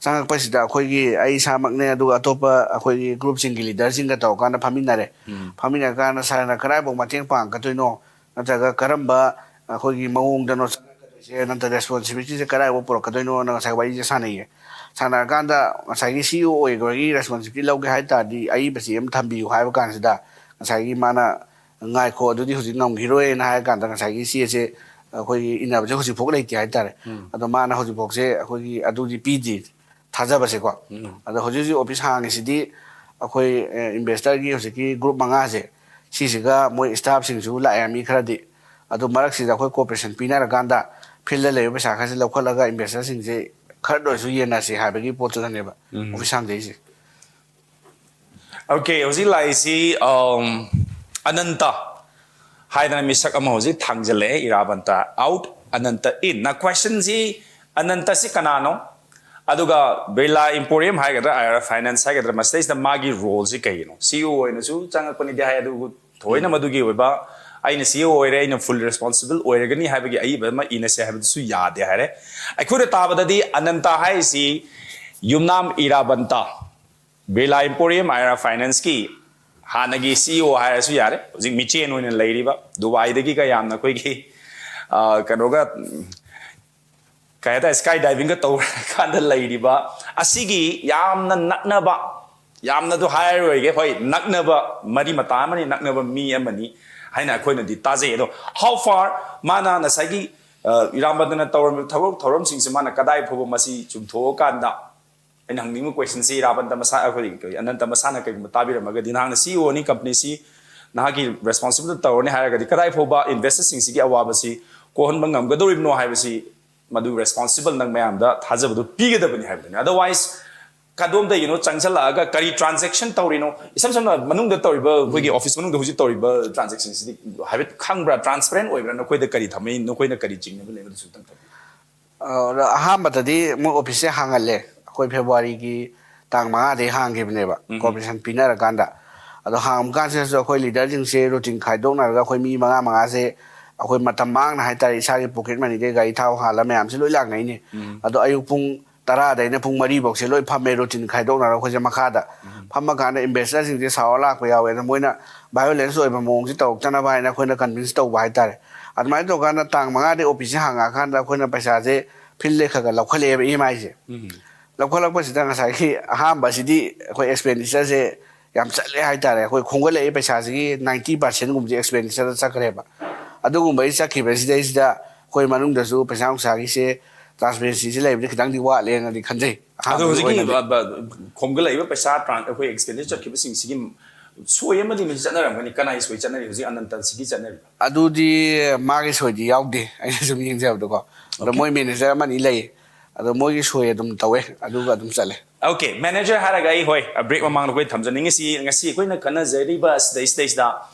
ꯆꯪꯉꯛꯄꯁꯤꯗ ꯑꯩꯈꯣꯏꯒꯤ ꯑꯩ ꯏꯁꯥꯃꯛꯅꯦ, ꯑꯗꯨꯒ ꯑꯇꯣꯞꯄ ꯑꯩꯈꯣꯏꯒꯤ ꯒ꯭ꯔꯨꯞꯁꯤꯡꯒꯤ ꯂꯤꯗꯔꯁꯤꯡꯒ ꯇꯧꯔꯀꯥꯟꯗ ꯐꯝꯃꯤꯟꯅꯔꯦ꯫ ꯎꯝ꯫ ꯐꯝꯃꯤꯟꯅꯔꯀꯥꯟꯗ ꯁꯥꯔꯅ ꯀꯗꯥꯏꯐꯥꯎ ꯃꯇꯦꯡ ꯄꯥꯡꯉꯛꯀꯗꯣꯏꯅꯣ, ꯅꯠꯇ꯭ꯔꯒ ꯀꯔꯝꯕ ꯑꯩꯈꯣꯏꯒꯤ ꯃꯑꯣꯡꯗꯅꯣ ꯆꯪꯉꯛꯀꯗꯣꯏꯁꯦ, ꯅꯠꯇ꯭ꯔꯒ ꯔꯦꯁꯄꯣꯟꯁꯤꯕꯤꯂꯤꯇꯤꯁꯦ ꯀꯗꯥꯏꯐꯥꯎ ꯄꯨꯔꯛꯀꯗꯣꯏꯅꯣꯅ ꯉꯁꯥꯏ ꯋꯥꯔꯤꯁꯦ ꯁꯥꯟꯅꯩꯌꯦ꯫ ꯁꯥꯟꯅꯔꯀꯥꯟꯗ ꯉꯁꯥꯏꯒꯤ ꯁꯤ ꯏ ꯑꯣ ꯑꯣꯏꯕꯒꯤ ꯔꯦꯁꯄꯣꯟꯁꯤꯕꯤꯂꯤꯇꯤ ꯂꯧꯒꯦ ꯍꯥꯏ ꯇꯥꯔꯗꯤ ꯑꯏꯕꯁꯤ ꯑꯃ ꯊꯝꯕꯤꯌꯨ ꯍꯥꯏꯕ ꯀꯥꯟꯁꯤꯗ, ꯉꯁꯥꯏꯒꯤ ꯃꯥꯅ "ꯉꯥꯏꯈꯣ, ꯑꯗꯨꯗꯤ ꯍꯧꯖꯤꯛ ꯉꯝꯈꯤꯔꯣꯏꯅ" ꯍꯥꯏꯔ ꯀꯥꯟꯗ ꯉꯁꯥꯏꯒꯤ ꯆꯦꯁꯦ ꯑꯩꯈꯣꯏꯒꯤ ꯏꯟꯅꯕꯁꯦ ꯍꯧꯖꯤꯛꯐꯥꯎ ꯂꯩꯇꯦ ꯍꯥꯏꯇꯥꯔꯦ꯫ ꯎꯝ꯫ ꯑꯗꯣ ꯃꯥꯅ ꯍꯧꯖꯤꯛꯐꯥꯎꯁꯦ ꯑꯩꯈꯣꯏꯒꯤ ꯑꯗꯨꯗꯤ ꯄꯤꯗ꯭ꯔꯤ, ꯊꯥꯖꯕꯁꯦꯀꯣ꯫ ꯎꯝ꯫ ꯑꯗꯣ ꯍꯧꯖꯤꯛ ꯍꯧꯖꯤꯛ ꯑꯣꯐꯤꯁ ꯍꯥꯡꯉꯤꯁꯤꯗꯤ ꯑꯩꯈꯣꯏ, ꯑ, ꯏꯟꯚꯦꯁꯇꯔꯒꯤ ꯍꯧꯖꯤꯛꯀꯤ ꯒ꯭ꯔꯨꯞ ꯃꯉꯥꯁꯦ, ꯁꯤꯁꯤꯒ ꯃꯣꯏ ꯁ꯭ꯇꯥꯐꯁꯤꯡꯁꯨ ꯂꯥꯛꯑꯦ ꯃꯤ ꯈꯔꯗꯤ꯫ ꯑꯗꯨ ꯃꯔꯛꯁꯤꯗ ꯑꯩꯈꯣꯏ ꯀꯣꯑꯣꯄꯔꯦꯁꯟ ꯄꯤꯅꯔꯀꯥꯟꯗ ꯐꯤꯜꯗ ꯂꯩꯕ ꯄꯩꯁꯥ ꯈꯔꯁꯦ ꯂꯧꯈꯠꯂꯒ ꯏꯟꯚꯦꯁꯇꯔꯁꯤꯡꯁꯦ ꯈꯔꯗ ꯑꯣꯏꯔꯁꯨ ꯌꯦꯟꯅꯁꯤ ꯍꯥꯏꯕꯒꯤ ꯄꯣꯠꯇꯨꯗꯅꯦꯕ ꯎꯝ꯫ ꯑꯣꯐꯤꯁ ꯍꯥꯡꯖꯩꯁꯦ꯫ ꯑꯣꯀꯦ, ꯍꯧꯖꯤꯛ ꯂꯥꯛꯏꯁꯤ, ꯑꯝ, ꯑꯅꯟꯇ ꯍꯥꯏꯗꯅ ꯃꯤꯁꯛ ꯑꯃ ꯍꯧꯖꯤꯛ ꯊꯥꯡꯖꯜꯂꯛꯑꯦ, ꯏꯔꯥꯕꯟꯇ ꯑꯥꯎꯠ, ꯑꯅꯟꯇ ꯏꯟ꯫ ꯅ ꯀ꯭ꯋꯦꯁꯟꯁꯤ, ꯑꯅꯟꯇꯁꯤ ꯀꯅꯥꯅꯣ? ꯑꯗꯨꯒ ꯕꯤꯔꯂꯥ ꯏꯝꯄꯣꯔꯤꯌꯝ ꯍꯥꯏꯒꯗ꯭ꯔꯥ, ꯑꯥꯏ ꯑꯥꯔ ꯐꯥꯏꯅꯥꯟꯁ ꯍꯥꯏꯒꯗ꯭ꯔꯥ, ꯃꯁꯤꯗꯩꯁꯤꯗ ꯃꯥꯒꯤ ꯔꯣꯜꯁꯤ ꯀꯩꯅꯣ? ꯁꯤ ꯏ ꯑꯣ ꯑꯣꯏꯅꯁꯨ ꯆꯪꯉꯛꯄꯅꯤꯗꯤ ꯍꯥꯏ, ꯑꯗꯨꯕꯨ ꯊꯣꯏꯅ ꯎꯝ꯫ ꯃꯗꯨꯒꯤ ꯑꯣꯏꯕ "ꯑꯩꯅ ꯁꯤ ꯏ ꯑꯣ ꯑꯣꯏꯔꯦ, ꯑꯩꯅ ꯐꯨꯜ ꯔꯦꯁꯄꯣꯟꯁꯤꯕꯜ ꯑꯣꯏꯔꯒꯅꯤ" ꯍꯥꯏꯕꯒꯤ ꯑꯏꯕ ꯑꯃ ꯏꯅꯁꯦ ꯍꯥꯏꯕꯗꯨꯁꯨ ꯌꯥꯗꯦ ꯍꯥꯏꯔꯦ꯫ ꯑꯩꯈꯣꯏꯅ ꯇꯥꯕꯗꯗꯤ ꯑꯅꯟꯇ ꯍꯥꯏꯔꯤꯁꯤ ꯌꯨꯝꯅꯥꯝ ꯏꯔꯥꯕꯟꯇ, ꯕꯤꯔꯂꯥ ꯏꯝꯄꯣꯔꯤꯌꯝ, ꯑꯥꯏ ꯑꯥꯔ ꯐꯥꯏꯅꯥꯟꯁꯀꯤ ꯍꯥꯟꯅꯒꯤ ꯁꯤ ꯏ ꯑꯣ ꯍꯥꯏꯔꯁꯨ ꯌꯥꯔꯦ, ꯍꯧꯖꯤꯛ ꯃꯤꯆꯦꯟ ꯑꯣꯏꯅ ꯂꯩꯔꯤꯕ, ꯗꯨꯕꯥꯏꯗꯒꯤꯒ ꯌꯥꯝꯅ ꯑꯩꯈꯣꯏꯒꯤ, ꯑ, ꯀꯩꯅꯣꯒ, ꯀꯩ ꯍꯥꯏꯇꯥꯔꯦ, ꯁ꯭ꯀꯥꯏ ꯗꯥꯏꯚꯤꯡꯒ ꯇꯧꯔꯀꯥꯟꯗ ꯂꯩꯔꯤꯕ, ꯑꯁꯤꯒꯤ ꯌꯥꯝꯅ ꯅꯛꯅꯕ, ꯌꯥꯝꯅꯗꯨ ꯍꯥꯏꯔꯔꯣꯏꯒꯦ, ꯍꯣꯏ, ꯅꯛꯅꯕ ꯃꯔꯤ ꯃꯇꯥ ꯑꯃꯅꯤ, ꯅꯛꯅꯕ ꯃꯤ ꯑꯃꯅꯤ ꯍꯥꯏꯅ ꯑꯩꯈꯣꯏꯅꯗꯤ ꯇꯥꯖꯩ꯫ ꯑꯗꯣ how far ꯃꯥꯅ ꯉꯁꯥꯏꯒꯤ ꯏꯔꯥꯕꯟꯇꯅ ꯇꯧꯔꯝꯃꯤꯕ ꯊꯕꯛ ꯊꯧꯔꯝꯁꯤꯡꯁꯦ ꯃꯥꯅ ꯀꯗꯥꯏ ꯐꯥꯎꯕ ꯃꯁꯤ ꯆꯨꯝꯊꯣꯛꯑꯀꯥꯟꯗ, ꯑꯩꯅ ꯍꯪꯅꯤꯡꯕ ꯀꯣꯏꯁꯟꯁꯤ ꯏꯔꯥꯕꯟꯇ ꯃꯁꯥ, ꯑꯩꯈꯣꯏ ꯑꯅꯟꯇ ꯃꯁꯥꯅ ꯀꯩꯒꯨꯝꯕ ꯇꯥꯕꯤꯔꯝꯃꯒꯗꯤ, ꯅꯍꯥꯛꯅ ꯁꯤ ꯏ ꯑꯣꯅꯤ ꯀꯝꯄꯅꯤꯁꯤ, ꯅꯍꯥꯛꯀꯤ ꯔꯦꯁꯄꯣꯟꯁꯤꯕꯜ ꯇꯧꯔꯅꯤ ꯍꯥꯏꯔꯒꯗꯤ ꯀꯗꯥꯏ ꯐꯥꯎꯕ ꯏꯟꯚꯦꯁꯇꯔꯁꯤꯡꯁꯤꯒꯤ ꯑꯋꯥꯕꯁꯤ ꯀꯣꯛꯍꯟꯕ ꯉꯝꯒꯗꯧꯔꯤꯕꯅꯣ ꯍꯥꯏꯕꯁꯤ ꯃꯗꯨ ꯔꯦꯁꯄꯣꯟꯁꯤꯕꯜ ꯅꯪ ꯃꯌꯥꯝꯗ ꯊꯥꯖꯕꯗꯨ ꯄꯤꯒꯗꯕꯅꯤ ꯍꯥꯏꯕꯗꯨꯅꯤ꯫ ꯑꯗꯔꯋꯥꯏꯁ ꯀꯗꯣꯝꯗꯒꯤꯅꯣ ꯆꯪꯁꯜꯂꯛꯑꯒ ꯀꯔꯤ ꯇ꯭ꯔꯥꯟꯖꯦꯛꯁꯟ ꯇꯧꯔꯤꯅꯣ? ꯏꯁꯝ ꯁꯝꯅ ꯃꯅꯨꯡꯗ ꯇꯧꯔꯤꯕ, ꯑꯩꯈꯣꯏꯒꯤ ꯑꯣꯐꯤꯁ ꯃꯅꯨꯡꯗ ꯍꯧꯖꯤꯛ ꯇꯧꯔꯤꯕ ꯇ꯭ꯔꯥꯟꯖꯦꯛꯁꯟꯁꯤꯗꯤ ꯍꯥꯏꯐꯦꯠ ꯈꯪꯕ꯭ꯔꯥ? ꯇ꯭ꯔꯥꯟꯁꯄꯦꯔꯦꯟ ꯑꯣꯏꯕ꯭ꯔꯥ? ꯅꯈꯣꯏꯗ ꯀꯔꯤ ꯊꯝꯃꯤ? ꯅꯈꯣꯏꯅ ꯀꯔꯤ ꯆꯤꯡꯅꯕ ꯂꯩꯕꯗꯨꯁꯨ ꯑꯝꯇꯪ ꯊꯝꯕꯤꯌꯨ꯫ ꯑ, ꯑꯍꯥꯟꯕꯗꯗꯤ ꯃꯣꯏ ꯑꯣꯐꯤꯁꯁꯦ ꯍꯥꯡꯍꯜꯂꯦ꯫ ꯑꯩꯈꯣꯏ ꯐꯦꯕ꯭ꯔꯨꯋꯥꯔꯤꯒꯤ ꯇꯥꯡ ꯃꯉꯥꯗꯒꯤ ꯍꯥꯡꯈꯤꯕꯅꯦꯕ, ꯀꯣꯑꯣꯄꯔꯦꯁꯟ ꯄꯤꯅꯔꯀꯥꯟꯗ꯫ ꯑꯗꯣ ꯍꯥꯡꯕ ꯀꯥꯟꯁꯤꯗꯁꯨ ꯑꯩꯈꯣꯏ ꯂꯤꯗꯔꯁꯤꯡꯁꯦ ꯔꯨꯇꯤꯟ ꯈꯥꯏꯗꯣꯛꯅꯔꯒ ꯑꯩꯈꯣꯏ ꯃꯤ ꯃꯉꯥ ꯃꯉꯥꯁꯦ ꯑꯩꯈꯣꯏ ꯃꯇꯝ ꯃꯥꯡꯅ ꯍꯥꯏꯇꯥꯔꯦ, ꯏꯁꯥꯒꯤ ꯄꯣꯀꯦꯠ ꯃꯅꯤꯗꯒꯤ ꯒꯥꯔꯤ ꯊꯥꯎ ꯍꯥꯜꯂ ꯃꯌꯥꯝꯁꯦ ꯂꯣꯏ ꯂꯥꯛꯅꯩꯅꯦ꯫ ꯑꯗꯣ ꯑꯌꯨꯛ ꯄꯨꯡ ꯇꯔꯥꯗꯩꯅ ꯄꯨꯡ ꯃꯔꯤꯐꯧꯁꯦ ꯂꯣꯏ ꯐꯝꯃꯦ, ꯔꯨꯇꯤꯟ ꯈꯥꯏꯗꯣꯛꯅꯔꯒ ꯑꯩꯈꯣꯏꯁꯦ ꯃꯈꯥꯗ꯫ ꯐꯝꯃꯀꯥꯟꯗ ꯏꯟꯚꯦꯁꯇꯔꯁꯤꯡꯁꯦ ꯁꯥꯎꯔ ꯂꯥꯛꯄ ꯌꯥꯎꯋꯦ꯫ ꯑꯗꯣ ꯃꯣꯏꯅ ꯚꯥꯏꯑꯣꯂꯦꯟꯁ ꯑꯣꯏꯕ ꯃꯑꯣꯡꯁꯦ ꯇꯧꯔꯛꯇꯅꯕ ꯍꯥꯏꯅ ꯑꯩꯈꯣꯏꯅ ꯀꯟꯚꯤꯟꯁ ꯇꯧꯕ ꯍꯥꯏꯇꯥꯔꯦ꯫ ꯑꯗꯨꯃꯥꯏꯅ ꯇꯧꯔꯀꯥꯟꯗ ꯇꯥꯡ ꯃꯉꯥꯗꯤ ꯑꯣꯐꯤꯁꯁꯦ ꯍꯥꯡꯉꯛꯑꯀꯥꯟꯗ ꯑꯩꯈꯣꯏꯅ ꯄꯩꯁꯥꯁꯦ ꯐꯤꯜꯗ ꯈꯔ ꯈꯔ ꯂꯧꯈꯠꯂꯛꯑꯦꯕ, ꯏ ꯑꯦꯝ ꯑꯥꯏꯁꯦ꯫ ꯂꯧꯈꯠꯂꯛꯄꯁꯤꯗ ꯉꯁꯥꯏꯒꯤ ꯑꯍꯥꯟꯕꯁꯤꯗꯤ ꯑꯩꯈꯣꯏ ꯑꯦꯛꯁꯄꯦꯟꯗꯤꯆꯔꯁꯦ ꯌꯥꯝ ꯆꯠꯂꯦ ꯍꯥꯏꯇꯥꯔꯦ꯫ ꯑꯩꯈꯣꯏ ꯈꯣꯝꯒꯠꯂꯛꯏ ꯄꯩꯁꯥꯁꯤꯒꯤ ꯅꯥꯏꯟꯇꯤ ꯄꯥꯔꯁꯦꯟꯒꯨꯝꯕꯁꯦ ꯑꯦꯛꯁꯄꯦꯟꯗꯤꯆꯔꯗ ꯆꯠꯈ꯭ꯔꯦꯕ꯫ ꯑꯗꯨꯒꯨꯝꯕꯒꯤ ꯆꯠꯈꯤꯕꯁꯤꯗꯩꯁꯤꯗ ꯑꯩꯈꯣꯏ ꯃꯅꯨꯡꯗꯁꯨ ꯄꯩꯁꯥ ꯅꯨꯡꯁꯥꯒꯤꯁꯦ ꯇ꯭ꯔꯥꯟꯁꯄꯦꯔꯦꯟꯁꯤꯁꯦ ꯂꯩꯕꯗꯤ ꯈꯤꯇꯪꯗꯤ ꯋꯥꯠꯂꯦꯅꯗꯤ ꯈꯟꯖꯩ꯫ ꯑꯗꯣ ꯑꯍꯥꯟꯕꯒꯤ ꯍꯧꯖꯤꯛꯀꯤ ꯑꯣꯏꯅꯗꯤ꯫ ꯕ-, ꯕ-, ꯈꯣꯝꯒꯠꯂꯛꯏꯕ ꯄꯩꯁꯥ ꯇ꯭ꯔꯥꯟ-, ꯑꯩꯈꯣꯏ ꯑꯦꯛꯁꯄꯦꯟꯗꯤꯆꯔ ꯆꯠꯈꯤꯕꯁꯤꯡꯁꯤꯒꯤ ꯁꯣꯏ ꯑꯃꯗꯤ ꯃꯁꯤ ꯆꯠꯅꯔꯝꯒꯅꯤ꯫ ꯀꯅꯥꯒꯤ ꯁꯣꯏ ꯆꯠꯅꯔꯤ? ꯍꯧꯖꯤꯛ ꯑꯅꯟꯇ ꯁꯤꯒꯤ ꯆꯠꯅꯔꯤꯕ? ꯑꯗꯨꯗꯤ ꯃꯥꯒꯤ ꯁꯣꯏꯗꯤ ꯌꯥꯎꯗꯦ, ꯑꯩꯅ ꯁꯨꯝ ꯌꯦꯡꯖꯕꯗꯀꯣ꯫ ꯑꯗꯣ ꯃꯣꯏ ꯃꯦꯅꯦꯖꯔ ꯑꯃꯅꯤ ꯂꯩ, ꯑꯗꯣ ꯃꯣꯏꯒꯤ ꯁꯣꯏ ꯑꯗꯨꯝ ꯇꯧꯋꯦ, ꯑꯗꯨꯒ ꯑꯗꯨꯝ ꯆꯠꯂꯦ꯫ ꯑꯣꯀꯦ, ꯃꯦꯅꯦꯖꯔ ꯍꯥꯏꯔꯒ ꯑꯩ, ꯍꯣꯏ, ꯕ꯭ꯔꯦꯛ ꯃꯃꯥꯡꯗ ꯑꯩꯈꯣꯏ ꯊꯝꯖꯅꯤꯡꯉꯤꯁꯤ, ꯉꯁꯤ ꯑꯩꯈꯣꯏꯅ ꯈꯟꯅꯖꯔꯤꯕ ꯑꯁꯤꯗꯩꯁꯤꯗꯩꯁꯤꯗ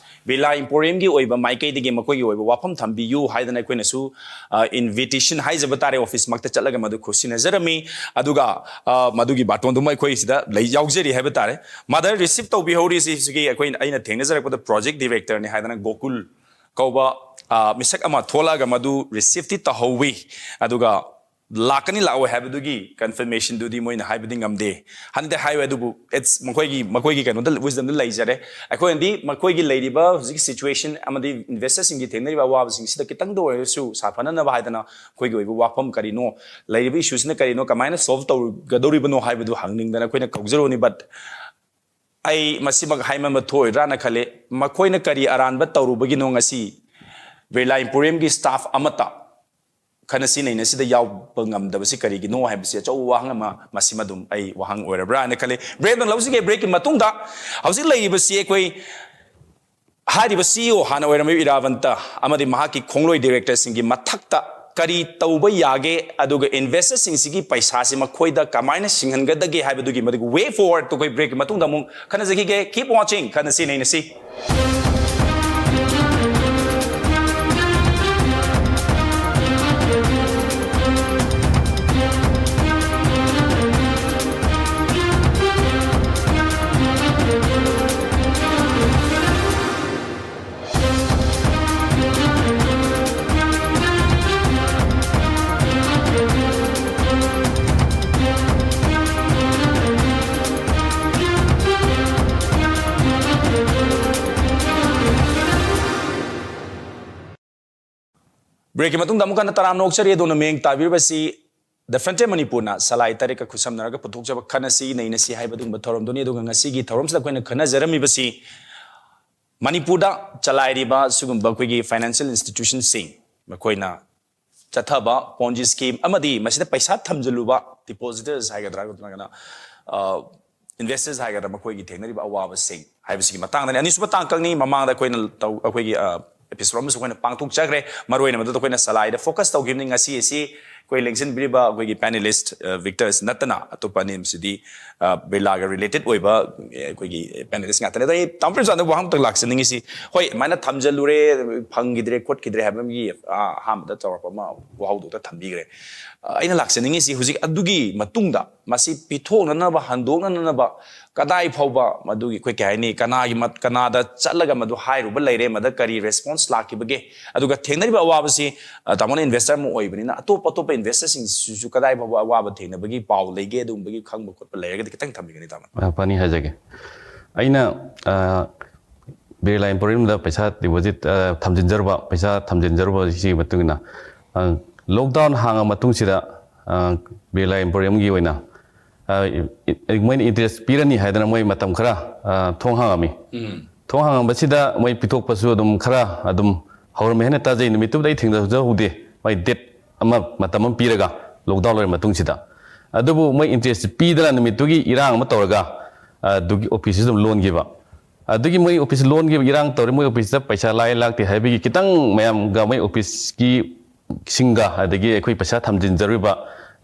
ꯕꯤꯔꯂꯥ ꯏꯝꯄꯣꯔꯤꯌꯝꯒꯤ ꯑꯣꯏꯕ ꯃꯥꯏꯀꯩꯗꯒꯤ ꯃꯈꯣꯏꯒꯤ ꯑꯣꯏꯕ ꯋꯥꯐꯝ ꯊꯝꯕꯤꯌꯨ ꯍꯥꯏꯗꯅ ꯑꯩꯈꯣꯏꯅꯁꯨ, ꯑ, ꯏꯟꯚꯤꯇꯦꯁꯟ ꯍꯥꯏꯖꯕ ꯇꯥꯔꯦ, ꯑꯣꯐꯤꯁꯃꯛꯇ ꯆꯠꯂꯒ ꯃꯗꯨ ꯈꯨꯠꯁꯤꯟꯅꯖꯔꯝꯃꯤ꯫ ꯑꯗꯨꯒ, ꯑ, ꯃꯗꯨꯒꯤ ꯕꯥꯇꯣꯟꯗꯨꯃ ꯑꯩꯈꯣꯏ ꯁꯤꯗ ꯂꯩ, ꯌꯥꯎꯖꯔꯤ ꯍꯥꯏꯕ ꯇꯥꯔꯦ꯫ ꯃꯥꯗꯔ ꯔꯤꯁꯤꯞ ꯇꯧꯕꯤꯍꯧꯔꯤꯁꯤ ꯍꯧꯖꯤꯛꯀꯤ ꯑꯩꯈꯣꯏ, ꯑꯩꯅ ꯊꯦꯡꯅꯖꯔꯛꯄꯗ ꯄ꯭ꯔꯣꯖꯦꯛ ꯗꯤꯔꯦꯛꯇꯔꯅꯤ ꯍꯥꯏꯗꯅ ꯒꯣꯀꯨꯜ ꯀꯧꯕ, ꯑ, ꯃꯤꯁꯛ ꯑꯃ ꯊꯣꯛꯂꯛꯑꯒ ꯃꯗꯨ ꯔꯤꯁꯤꯞꯇꯤ ꯇꯧꯍꯧꯋꯤ꯫ ꯑꯗꯨꯒ ꯂꯥꯛꯀꯅꯤ ꯂꯥꯛꯑꯣꯏ ꯍꯥꯏꯕꯗꯨꯒꯤ ꯀꯟꯐꯔꯃꯦꯁꯟꯗꯨꯗꯤ ꯃꯣꯏꯅ ꯍꯥꯏꯕꯗꯤ ꯉꯝꯗꯦ꯫ ꯍꯟꯗꯦ ꯍꯥꯏꯋꯦ, ꯑꯗꯨꯕꯨ it's ꯃꯈꯣꯏꯒꯤ, ꯃꯈꯣꯏꯒꯤ ꯀꯩꯅꯣꯗ, wisdomꯗ ꯂꯩꯖꯔꯦ꯫ ꯑꯩꯈꯣꯏꯅꯗꯤ ꯃꯈꯣꯏꯒꯤ ꯂꯩꯔꯤꯕ ꯍꯧꯖꯤꯛꯀꯤ ꯁꯤꯆꯨꯋꯦꯁꯟ ꯑꯃꯗꯤ ꯏꯟꯚꯦꯁꯇꯔꯁꯤꯡꯒꯤ ꯊꯦꯡꯅꯔꯤꯕ ꯑꯋꯥꯕꯁꯤꯡꯁꯤꯗ ꯈꯤꯇꯪꯗ ꯑꯣꯏꯔꯁꯨ ꯁꯥꯐꯅꯅꯕ ꯍꯥꯏꯗꯅ ꯑꯩꯈꯣꯏꯒꯤ ꯑꯣꯏꯕ ꯋꯥꯐꯝ ꯀꯔꯤꯅꯣ, ꯂꯩꯔꯤꯕ ꯏꯁꯨꯁꯤꯅ ꯀꯔꯤꯅꯣ, ꯀꯃꯥꯏꯅ ꯁꯣꯜꯕ ꯇꯧꯒꯗꯧꯔꯤꯕꯅꯣ ꯍꯥꯏꯕꯗꯨ ꯍꯪꯅꯤꯡꯗꯅ ꯑꯩꯈꯣꯏꯅ ꯀꯧꯖꯔꯨꯕꯅꯤ꯫ But ꯑꯩ ꯃꯁꯤꯃꯛ ꯍꯥꯏꯃꯟꯕ ꯊꯣꯛꯑꯣꯏꯗ꯭ꯔꯥꯅ ꯈꯜꯂꯤ꯫ ꯃꯈꯣꯏꯅ ꯀꯔꯤ ꯑꯔꯥꯟꯕ ꯇꯧꯔꯨꯕꯒꯤꯅꯣ ꯉꯁꯤ ꯕꯤꯔꯂꯥ ꯏꯝꯄꯣꯔꯤꯌꯝꯒꯤ ꯁ꯭ꯇꯥꯐ ꯑꯃꯠꯇ ꯈꯟꯅꯁꯤ ꯅꯩꯅꯁꯤꯗ ꯌꯥꯎꯕ ꯉꯝꯗꯕꯁꯤ ꯀꯔꯤꯒꯤꯅꯣ ꯍꯥꯏꯕꯁꯤ ꯑꯆꯧꯕ ꯋꯥꯍꯪ ꯑꯃ ꯃꯁꯤꯃ ꯑꯗꯨꯝ ꯑꯩ ꯋꯥꯍꯪ ꯑꯣꯏꯔꯕ꯭ꯔꯥ ꯍꯥꯏꯅ ꯈꯜꯂꯤ꯫ Break ꯑꯃ ꯂꯧꯖꯒꯦ꯫ Breakꯀꯤ ꯃꯇꯨꯡꯗ ꯍꯧꯖꯤꯛ ꯂꯩꯔꯤꯕꯁꯤ ꯑꯩꯈꯣꯏ ꯍꯥꯏꯔꯤꯕ CEO ꯍꯥꯟꯅ ꯑꯣꯏꯔꯝꯃꯤꯕ ꯏꯔꯥꯕꯟꯇ ꯑꯃꯗꯤ ꯃꯍꯥꯛꯀꯤ ꯈꯣꯡꯂꯣꯏ directorꯁꯤꯡꯒꯤ ꯃꯊꯛꯇ ꯀꯔꯤ ꯇꯧꯕ ꯌꯥꯒꯦ, ꯑꯗꯨꯒ investorꯁꯤꯡꯁꯤꯒꯤ ꯄꯩꯁꯥꯁꯤ ꯃꯈꯣꯏꯗ ꯀꯃꯥꯏꯅ ꯁꯤꯡꯍꯟꯒꯗꯒꯦ ꯍꯥꯏꯕꯗꯨꯒꯤ ꯃꯗꯨꯒꯤ way forward ꯑꯩꯈꯣꯏ breakꯀꯤ ꯃꯇꯨꯡꯗ ꯑꯃꯨꯛ ꯈꯟꯅꯖꯈꯤꯒꯦ꯫ Keep watching, ꯈꯟꯅꯁꯤ ꯅꯩꯅꯁꯤ꯫ Breakꯀꯤ ꯃꯇꯨꯡꯗ ꯑꯃꯨꯛ ꯍꯟꯅ ꯇꯔꯥꯝꯅ ꯑꯣꯛꯆꯔꯤ꯫ ꯑꯗꯣꯝꯅ ꯃꯤꯠꯌꯦꯡ ꯇꯥꯕꯤꯔꯤꯕꯁꯤ The Frontier ꯃꯅꯤꯄꯨꯔꯅ ꯁꯂꯥꯏ ꯇꯔꯦꯠꯀ ꯈꯨꯠꯁꯝꯅꯔꯒ ꯄꯨꯊꯣꯛꯆꯕ ꯈꯟꯅꯁꯤ ꯅꯩꯅꯁꯤ ꯍꯥꯏꯕ ꯑꯗꯨꯒꯨꯝꯕ ꯊꯧꯔꯝꯗꯨꯅꯤ꯫ ꯑꯗꯨꯒ ꯉꯁꯤꯒꯤ ꯊꯧꯔꯝꯁꯤꯗ ꯑꯩꯈꯣꯏꯅ ꯈꯟꯅꯖꯔꯝꯃꯤꯕꯁꯤ ꯃꯅꯤꯄꯨꯔꯗ ꯆꯂꯥꯏꯔꯤꯕ ꯁꯤꯒꯨꯝꯕ ꯑꯩꯈꯣꯏꯒꯤ financial institutionꯁꯤꯡ, ꯃꯈꯣꯏꯅ ꯆꯠꯊꯕ Ponzi scheme ꯑꯃꯗꯤ ꯃꯁꯤꯗ ꯄꯩꯁꯥ ꯊꯝꯖꯤꯜꯂꯨꯕ depositors ꯍꯥꯏꯒꯗ꯭ꯔꯥ, ꯅꯠꯇ꯭ꯔꯒꯅ, ꯑ, investors ꯍꯥꯏꯒꯗ꯭ꯔꯥ, ꯃꯈꯣꯏꯒꯤ ꯊꯦꯡꯅꯔꯤꯕ ꯑꯋꯥꯕꯁꯤꯡ ꯍꯥꯏꯕꯁꯤꯒꯤ ꯃꯇꯥꯡꯗꯅꯤ꯫ ꯑꯅꯤꯁꯨꯕ ꯇꯥꯡꯀꯛꯅꯤ꯫ ꯃꯃꯥꯡꯗ ꯑꯩꯈꯣꯏꯅ ꯇꯧ-, ꯑꯩꯈꯣꯏꯒꯤ, ꯑ, episode ꯑꯃꯁꯨ ꯑꯩꯈꯣꯏꯅ ꯄꯥꯡꯊꯣꯛꯆꯈ꯭ꯔꯦ꯫ ꯃꯔꯨꯑꯣꯏꯅ ꯃꯗꯨꯗ ꯑꯩꯈꯣꯏꯅ ꯁꯂꯥꯏꯗ focus ꯇꯧꯈꯤꯕꯅꯤ꯫ ꯉꯁꯤ ꯑꯁꯤ ꯑꯩꯈꯣꯏ ꯂꯦꯡꯁꯤꯟꯕꯤꯔꯤꯕ ꯑꯩꯈꯣꯏꯒꯤ panelist, ꯑ, Victors ꯅꯠꯇꯅ ꯑꯇꯣꯞꯄ ꯑꯅꯤ ꯑꯁꯤꯗꯤ, ꯑ, ꯕꯤꯔꯂꯥꯒ related ꯑꯣꯏꯕ, ꯑ, ꯑꯩꯈꯣꯏꯒꯤ panelist ꯉꯥꯛꯇꯅꯤ꯫ ꯑꯗꯣ ꯑꯩ ꯇꯥꯃꯣ ꯄ꯭ꯔꯦꯝꯆꯥꯟꯗ ꯋꯥꯍꯪ ꯑꯃꯇꯪ ꯂꯥꯛꯆꯅꯤꯡꯉꯤꯁꯤ, ꯍꯣꯏ, ꯑꯗꯨꯃꯥꯏꯅ ꯊꯝꯖꯜꯂꯨꯔꯦ, ꯐꯪꯈꯤꯗ꯭ꯔꯦ, ꯈꯣꯠꯈꯤꯗ꯭ꯔꯦ ꯍꯥꯏꯕ ꯑꯃꯒꯤ, ꯑ, ꯑꯍꯥꯟꯕꯗ ꯆꯥꯎꯔꯥꯛꯄ ꯑꯃ ꯋꯥꯍꯧꯗꯣꯛꯇ ꯊꯝꯕꯤꯈ꯭ꯔꯦ꯫ ꯑ, ꯑꯩꯅ ꯂꯥꯛꯆꯅꯤꯡꯉꯤꯁꯤ ꯍꯧꯖꯤꯛ ꯑꯗꯨꯒꯤ ꯃꯇꯨꯡꯗ ꯃꯁꯤ ꯄꯤꯊꯣꯛꯅꯅꯕ, ꯍꯟꯗꯣꯛꯅꯅꯕ ꯀꯗꯥꯏ ꯐꯥꯎꯕ ꯃꯗꯨꯒꯤ ꯑꯩꯈꯣꯏ ꯀꯩ ꯍꯥꯏꯅꯤ, ꯀꯅꯥꯒꯤ ꯃꯠ-, ꯀꯅꯥꯗ ꯆꯠꯂꯒ ꯃꯗꯨ ꯍꯥꯏꯔꯨꯕ ꯂꯩꯔꯦ, ꯃꯗ ꯀꯔꯤ response ꯂꯥꯛꯈꯤꯕꯒꯦ? ꯑꯗꯨꯒ ꯊꯦꯡꯅꯔꯤꯕ ꯑꯋꯥꯕꯁꯤ, ꯑ, ꯇꯥꯃꯣꯅ investor ꯑꯃ ꯑꯣꯏꯕꯅꯤꯅ ꯑꯇꯣꯞ ꯑꯇꯣꯞꯄ investorꯁꯤꯡꯁꯤꯁꯨ ꯀꯗꯥꯏ ꯐꯥꯎꯕ ꯑꯋꯥꯕ ꯊꯦꯡꯅꯕꯒꯤ ꯄꯥꯎ ꯂꯩꯒꯦ? ꯑꯗꯨꯒꯨꯝꯕꯒꯤ ꯈꯪꯕ ꯈꯣꯠꯄ ꯂꯩꯔꯒꯗꯤ ꯈꯤꯇꯪ ꯊꯝꯕꯤꯒꯅꯤ, ꯇꯥꯃꯣ꯫ ꯑ, ꯐꯅꯤ ꯍꯥꯏꯖꯒꯦ꯫ ꯑꯩꯅ, ꯑ, ꯕꯤꯔꯂꯥ Emporiumꯗ ꯄꯩꯁꯥ deposit, ꯑ, ꯊꯝꯖꯤꯟꯖꯔꯨꯕ, ꯄꯩꯁꯥ ꯊꯝꯖꯤꯟꯖꯔꯨꯕꯁꯤꯒꯤ ꯃꯇꯨꯡ ꯏꯟꯅ, ꯑ, lockdown ꯍꯥꯡꯉ ꯃꯇꯨꯡꯁꯤꯗ, ꯑ, ꯕꯤꯔꯂꯥ Emporiumꯒꯤ ꯑꯣꯏꯅ, ꯑ, ꯏ-, ꯏ-, ꯃꯣꯏꯅ interest ꯄꯤꯔꯅꯤ ꯍꯥꯏꯗꯅ ꯃꯣꯏ ꯃꯇꯝ ꯈꯔ, ꯑ, ꯊꯣꯡ ꯍꯥꯡꯉꯝꯃꯤ꯫ ꯎꯝ꯫ ꯊꯣꯡ ꯍꯥꯡꯉꯝꯕꯁꯤꯗ ꯃꯣꯏ ꯄꯤꯊꯣꯛꯄꯁꯨ ꯑꯗꯨꯝ ꯈꯔ ꯑꯗꯨꯝ ꯍꯧꯔꯝꯃꯦ ꯍꯥꯏꯅ ꯇꯥꯖꯩ꯫ ꯅꯨꯃꯤꯠꯇꯨꯕꯨꯗꯤ ꯑꯩ ꯊꯦꯡꯅꯖꯍꯧꯗꯦ꯫ ꯃꯣꯏ date ꯑꯃ ꯃꯇꯝ ꯑꯃ ꯄꯤꯔꯒ, ꯂꯣꯛꯗꯥꯎꯟ ꯂꯣꯏꯔ ꯃꯇꯨꯡꯁꯤꯗ꯫ ꯑꯗꯨꯕꯨ ꯃꯣꯏ ꯏꯟꯇꯔꯦꯁ ꯄꯤꯗꯅ ꯅꯨꯃꯤꯠꯇꯨꯒꯤ ꯏꯔꯥꯡ ꯑꯃ ꯇꯧꯔꯒ, ꯑꯗꯨꯒꯤ ꯑꯣꯐꯤꯁꯁꯨ ꯑꯗꯨꯝ ꯂꯣꯟꯈꯤꯕ꯫ ꯑꯗꯨꯒꯤ ꯃꯣꯏ ꯑꯣꯐꯤꯁ ꯂꯣꯟꯈꯤꯕ, ꯏꯔꯥꯡ ꯇꯧꯔꯦ, ꯃꯣꯏ ꯑꯣꯐꯤꯁꯇ ꯄꯩꯁꯥ ꯂꯥꯛꯑꯦ ꯂꯥꯛꯇꯦ ꯍꯥꯏꯕꯒꯤ ꯈꯤꯇꯪ ꯃꯌꯥꯝꯒ ꯃꯣꯏ ꯑꯣꯐꯤꯁꯀꯤ ꯁꯤꯡꯒ, ꯑꯗꯒꯤ ꯑꯩꯈꯣꯏ ꯄꯩꯁꯥ ꯊꯝꯖꯤꯟꯖꯔꯤꯕ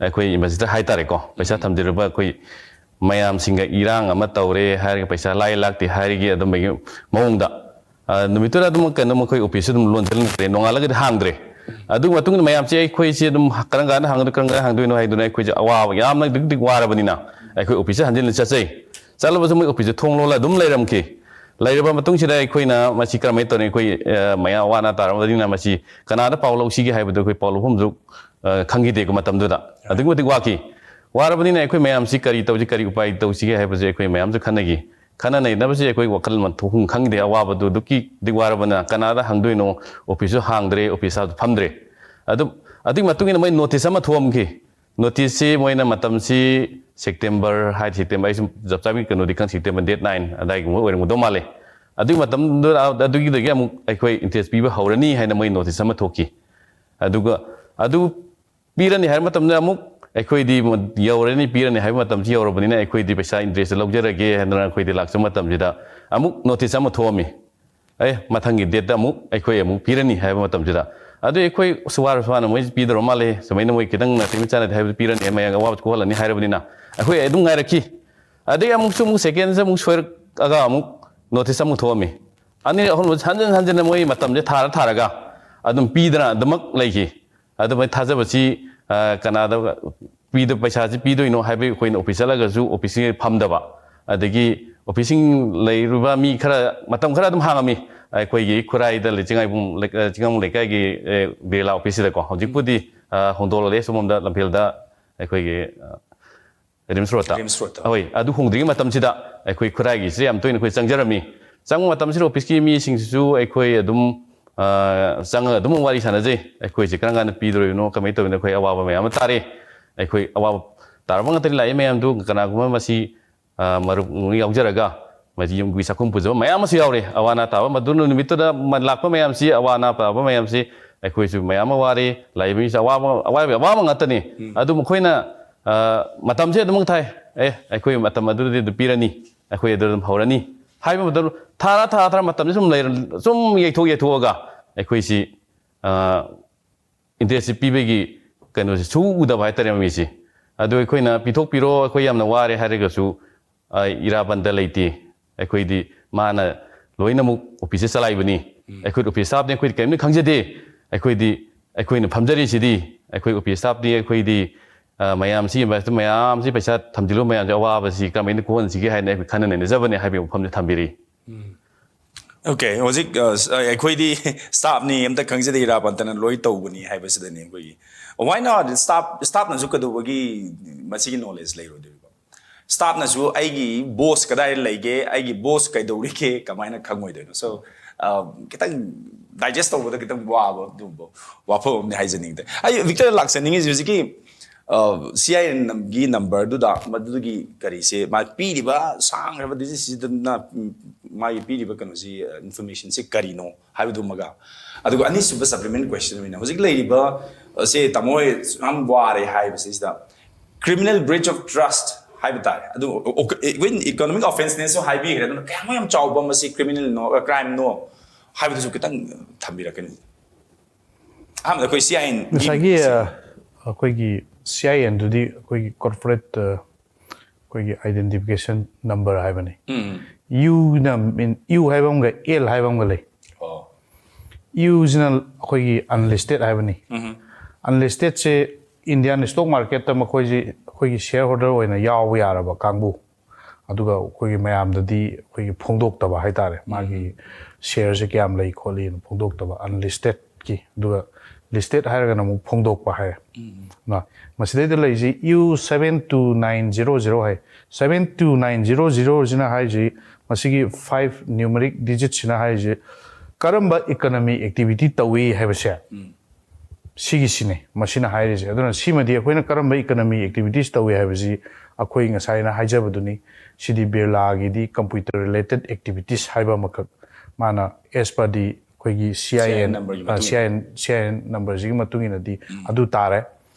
ꯑꯩꯈꯣꯏ ꯏꯟꯚꯦꯁꯇꯔ ꯍꯥꯏꯇꯥꯔꯦꯀꯣ, ꯄꯩꯁꯥ ꯊꯝꯖꯤꯟꯖꯔꯤꯕ ꯑꯩꯈꯣꯏ ꯃꯌꯥꯝꯁꯤꯡꯒ ꯏꯔꯥꯡ ꯑꯃ ꯇꯧꯔꯦ ꯍꯥꯏꯔꯒ, ꯄꯩꯁꯥ ꯂꯥꯛꯑꯦ ꯂꯥꯛꯇꯦ ꯍꯥꯏꯔꯒꯤ ꯑꯗꯨꯝꯕꯒꯤ ꯃꯑꯣꯡꯗ, ꯑ, ꯅꯨꯃꯤꯠꯇꯨꯗ ꯑꯗꯨꯝ ꯀꯩꯅꯣ, ꯃꯈꯣꯏ ꯑꯣꯐꯤꯁꯁꯨ ꯑꯗꯨꯝ ꯂꯣꯟꯁꯤꯟꯈ꯭ꯔꯦ, ꯅꯣꯡꯉꯥꯜꯂꯒꯗꯤ ꯍꯥꯡꯗ꯭ꯔꯦ꯫ ꯑꯗꯨ ꯃꯇꯨꯡꯗ ꯃꯌꯥꯝꯁꯦ ꯑꯩꯈꯣꯏꯁꯦ ꯑꯗꯨꯝ ꯀꯔꯝ ꯀꯥꯟꯗ ꯍꯥꯡꯒꯗꯣꯏꯅꯣ, ꯀꯔꯝ ꯀꯥꯟꯗ ꯍꯥꯡꯗꯣꯏꯅꯣ ꯍꯥꯏꯗꯨꯅ ꯑꯩꯈꯣꯏꯁꯦ ꯑꯋꯥꯕ ꯌꯥꯝꯅ ꯑꯗꯨꯛꯀꯤ ꯃꯇꯤꯛ ꯋꯥꯔꯕꯅꯤꯅ, ꯑꯩꯈꯣꯏ ꯑꯣꯐꯤꯁꯁꯦ ꯍꯟꯖꯤꯟꯅ ꯆꯠꯆꯩ꯫ ꯆꯠꯂꯕꯁꯨ ꯃꯣꯏ ꯑꯣꯐꯤꯁꯁꯦ ꯊꯣꯡ ꯂꯣꯜꯂ ꯑꯗꯨꯝ ꯂꯩꯔꯝꯈꯤ꯫ ꯂꯩꯔꯕ ꯃꯇꯨꯡꯁꯤꯗ ꯑꯩꯈꯣꯏꯅ ꯃꯁꯤ ꯀꯔꯝꯍꯥꯏꯅ ꯇꯧꯅꯤ, ꯑꯩꯈꯣꯏ, ꯑ, ꯃꯌꯥꯝ ꯑꯋꯥ ꯑꯅꯥ ꯇꯥꯔꯕꯅꯤꯅ ꯃꯁꯤ ꯀꯅꯥꯗ ꯄꯥꯎ ꯂꯧꯁꯤꯒꯦ ꯍꯥꯏꯕꯗꯨ ꯑꯩꯈꯣꯏ ꯄꯥꯎ ꯂꯧꯐꯝꯁꯨ, ꯑ, ꯈꯪꯈꯤꯗꯦꯀꯣ ꯃꯇꯝꯗꯨꯗ꯫ ꯑꯗꯨꯛꯀꯤ ꯃꯇꯤꯛ ꯋꯥꯈꯤ꯫ ꯋꯥꯔꯕꯅꯤꯅ ꯑꯩꯈꯣꯏ ꯃꯌꯥꯝꯁꯤ ꯀꯔꯤ ꯇꯧꯁꯤ, ꯀꯔꯤ ꯎꯄꯥꯏ ꯇꯧꯁꯤꯒꯦ ꯍꯥꯏꯕꯁꯦ ꯑꯩꯈꯣꯏ ꯃꯌꯥꯝꯁꯨ ꯈꯟꯅꯈꯤ꯫ ꯈꯟꯅ ꯅꯩꯅꯕꯁꯦ ꯑꯩꯈꯣꯏ ꯋꯥꯈꯜ ꯃꯟꯊꯣꯛꯐꯝ ꯈꯪꯗꯦ꯫ ꯑꯋꯥꯕꯗꯨ ꯑꯗꯨꯛꯀꯤ ꯃꯇꯤꯛ ꯋꯥꯔꯕꯅ ꯀꯅꯥꯗ ꯍꯪꯗꯣꯏꯅꯣ? ꯑꯣꯐꯤꯁꯁꯨ ꯍꯥꯡꯗ꯭ꯔꯦ, ꯑꯣꯐꯤꯁ ꯐꯝꯗ꯭ꯔꯦ꯫ ꯑꯗꯨ, ꯑꯗꯨꯒꯤ ꯃꯇꯨꯡ ꯏꯟꯅ ꯃꯣꯏ ꯅꯣꯇꯤꯁ ꯑꯃ ꯊꯣꯛꯑꯝꯈꯤ꯫ ꯅꯣꯇꯤꯁꯁꯤ ꯃꯣꯏꯅ ꯃꯇꯝꯁꯤ ꯁꯦꯞꯇꯦꯝꯕꯔ ꯍꯥꯏ, ꯁꯦꯞꯇꯦꯝꯕꯔ, ꯑꯩ ꯁꯨꯝ ꯆꯞ ꯆꯥꯕꯤ ꯀꯩꯅꯣꯗꯤ ꯈꯪ-, ꯁꯦꯞꯇꯦꯝꯕꯔ ꯗꯦꯠ ꯅꯥꯏꯟ ꯑꯗꯥꯏꯒꯨꯝꯕ ꯑꯣꯏꯔꯝꯒꯗꯧ ꯃꯥꯜꯂꯦ꯫ ꯑꯗꯨꯒꯤ ꯃꯇꯝꯗꯨꯗ, ꯑꯗꯨꯒꯤꯗꯒꯤ ꯑꯃꯨꯛ ꯑꯩꯈꯣꯏ ꯏꯟꯇꯔꯦꯁ ꯄꯤꯕ ꯍꯧꯔꯅꯤ ꯍꯥꯏꯅ ꯃꯣꯏ ꯅꯣꯇꯤꯁ ꯑꯃ ꯊꯣꯛꯈꯤ꯫ ꯑꯗꯨꯒ ꯑꯗꯨ ꯄꯤꯔꯅꯤ ꯍꯥꯏꯕ ꯃꯇꯝꯗ ꯑꯃꯨꯛ ꯑꯩꯈꯣꯏꯗꯤ ꯌꯧꯔꯅꯤ, ꯄꯤꯔꯅꯤ ꯍꯥꯏꯕ ꯃꯇꯝꯁꯤ ꯌꯧꯔꯕꯅꯤꯅ ꯑꯩꯈꯣꯏꯗꯤ ꯄꯩꯁꯥ ꯏꯟꯇꯔꯦꯁ ꯂꯧꯖꯔꯒꯦ ꯍꯥꯏꯗꯅ ꯑꯩꯈꯣꯏꯗꯤ ꯂꯥꯛꯆꯕ ꯃꯇꯝꯁꯤꯗ ꯑꯃꯨꯛ ꯅꯣꯇꯤꯁ ꯑꯃ ꯊꯣꯛꯑꯝꯃꯤ꯫ ꯑꯦ, ꯃꯊꯪꯒꯤ ꯗꯦꯠꯇ ꯑꯃꯨꯛ ꯑꯩꯈꯣꯏ ꯑꯃꯨꯛ ꯄꯤꯔꯅꯤ ꯍꯥꯏꯕ ꯃꯇꯝꯁꯤꯗ꯫ ꯑꯗꯨ ꯑꯩꯈꯣꯏ ꯁꯨꯋꯥꯔ ꯁꯨꯋꯥꯅ ꯃꯣꯏ ꯄꯤꯗꯧꯔ ꯃꯥꯜꯂꯦ, ꯁꯨꯃꯥꯏꯅ ꯃꯣꯏ ꯈꯤꯇꯪ ꯅꯥꯇꯩ ꯆꯥꯅꯗꯦ ꯍꯥꯏꯕꯗꯨ ꯄꯤꯔꯅꯤ, ꯃꯌꯥꯝꯒꯤ ꯑꯋꯥꯕꯁꯨ ꯀꯣꯛꯍꯜꯂꯅꯤ ꯍꯥꯏꯔꯕꯅꯤꯅ ꯑꯩꯈꯣꯏ ꯑꯗꯨꯝ ꯉꯥꯏꯔꯛꯈꯤ꯫ ꯑꯗꯩ ꯑꯃꯨꯛꯁꯨ ꯑꯃꯨꯛ ꯁꯦꯀꯦꯟꯁ ꯑꯃꯨꯛ ꯁꯣꯏꯔꯛꯑꯒ ꯑꯃꯨꯛ ꯅꯣꯇꯤꯁ ꯑꯃꯨꯛ ꯊꯣꯛꯑꯝꯃꯤ꯫ ꯑꯅꯤꯔꯛ ꯑꯍꯨꯝꯂꯛ ꯍꯟꯖꯤꯟ ꯍꯟꯖꯤꯟꯅ ꯃꯣꯏ ꯃꯇꯝꯁꯦ ꯊꯥꯔ ꯊꯥꯔꯒ ꯑꯗꯨꯝ ꯄꯤꯗꯅ ꯑꯗꯨꯃꯛ ꯂꯩꯈꯤ꯫ ꯑꯗꯨꯃꯥꯏꯅ ꯊꯥꯖꯕꯁꯤ, ꯑ, ꯀꯅꯥꯗ ꯄꯤꯗ-, ꯄꯩꯁꯥꯁꯤ ꯄꯤꯗꯣꯏꯅꯣ ꯍꯥꯏꯕꯒꯤ ꯑꯩꯈꯣꯏꯅ ꯑꯣꯐꯤꯁ ꯆꯠꯂꯒꯁꯨ ꯑꯣꯐꯤꯁꯁꯤꯡ ꯐꯝꯗꯕ, ꯑꯗꯒꯤ ꯑꯣꯐꯤꯁꯁꯤꯡ ꯂꯩꯔꯤꯕ ꯃꯤ ꯈꯔ ꯃꯇꯝ ꯈꯔ ꯑꯗꯨꯝ ꯍꯥꯡꯉꯝꯃꯤ꯫ ꯑꯩꯈꯣꯏꯒꯤ ꯈꯨꯔꯥꯏꯗ ꯂꯩ-, ꯆꯤꯡꯉꯥꯏꯕꯨꯡ ꯂꯩ-, ꯑ, ꯆꯤꯡꯉꯥꯃꯨꯡ ꯂꯩꯀꯥꯏꯒꯤ, ꯑ, ꯕꯤꯔꯂꯥ ꯑꯣꯐꯤꯁꯁꯤꯗꯀꯣ꯫ ꯍꯧꯖꯤꯛꯄꯨꯗꯤ, ꯑ, ꯍꯣꯡꯗꯣꯛꯂꯦ, ꯁꯣꯝꯂꯣꯝꯗ ꯂꯝꯐꯦꯜꯗ ꯑꯩꯈꯣꯏꯒꯤ, ꯑ, ꯔꯤꯝꯁ ꯔꯣꯗꯇ꯫ ꯔꯤꯝꯁ ꯔꯣꯗꯇ꯫ ꯍꯣꯏ, ꯑꯗꯨ ꯍꯣꯡꯗ꯭ꯔꯤꯉꯩ ꯃꯇꯝꯁꯤꯗ ꯑꯩꯈꯣꯏ ꯈꯨꯔꯥꯏꯒꯤꯁꯤꯗ ꯌꯥꯝ ꯇꯣꯏꯅ ꯑꯩꯈꯣꯏ ꯆꯪꯖꯔꯝꯃꯤ꯫ ꯆꯪꯕ ꯃꯇꯝꯁꯤꯗ ꯑꯣꯐꯤꯁꯀꯤ ꯃꯤꯁꯤꯡꯁꯤꯁꯨ ꯑꯩꯈꯣꯏ ꯑꯗꯨꯝ, ꯑ, ꯆꯪꯉꯒ ꯑꯗꯨꯝ ꯋꯥꯔꯤ ꯁꯥꯟꯅꯖꯩ꯫ ꯑꯩꯈꯣꯏꯁꯦ ꯀꯔꯝ ꯀꯥꯟꯗ ꯄꯤꯗꯣꯔꯤꯕꯅꯣ, ꯀꯃꯥꯏꯅ ꯇꯧꯔꯤꯅꯣ, ꯑꯩꯈꯣꯏ ꯑꯋꯥꯕ ꯃꯌꯥꯝ ꯑꯃ ꯇꯥꯔꯦ꯫ ꯑꯩꯈꯣꯏ ꯑꯋꯥꯕ ꯇꯥꯔꯕ ꯉꯥꯛꯇꯅꯤ ꯂꯥꯛꯏ ꯃꯌꯥꯝꯗꯨ꯫ ꯀꯅꯥꯒꯨꯝꯕ ꯃꯁꯤ, ꯑ, ꯃꯔꯨꯞ ꯌꯥꯎꯖꯔꯒ ꯃꯁꯤ ꯌꯨꯝꯒꯤ ꯆꯥꯛꯈꯨꯝ ꯄꯨꯖꯕ ꯃꯌꯥꯝ ꯑꯃꯁꯨ ꯌꯥꯎꯔꯦ꯫ ꯑꯋꯥ ꯑꯅꯥ ꯇꯥꯕ ꯃꯗꯨꯅ ꯅꯨꯃꯤꯠꯇꯨꯗ ꯃ-, ꯂꯥꯛꯄ ꯃꯌꯥꯝꯁꯤ, ꯑꯋꯥ ꯑꯅꯥ ꯇꯥꯕ ꯃꯌꯥꯝꯁꯤ ꯑꯩꯈꯣꯏꯁꯨ ꯃꯌꯥꯝ ꯑꯃ ꯋꯥꯔꯦ, ꯂꯥꯛꯏꯕ ꯃꯤꯁꯨ ꯑꯋꯥꯕ, ꯑꯋꯥꯕ, ꯑꯋꯥꯕ ꯉꯥꯛꯇꯅꯤ꯫ ꯑꯗꯨ ꯃꯈꯣꯏꯅ, ꯑ, ꯃꯇꯝꯁꯦ ꯑꯗꯨꯃꯛ ꯊꯥꯏ, "ꯑꯦ, ꯑꯩꯈꯣꯏ ꯃꯇꯝ ꯑꯗꯨꯗꯤ ꯑꯗꯨ ꯄꯤꯔꯅꯤ, ꯑꯩꯈꯣꯏ ꯑꯗꯨ ꯑꯗꯨꯝ ꯍꯧꯔꯅꯤ" ꯍꯥꯏꯕ ꯃꯇꯝꯗ, ꯊꯥꯔ ꯊꯥꯔ ꯊꯥꯔ ꯃꯇꯝꯁꯦ ꯁꯨꯝ ꯂꯩꯔ-, ꯁꯨꯝ ꯌꯩꯊꯣꯛ ꯌꯩꯊꯣꯛꯑꯒ ꯑꯩꯈꯣꯏꯁꯤ, ꯑ, interest ꯄꯤꯕꯒꯤ ꯀꯩꯅꯣꯁꯦ ꯁꯨ ꯎꯗꯕ ꯍꯥꯏꯇꯥꯔꯦ ꯃꯤꯁꯤ꯫ ꯑꯗꯨ ꯑꯩꯈꯣꯏꯅ "ꯄꯤꯊꯣꯛꯄꯤꯔꯣ, ꯑꯩꯈꯣꯏ ꯌꯥꯝꯅ ꯋꯥꯔꯦ" ꯍꯥꯏꯔꯒꯁꯨ, ꯑ, ꯏꯔꯥ ꯄꯟꯗ ꯂꯩꯇꯦ꯫ ꯑꯩꯈꯣꯏꯗꯤ ꯃꯥꯅ ꯂꯣꯏꯅꯃꯛ office ꯁꯦ ꯆꯂꯥꯏꯕꯅꯤ꯫ ꯑꯩꯈꯣꯏ office staff ꯅꯤ, ꯑꯩꯈꯣꯏꯗꯤ ꯀꯔꯤꯝꯇ ꯈꯪꯖꯗꯦ꯫ ꯑꯩꯈꯣꯏꯗꯤ, ꯑꯩꯈꯣꯏꯅ ꯐꯝꯖꯔꯤꯁꯤꯗꯤ, ꯑꯩꯈꯣꯏ office staff ꯅꯤ, ꯑꯩꯈꯣꯏꯗꯤ, ꯑ, ꯃꯌꯥꯝꯁꯤ, ꯃꯌꯥꯝꯁꯤ ꯄꯩꯁꯥ ꯊꯝꯖꯤꯜꯂꯨ, ꯃꯌꯥꯝꯁꯤ ꯑꯋꯥꯕꯁꯤ ꯀꯔꯝꯍꯥꯏꯅ ꯀꯣꯛꯍꯟꯁꯤꯒꯦ ꯍꯥꯏꯅ ꯑꯩꯈꯣꯏ ꯈꯟꯅ ꯅꯩꯅꯖꯕꯅꯦ ꯍꯥꯏꯕꯒꯤ ꯋꯥꯐꯝꯁꯦ ꯊꯝꯕꯤꯔꯤ꯫ ꯑꯣꯀꯦ, ꯍꯧꯖꯤꯛ, ꯑ, ꯑꯩꯈꯣꯏꯗꯤ staff ꯅꯤ, ꯑꯝꯇ ꯈꯪꯖꯗꯦ, ꯏꯔꯥ ꯄꯟꯇꯅ ꯂꯣꯏ ꯇꯧꯕꯅꯤ ꯍꯥꯏꯕꯁꯤꯗꯅꯤ ꯑꯩꯈꯣꯏꯒꯤ꯫ Why not? Staff, staff ꯅꯁꯨ ꯀꯩꯗꯧꯕꯒꯤ ꯃꯁꯤꯒꯤ knowledge ꯂꯩꯔꯣꯏꯗꯣꯔꯤꯕꯣ? Staff ꯅꯁꯨ "ꯑꯩꯒꯤ boss ꯀꯗꯥꯏꯗ ꯂꯩꯒꯦ, ꯑꯩꯒꯤ boss ꯀꯩꯗꯧꯔꯤꯒꯦ" ꯀꯃꯥꯏꯅ ꯈꯪꯉꯣꯏꯗꯣꯏꯅꯣ? So, ꯑ, ꯈꯤꯇꯪ digest ꯇꯧꯕꯗ ꯈꯤꯇꯪ ꯋꯥꯕ ꯑꯗꯨꯒꯨꯝꯕ ꯋꯥꯐꯝ ꯑꯃꯗꯤ ꯍꯥꯏꯖꯅꯤꯡꯗꯦ꯫ ꯑꯩ ꯚꯤꯛꯇꯔ ꯂꯥꯛꯆꯅꯤꯡꯉꯤꯁꯦ ꯍꯧꯖꯤꯛꯀꯤ, ꯑ, C I A ꯒꯤ number ꯗꯨꯗ, ꯃꯗꯨꯒꯤ ꯀꯔꯤꯁꯦ, ꯃꯥ ꯄꯤꯔꯤꯕ ꯁꯥꯡꯈ꯭ꯔꯕ digit ꯁꯤꯗꯅ, ꯎꯝ, ꯃꯥꯒꯤ ꯄꯤꯔꯤꯕ ꯀꯩꯅꯣꯁꯤ, ꯑ, information ꯁꯤ ꯀꯔꯤꯅꯣ ꯍꯥꯏꯕꯗꯨꯃꯒ, ꯑꯗꯨꯒ ꯑꯅꯤꯁꯨꯕ supplement question ꯑꯣꯏꯅ ꯍꯧꯖꯤꯛ ꯂꯩꯔꯤꯕ, ꯑ, ꯁꯦ ꯇꯥꯃꯣ ꯍꯣꯏ ꯌꯥꯝ ꯋꯥꯔꯦ ꯍꯥꯏꯕꯁꯤꯗ, criminal breach of trust ꯍꯥꯏꯕ ꯇꯥꯔꯦ꯫ ꯑꯗꯨ, ꯑꯣ, ꯑꯣ, even economic offence ꯅꯦꯁꯨ ꯍꯥꯏꯕꯤꯈ꯭ꯔꯦ꯫ ꯑꯗꯨꯅ ꯀꯌꯥꯃꯨꯛ ꯌꯥꯝ ꯆꯥꯎꯕ ꯃꯁꯤ criminal ꯅꯣ, ꯑ, crime ꯅꯣ ꯍꯥꯏꯕꯗꯨꯁꯨ ꯈꯤꯇꯪ ꯊꯝꯕꯤꯔꯛꯀꯅꯤ꯫ ꯑꯍꯥꯟꯕꯗ ꯑꯩꯈꯣꯏ C I A ꯒꯤ ꯉꯁꯥꯏꯒꯤ, ꯑ, ꯑꯩꯈꯣꯏꯒꯤ C I N ꯗꯨꯗꯤ ꯑꯩꯈꯣꯏꯒꯤ corporate, ꯑ, ꯑꯩꯈꯣꯏꯒꯤ identification number ꯍꯥꯏꯕꯅꯤ꯫ U ꯅ, U ꯍꯥꯏꯕ ꯑꯃꯒ L ꯍꯥꯏꯕ ꯑꯃꯒ ꯂꯩ꯫ ꯑꯣ꯫ U ꯁꯤꯅ ꯑꯩꯈꯣꯏꯒꯤ unlisted ꯍꯥꯏꯕꯅꯤ꯫ Unlisted ꯁꯦ Indian stock market ꯇ ꯃꯈꯣꯏꯁꯤ ꯑꯩꯈꯣꯏꯒꯤ shareholder ꯑꯣꯏꯅ ꯌꯥꯎꯕ ꯌꯥꯔꯕ ꯀꯥꯡꯕꯨ, ꯑꯗꯨꯒ ꯑꯩꯈꯣꯏꯒꯤ ꯃꯌꯥꯝꯗꯗꯤ ꯑꯩꯈꯣꯏꯒꯤ ꯐꯣꯡꯗꯣꯛꯇꯕ ꯍꯥꯏꯇꯥꯔꯦ, ꯃꯥꯒꯤ share ꯁꯦ ꯀꯌꯥꯝ ꯂꯩ ꯈꯣꯠꯂꯤꯅ ꯐꯣꯡꯗꯣꯛꯇꯕ, unlisted ꯀꯤ꯫ ꯑꯗꯨꯒ listed ꯍꯥꯏꯔꯒꯅ ꯑꯃꯨꯛ ꯐꯣꯡꯗꯣꯛꯄ ꯍꯥꯏꯔꯦ꯫ ꯃꯁꯤꯗꯩꯗ ꯂꯩꯔꯤꯁꯤ U seven two nine zero zero ꯍꯥꯏ꯫ Seven two nine zero zero ꯁꯤꯅ ꯍꯥꯏꯔꯤꯁꯤ, ꯃꯁꯤꯒꯤ five numeric digit ꯁꯤꯅ ꯍꯥꯏꯔꯤꯁꯤ ꯀꯔꯝꯕ economy activity ꯇꯧꯏ ꯍꯥꯏꯕꯁꯦ, ꯁꯤꯒꯤꯁꯤꯅꯦ ꯃꯁꯤꯅ ꯍꯥꯏꯔꯤꯁꯦ꯫ ꯑꯗꯨꯅ ꯁꯤꯃꯗꯤ ꯑꯩꯈꯣꯏꯅ ꯀꯔꯝꯕ economy activities ꯇꯧꯏ ꯍꯥꯏꯕꯁꯤ ꯑꯩꯈꯣꯏ ꯉꯁꯥꯏꯅ ꯍꯥꯏꯖꯕꯗꯨꯅꯤ꯫ ꯁꯤꯗꯤ ꯕꯤꯔꯂꯥꯒꯤꯗꯤ computer related activities ꯍꯥꯏꯕ ꯑꯃꯈꯛ, ꯃꯥꯅ as per the ꯑꯩꯈꯣꯏꯒꯤ C I N, C I N number ꯒꯤ ꯃꯇꯨꯡ C I N, C I N number ꯁꯤꯒꯤ ꯃꯇꯨꯡ ꯏꯟꯅꯗꯤ ꯑꯗꯨ ꯇꯥꯔꯦ꯫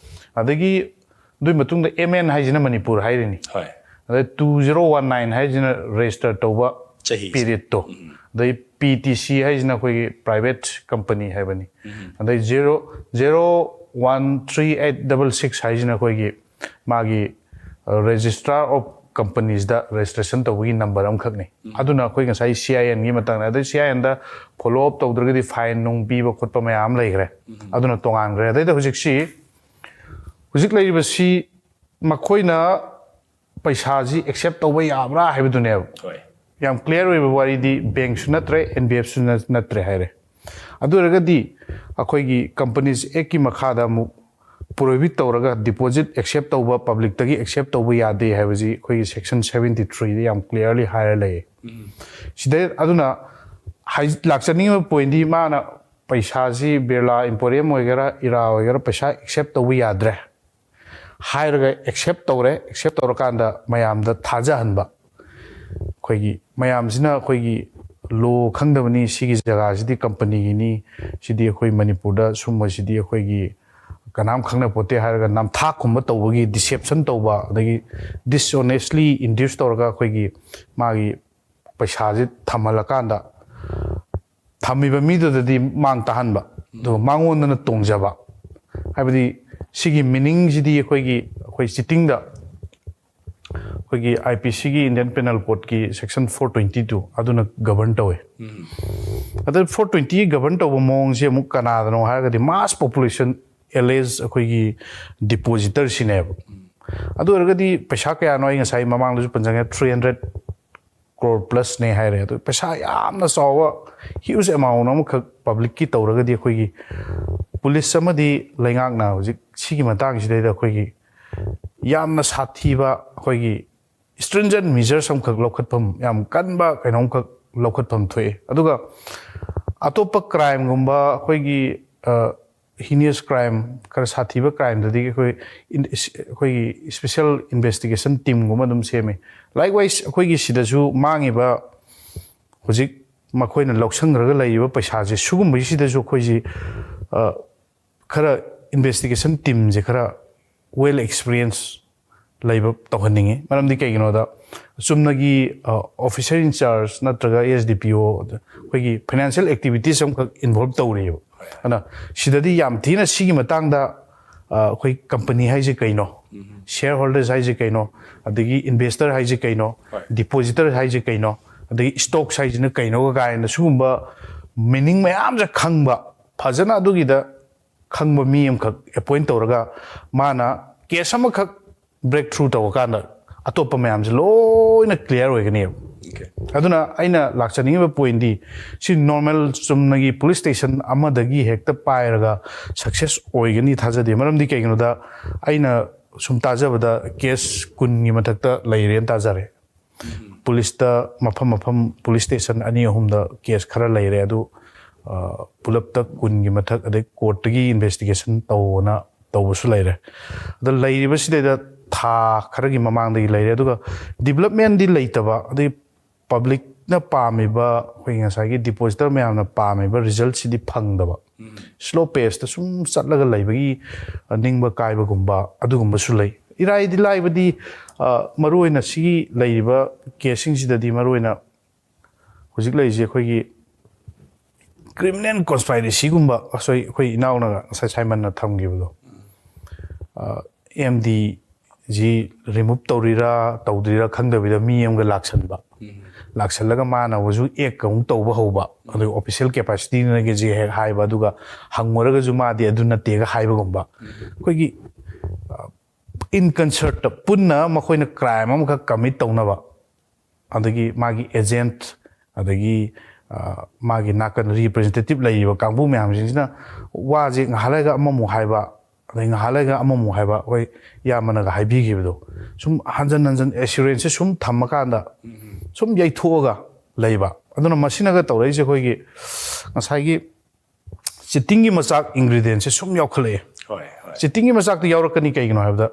ꯑꯗꯒꯤ ꯑꯗꯨꯒꯤ ꯃꯇꯨꯡꯗ M N ꯍꯥꯏꯁꯤꯅ ꯃꯅꯤꯄꯨꯔ ꯍꯥꯏꯔꯤꯅꯤ꯫ ꯍꯣꯏ꯫ ꯑꯗꯩ two zero one nine ꯍꯥꯏꯁꯤꯅ register ꯇꯧꯕ ꯆꯍꯤ꯫ period ꯇꯣ꯫ ꯑꯗꯩ P T C ꯍꯥꯏꯁꯤꯅ ꯑꯩꯈꯣꯏꯒꯤ private company ꯍꯥꯏꯕꯅꯤ꯫ ꯑꯗꯩ zero zero one three eight double six ꯍꯥꯏꯁꯤꯅ ꯑꯩꯈꯣꯏꯒꯤ ꯃꯥꯒꯤ registrar of companies the registration ꯇꯧꯕꯒꯤ number ꯑꯃꯈꯛꯅꯤ꯫ ꯑꯗꯨꯅ ꯑꯩꯈꯣꯏ ꯉꯁꯥꯏ C I N ꯒꯤ ꯃꯇꯥꯡꯗ, ꯑꯗꯩ C I N the follow up ꯇꯧꯗ꯭ꯔꯒꯗꯤ fine ꯅꯨꯡ ꯄꯤꯕ ꯈꯣꯠꯄ ꯃꯌꯥꯝ ꯑꯃ ꯂꯩꯈ꯭ꯔꯦ꯫ ꯑꯗꯨꯅ ꯇꯣꯉꯥꯟꯈ꯭ꯔꯦ꯫ ꯑꯗꯩꯗ ꯍꯧꯖꯤꯛꯁꯤ, ꯍꯧꯖꯤꯛ ꯂꯩꯔꯤꯕꯁꯤ ꯃꯈꯣꯏꯅ ꯄꯩꯁꯥꯁꯤ accept ꯇꯧꯕ ꯌꯥꯕ꯭ꯔꯥ ꯍꯥꯏꯕꯗꯨꯅꯦꯕ꯫ ꯍꯣꯏ꯫ ꯌꯥꯝ clear ꯑꯣꯏꯕ ꯋꯥꯔꯤꯗꯤ bank ꯁꯨ ꯅꯠꯇ꯭ꯔꯦ, N B F C ꯁꯨ ꯅ-, ꯅꯠꯇ꯭ꯔꯦ ꯍꯥꯏꯔꯦ꯫ ꯑꯗꯨ ꯑꯣꯏꯔꯒꯗꯤ ꯑꯩꯈꯣꯏꯒꯤ Companies Act ꯀꯤ ꯃꯈꯥꯗ ꯑꯃꯨꯛ prohibit ꯇꯧꯔꯒ deposit accept ꯇꯧꯕ, public ꯇꯒꯤ accept ꯇꯧꯕ ꯌꯥꯗꯦ ꯍꯥꯏꯕꯁꯤ ꯑꯩꯈꯣꯏꯒꯤ section seventy three ꯗ ꯌꯥꯝ clearly ꯍꯥꯏꯔ ꯂꯩꯌꯦ꯫ ꯁꯤꯗꯩ ꯑꯗꯨꯅ ꯍꯥꯏ-, ꯂꯥꯛꯆꯅꯤꯡꯉꯤꯕ point ꯇꯤ ꯃꯥꯅ ꯄꯩꯁꯥꯁꯤ Birla Emporium ꯑꯣꯏꯒꯦꯔꯥ, ꯏꯔꯥ ꯑꯣꯏꯒꯦꯔꯥ, ꯄꯩꯁꯥ accept ꯇꯧꯕ ꯌꯥꯗ꯭ꯔꯦ ꯍꯥꯏꯔꯒ accept ꯇꯧꯔꯦ꯫ Accept ꯇꯧꯔꯀꯥꯟꯗ ꯃꯌꯥꯝꯗ ꯊꯥꯖꯍꯟꯕ꯫ ꯑꯩꯈꯣꯏꯒꯤ ꯃꯌꯥꯝꯁꯤꯅ ꯑꯩꯈꯣꯏꯒꯤ law ꯈꯪꯗꯕꯅꯤ, ꯁꯤꯒꯤ ꯖꯒꯥꯁꯤꯗꯤ company ꯒꯤꯅꯤ, ꯁꯤꯗꯤ ꯑꯩꯈꯣꯏ ꯃꯅꯤꯄꯨꯔꯗ ꯁꯨꯝꯕꯁꯤꯗꯤ ꯑꯩꯈꯣꯏꯒꯤ ꯀꯅꯥꯝ ꯈꯪꯅ ꯄꯣꯠꯇꯦ ꯍꯥꯏꯔꯒ ꯅꯝꯊꯥꯛꯀꯨꯝꯕ ꯇꯧꯕꯒꯤ, deception ꯇꯧꯕ, ꯑꯗꯒꯤ dishonestly induce ꯇꯧꯔꯒ ꯑꯩꯈꯣꯏꯒꯤ ꯃꯥꯒꯤ ꯄꯩꯁꯥꯁꯦ ꯊꯝꯍꯜꯂꯀꯥꯟꯗ ꯊꯝꯃꯤꯕ ꯃꯤꯗꯨꯗꯗꯤ ꯃꯥꯡ ꯇꯥꯍꯟꯕ, ꯑꯗꯨꯒ ꯃꯉꯣꯟꯗꯅ ꯇꯣꯡꯖꯕ꯫ ꯍꯥꯏꯕꯗꯤ ꯁꯤꯒꯤ meaning ꯁꯤꯗꯤ ꯑꯩꯈꯣꯏꯒꯤ, ꯑꯩꯈꯣꯏ cheating ꯗ ꯑꯩꯈꯣꯏꯒꯤ I P C ꯒꯤ, Indian Penal Code ꯀꯤ section four twenty two ꯑꯗꯨꯅ govern ꯇꯧꯋꯦ꯫ ꯑꯗ four twenty govern ꯇꯧꯕ ꯃꯑꯣꯡꯁꯦ ꯑꯃꯨꯛ ꯀꯅꯥꯗꯅꯣ ꯍꯥꯏꯔꯒꯗꯤ mass population, alleged ꯑꯩꯈꯣꯏꯒꯤ depositor ꯁꯤꯅꯦꯕ꯫ ꯑꯗꯨ ꯑꯣꯏꯔꯒꯗꯤ ꯄꯩꯁꯥ ꯀꯌꯥꯅꯣ, ꯑꯩ ꯉꯁꯥꯏ ꯃꯃꯥꯡꯗꯁꯨ ꯄꯟꯖꯈ꯭ꯔꯦ, three hundred crore plus ꯅꯦ ꯍꯥꯏꯔꯦ꯫ ꯑꯗꯨ ꯄꯩꯁꯥ ꯌꯥꯝꯅ ꯆꯥꯎꯕ, huge amount ꯑꯃꯈꯛ public ꯀꯤ ꯇꯧꯔꯒꯗꯤ, ꯑꯩꯈꯣꯏꯒꯤ police ꯑꯃꯗꯤ ꯂꯩꯉꯥꯛꯅ ꯍꯧꯖꯤꯛ ꯁꯤꯒꯤ ꯃꯇꯥꯡꯁꯤꯗꯩꯗ ꯑꯩꯈꯣꯏꯒꯤ ꯌꯥꯝꯅ ꯁꯥꯊꯤꯕ, ꯑꯩꯈꯣꯏꯒꯤ stringent measures ꯑꯃꯈꯛ ꯂꯧꯈꯠꯐꯝ, ꯌꯥꯝ ꯀꯟꯕ ꯀꯩꯅꯣꯝꯈꯛ ꯂꯧꯈꯠꯐꯝ ꯊꯣꯛꯑꯦ꯫ ꯑꯗꯨꯒ ꯑꯇꯣꯞꯄ crime ꯒꯨꯝꯕ, ꯑꯩꯈꯣꯏꯒꯤ, ꯑ, heinous crime, ꯈꯔ ꯁꯥꯊꯤꯕ crime ꯗꯗꯤ ꯑꯩꯈꯣꯏ ꯏꯟ-, ꯑꯩꯈꯣꯏꯒꯤ special investigation team ꯒꯨꯝꯕ ꯑꯗꯨꯝ ꯁꯦꯝꯃꯤ꯫ Likewise, ꯑꯩꯈꯣꯏꯒꯤ ꯁꯤꯗꯁꯨ ꯃꯥꯡꯉꯤꯕ ꯍꯧꯖꯤꯛ ꯃꯈꯣꯏꯅ ꯂꯧꯁꯟꯈ꯭ꯔꯒ ꯂꯩꯔꯤꯕ ꯄꯩꯁꯥꯁꯦ, ꯁꯤꯒꯨꯝꯕꯒꯤꯁꯤꯗꯁꯨ ꯑꯩꯈꯣꯏꯁꯤ, ꯑ, ꯈꯔ investigation teamꯁꯦ ꯈꯔ well experience ꯂꯩꯕ ꯇꯧꯍꯟꯅꯤꯡꯉꯤ꯫ ꯃꯔꯝꯗꯤ ꯀꯩꯒꯤꯅꯣꯗ, ꯆꯨꯝꯅꯒꯤ, ꯑ, officer in charge ꯅꯠꯇ꯭ꯔꯒ S D P O, ꯑꯩꯈꯣꯏꯒꯤ financial activities ꯑꯃꯈꯛ involve ꯇꯧꯔꯤꯑꯕ꯫ ꯑꯗꯨꯅ ꯁꯤꯗꯗꯤ ꯌꯥꯝ ꯊꯤꯅ ꯁꯤꯒꯤ ꯃꯇꯥꯡꯗ, ꯑ, ꯑꯩꯈꯣꯏ company ꯍꯥꯏꯁꯦ ꯀꯩꯅꯣ, shareholders ꯍꯥꯏꯁꯦ ꯀꯩꯅꯣ, ꯑꯗꯒꯤ investor ꯍꯥꯏꯁꯦ ꯀꯩꯅꯣ, depositor ꯍꯥꯏꯁꯦ ꯀꯩꯅꯣ, ꯑꯗꯒꯤ stocks ꯍꯥꯏꯁꯤꯅ ꯀꯩꯅꯣ ꯀꯥꯏꯅ ꯁꯤꯒꯨꯝꯕ meaning ꯃꯌꯥꯝꯁꯦ ꯈꯪꯕ, ꯐꯖꯅ ꯑꯗꯨꯒꯤꯗ ꯈꯪꯕ ꯃꯤ ꯑꯃꯈꯛ appoint ꯇꯧꯔꯒ, ꯃꯥꯅ case ꯑꯃꯈꯛ break through ꯇꯧꯔꯀꯥꯟꯗ ꯑꯇꯣꯞꯄ ꯃꯌꯥꯝꯁꯦ ꯂꯣꯏꯅ clear ꯑꯣꯏꯒꯅꯦꯕ꯫ ꯑꯗꯨꯅ ꯑꯩꯅ ꯂꯥꯛꯆꯅꯤꯡꯉꯤꯕ pointꯗꯤ, ꯁꯤ normal ꯆꯨꯝꯅꯒꯤ police station ꯑꯃꯗꯒꯤ ꯍꯦꯛꯇ ꯄꯥꯏꯔꯒ success ꯑꯣꯏꯒꯅꯤ ꯊꯥꯖꯗꯦ꯫ ꯃꯔꯝꯗꯤ ꯀꯩꯒꯤꯅꯣꯗ, ꯑꯩꯅ ꯁꯨꯝ ꯇꯥꯖꯕꯗ case ꯀꯨꯟꯒꯤ ꯃꯊꯛꯇ ꯂꯩꯔꯦꯅ ꯇꯥꯖꯔꯦ꯫ Policeꯇ ꯃꯐꯝ ꯃꯐꯝ police station ꯑꯅꯤ ꯑꯍꯨꯝꯗ case ꯈꯔ ꯂꯩꯔꯦ꯫ ꯑꯗꯨ, ꯑ, ꯄꯨꯂꯞꯇ ꯀꯨꯟꯒꯤ ꯃꯊꯛ, ꯑꯗꯩ courtꯇꯒꯤ investigation ꯇꯧꯑꯣꯅ ꯇꯧꯕꯁꯨ ꯂꯩꯔꯦ꯫ ꯑꯗ ꯂꯩꯔꯤꯕꯁꯤꯗꯩꯗ ꯊꯥ ꯈꯔꯒꯤ ꯃꯃꯥꯡꯗꯒꯤ ꯂꯩꯔꯦ꯫ ꯑꯗꯨꯒ developmentꯗꯤ ꯂꯩꯇꯕ, ꯑꯗꯩ publicꯅ ꯄꯥꯝꯃꯤꯕ, ꯑꯩꯈꯣꯏ ꯉꯁꯥꯏꯒꯤ depositor ꯃꯌꯥꯝꯅ ꯄꯥꯝꯃꯤꯕ resultꯁꯤꯗꯤ ꯐꯪꯗꯕ꯫ Slow paceꯇ ꯁꯨꯝ ꯆꯠꯂꯒ ꯂꯩꯕꯒꯤ, ꯑ, ꯅꯤꯡꯕ ꯀꯥꯏꯕꯒꯨꯝꯕ ꯑꯗꯨꯒꯨꯝꯕꯁꯨ ꯂꯩ꯫ ꯏꯔꯥꯏꯗꯤ ꯂꯥꯏꯕꯗꯤ, ꯑ, ꯃꯔꯨꯑꯣꯏꯅ ꯁꯤꯒꯤ ꯂꯩꯔꯤꯕ caseꯁꯤꯡꯁꯤꯗꯗꯤ ꯃꯔꯨꯑꯣꯏꯅ ꯍꯧꯖꯤꯛ ꯂꯩꯔꯤꯁꯦ ꯑꯩꯈꯣꯏꯒꯤ criminal conspiracyꯒꯨꯝꯕ, ꯑꯁꯣꯏ ꯑꯩꯈꯣꯏ ꯏꯅꯥꯎꯅ ꯉꯁꯥꯏ ꯁꯥꯏꯃꯟꯅ ꯊꯝꯈꯤꯕꯗꯣ, ꯑ, MDꯁꯤ remove ꯇꯧꯔꯤꯔꯥ ꯇꯧꯗ꯭ꯔꯤꯔꯥ ꯈꯪꯗꯕꯤꯗ ꯃꯤ ꯑꯃꯒ ꯂꯥꯛꯁꯟꯕ, ꯂꯥꯛꯁꯜꯂꯒ ꯃꯥꯅ ꯍꯧꯖꯤꯛ act ꯑꯃꯨꯛ ꯇꯧꯕ ꯍꯧꯕ, ꯑꯗꯨꯒ official capacityꯅꯒꯁꯦ ꯍꯦꯛ ꯍꯥꯏꯕ, ꯑꯗꯨꯒ ꯍꯪꯉꯨꯔꯒꯁꯨ ꯃꯥꯗꯤ ꯑꯗꯨ ꯅꯠꯇꯦꯒ ꯍꯥꯏꯕꯒꯨꯝꯕ, ꯑꯩꯈꯣꯏꯒꯤ, ꯑ, in concertꯇ ꯄꯨꯟꯅ ꯃꯈꯣꯏꯅ crime ꯑꯃꯈꯛ commit ꯇꯧꯅꯕ, ꯑꯗꯒꯤ ꯃꯥꯒꯤ agent, ꯑꯗꯒꯤ, ꯑ, ꯃꯥꯒꯤ ꯅꯥꯀꯟ representative ꯂꯩꯔꯤꯕ ꯀꯥꯡꯕꯨ ꯃꯌꯥꯝꯁꯤꯡꯁꯤꯅ ꯋꯥꯁꯦ ꯉꯥꯏꯍꯥꯛ ꯂꯩꯔꯒ ꯑꯃꯃꯨꯛ ꯍꯥꯏꯕ, ꯑꯗꯩ ꯉꯥꯏꯍꯥꯛ ꯂꯩꯔꯒ ꯑꯃꯃꯨꯛ ꯍꯥꯏꯕ, ꯑꯩꯈꯣꯏ ꯏꯌꯥꯝꯕꯅꯒ ꯍꯥꯏꯕꯤꯈꯤꯕꯗꯣ, ꯁꯨꯝ ꯍꯟꯖꯟ ꯍꯟꯖꯟ assuranceꯁꯦ ꯁꯨꯝ ꯊꯝꯃꯀꯥꯟꯗ ꯁꯨꯝ ꯌꯩꯊꯣꯛꯑꯒ ꯂꯩꯕ꯫ ꯑꯗꯨꯅ ꯃꯁꯤꯅꯒ ꯇꯧꯔꯛꯏꯁꯦ ꯑꯩꯈꯣꯏꯒꯤ ꯉꯁꯥꯏꯒꯤ cheatingꯒꯤ ꯃꯆꯥꯛ ingredientꯁꯦ ꯁꯨꯝ ꯌꯥꯎꯈꯠꯂꯛꯑꯦ꯫ ꯍꯣꯏ ꯍꯣꯏ Cheatingꯒꯤ ꯃꯆꯥꯛꯇꯤ ꯌꯥꯎꯔꯛꯀꯅꯤ꯫ ꯀꯩꯒꯤꯅꯣ ꯍꯥꯏꯕꯗ,